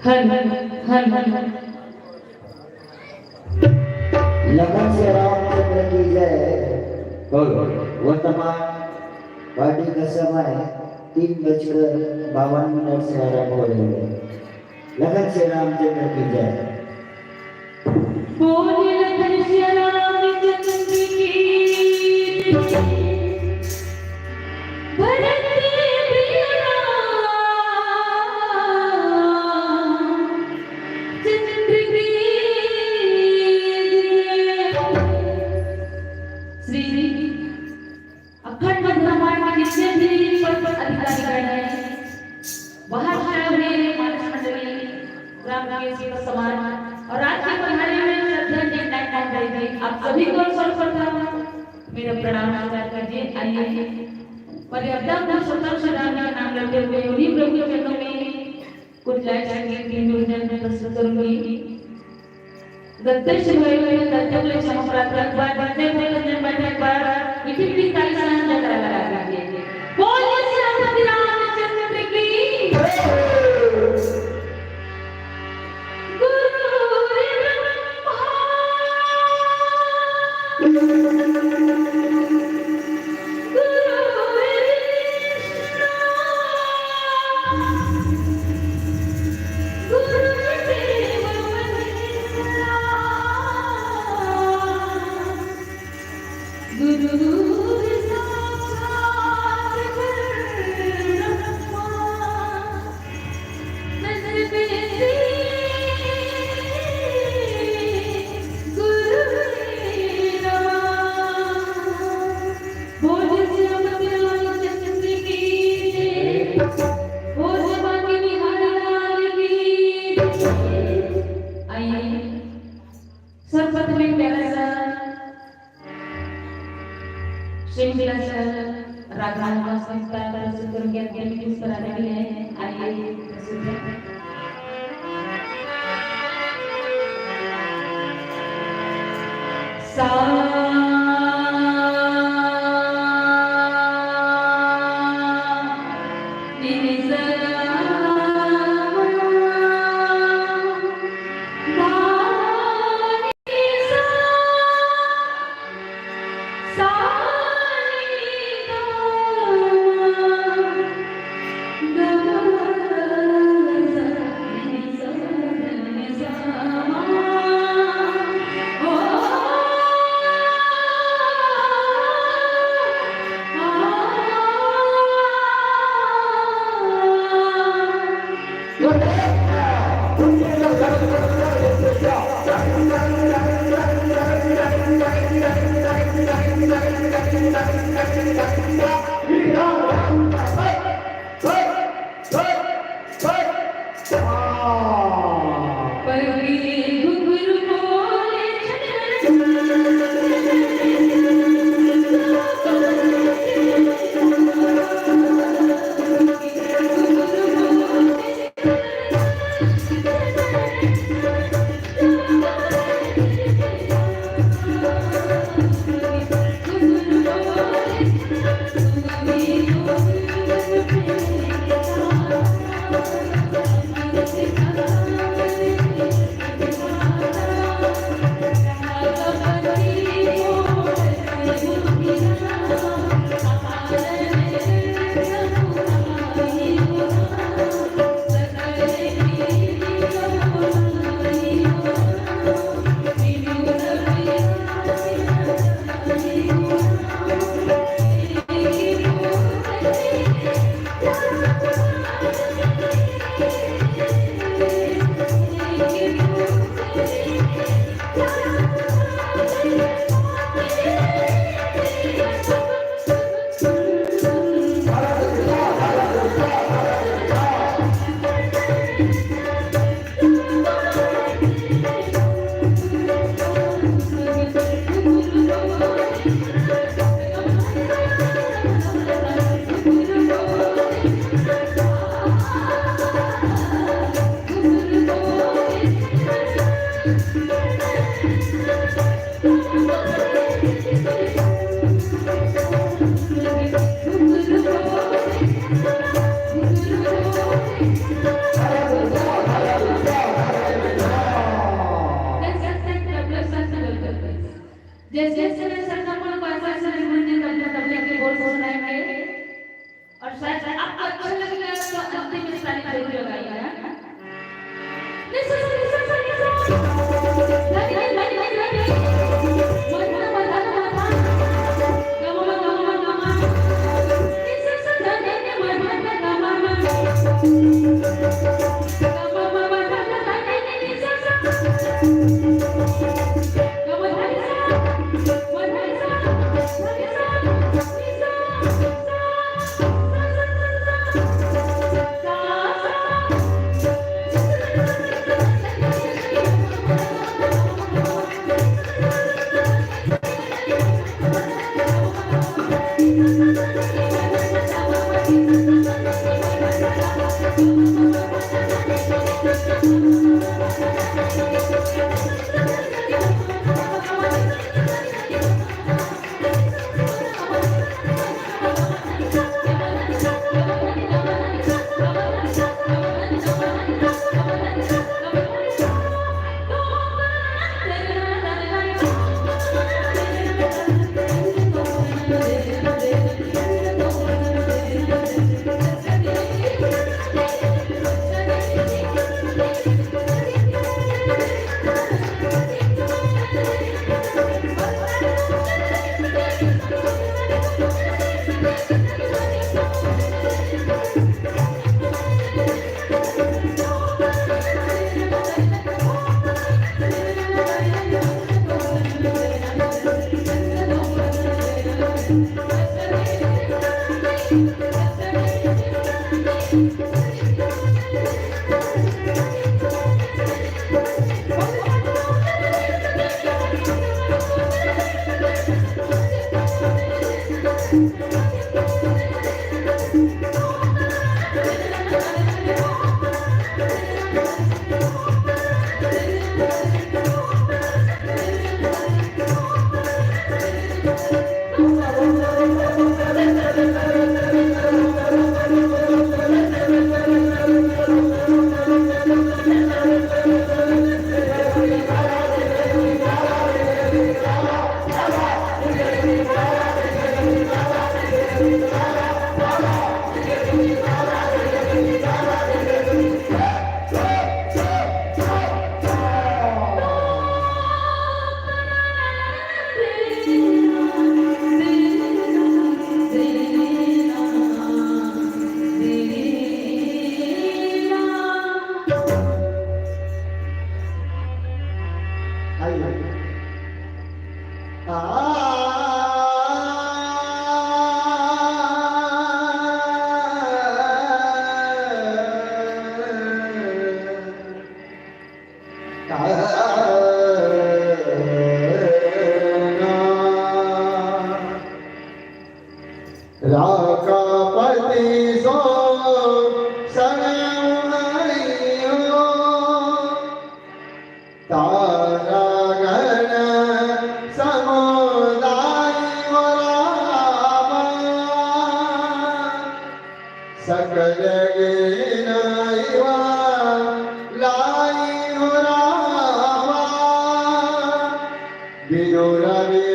Hello, hello, hello. Lakhan Shri Ramchandra की जय। बोलो। वर्तमान पार्टी का समय तीन बजकर बावन minute से आरंभ हो रही है। लखन श्री रामचंद्र की जय। बोल लखन श्री रामचंद्र की जय। भरत के प्रिय राम चंद्र की जय। श्री अखंड ब्रह्मांड के जितने भी पद अधिकारीगण हैं, वहाँ खड़े हुए मानस मंडली, ग्राम के सेवक समाज और आज के पधारे हुए श्रद्धेय नायक महोदय जी, आप सभी को सर्वप्रथम मेरा प्रणाम स्वीकार कीजिए। आइए, मर्यादा पुरुषोत्तम श्री राम का नाम लेते हुए उन्हीं प्रभु चरणों में कुछ लाइन संगीत की निवेदन प्रस्तुत करूंगी। गद्य से भाई बहन गद्य को क्षमा प्रार्थना, एक बार गद्य को गद्य बैठे, एक बार मीठी मीठी ताली से जयकारा लगा दीजिए। बोलिए सियापति रामचंद्र की। गुरु ब्रह्मा, गुरु विष्णु, गुरु देव महेश्वरा। गुरु साक्षात परब्रह्मा, तस्मै श्री गुरु नमः। बोल श्याम रामचंद्र की जय। बोल बांके बिहारी लाल की जय। आइए, सर्वप्रथम एक प्यारा सा श्रीमती लक्ष्मी राग मालवा संस्था प्रस्तुत करेंगे, अध्ययन की उस पर आने के लिए आइए प्रस्तुत है। सा, नी, सा, धा, नी, सा। जैसे जैसे मैं सरना बोल पासा से गुरुजी तबले तबले के बोल सुनाएंगे और शायद आपको अच्छा लगेगा तो अंतिम में ताली जरूर लगाइएगा।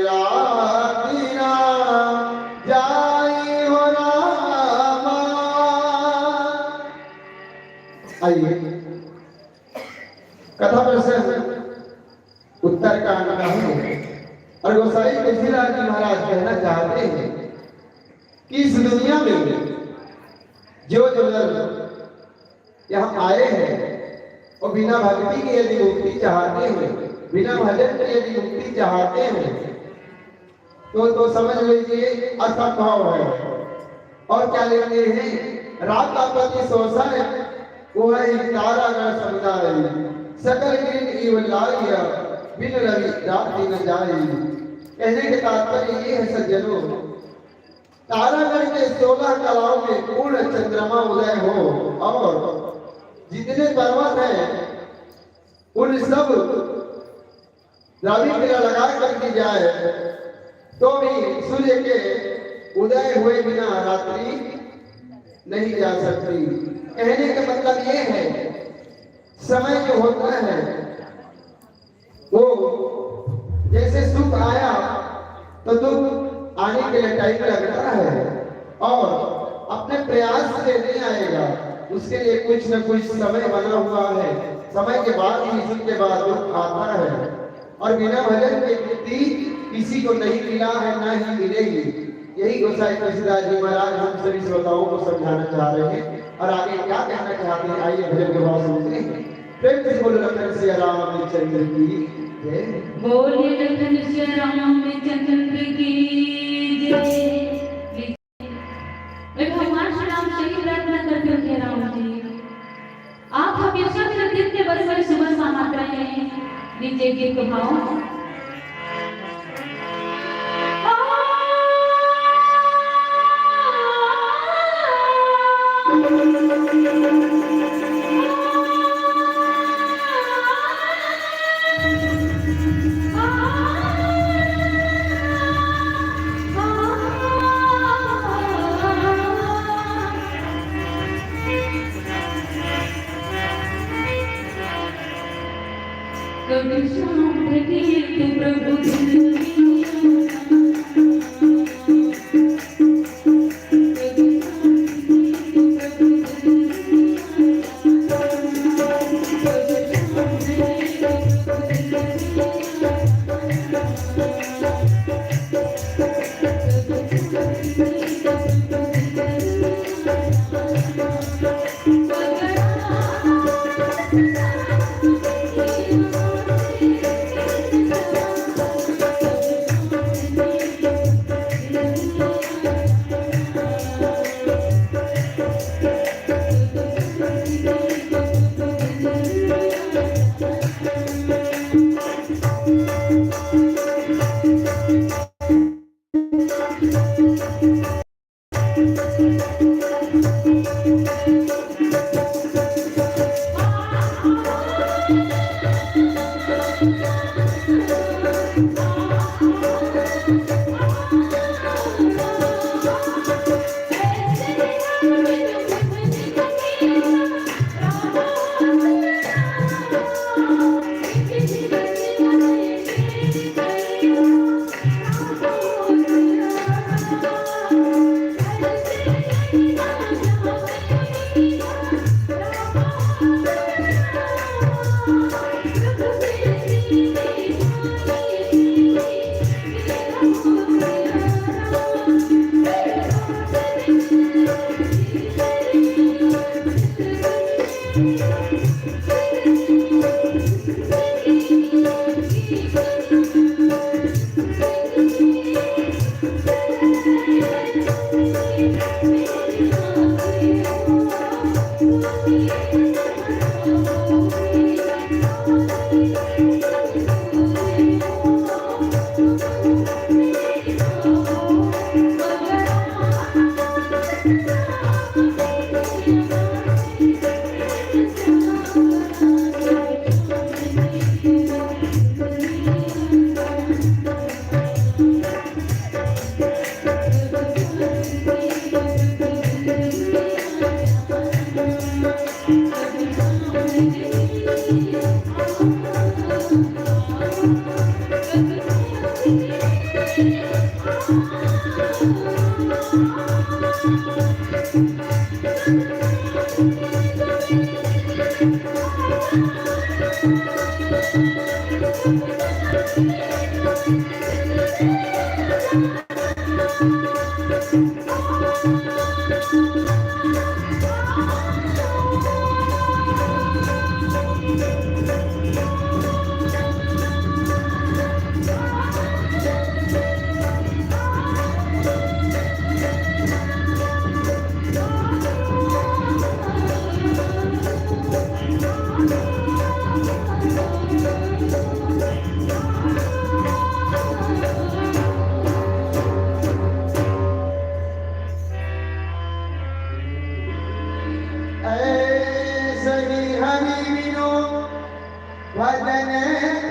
राति ना जाई हो रामा। आइए, कथा प्रसंग उत्तरकांड का है। और गोसाई तुलसीदास जी महाराज कहना चाहते हैं कि इस दुनिया में जो जो नर यहाँ आए हैं, वो बिना भक्ति के यदि मुक्ति चाहते हैं, बिना भजन के यदि मुक्ति चाहते हैं, तो, तो समझ लीजिए, असंभव है। और क्या लेते हैं? रातापति सोसै, वही तारागण समुदाय, सकल गिरिन इव लाइया, बिन रवि राति न जाई। कहने के तात्पर्य ये है सज्जनों, तारागण के सोलह कलाओं में पूर्ण चंद्रमा उदय हो और जितने पर्वत हैं, उन सब रवि किरण लगा कर दी जाए, तो भी सूर्य के उदय हुए बिना रात्रि नहीं जा सकती। कहने का मतलब ये है, समय जो होता है, वो जैसे सुख आया तो दुख आने के लिए टाइम लगता है, और अपने प्रयास से नहीं आएगा, उसके लिए कुछ न कुछ समय बना हुआ है। समय के बाद ही सुख के बाद दुख आता है, और बिना भजन के मुक्ति किसी को नहीं मिला है, ना ही मिलेगी। यही गोसाई तुलसीदास जी महाराज हम सभी श्रोताओं को समझाना चाह रहे हैं। और आगे क्या कहना चाहते हैं, आइए भजन के भाव सुनते हैं। प्रेम से बोलो लखन सिया रामचंद्र की जय। बोलिए लखन सिया रामचंद्र की जय। मैं भगवान श्री राम से ही प्रार्थना करती हूँ, हे राम जी, आप हमेशा मेरे दिल में बस बस सुबह शाम आते हैं। लीजिए गीत को भाव। ऐसे ही हरि विनोद वदन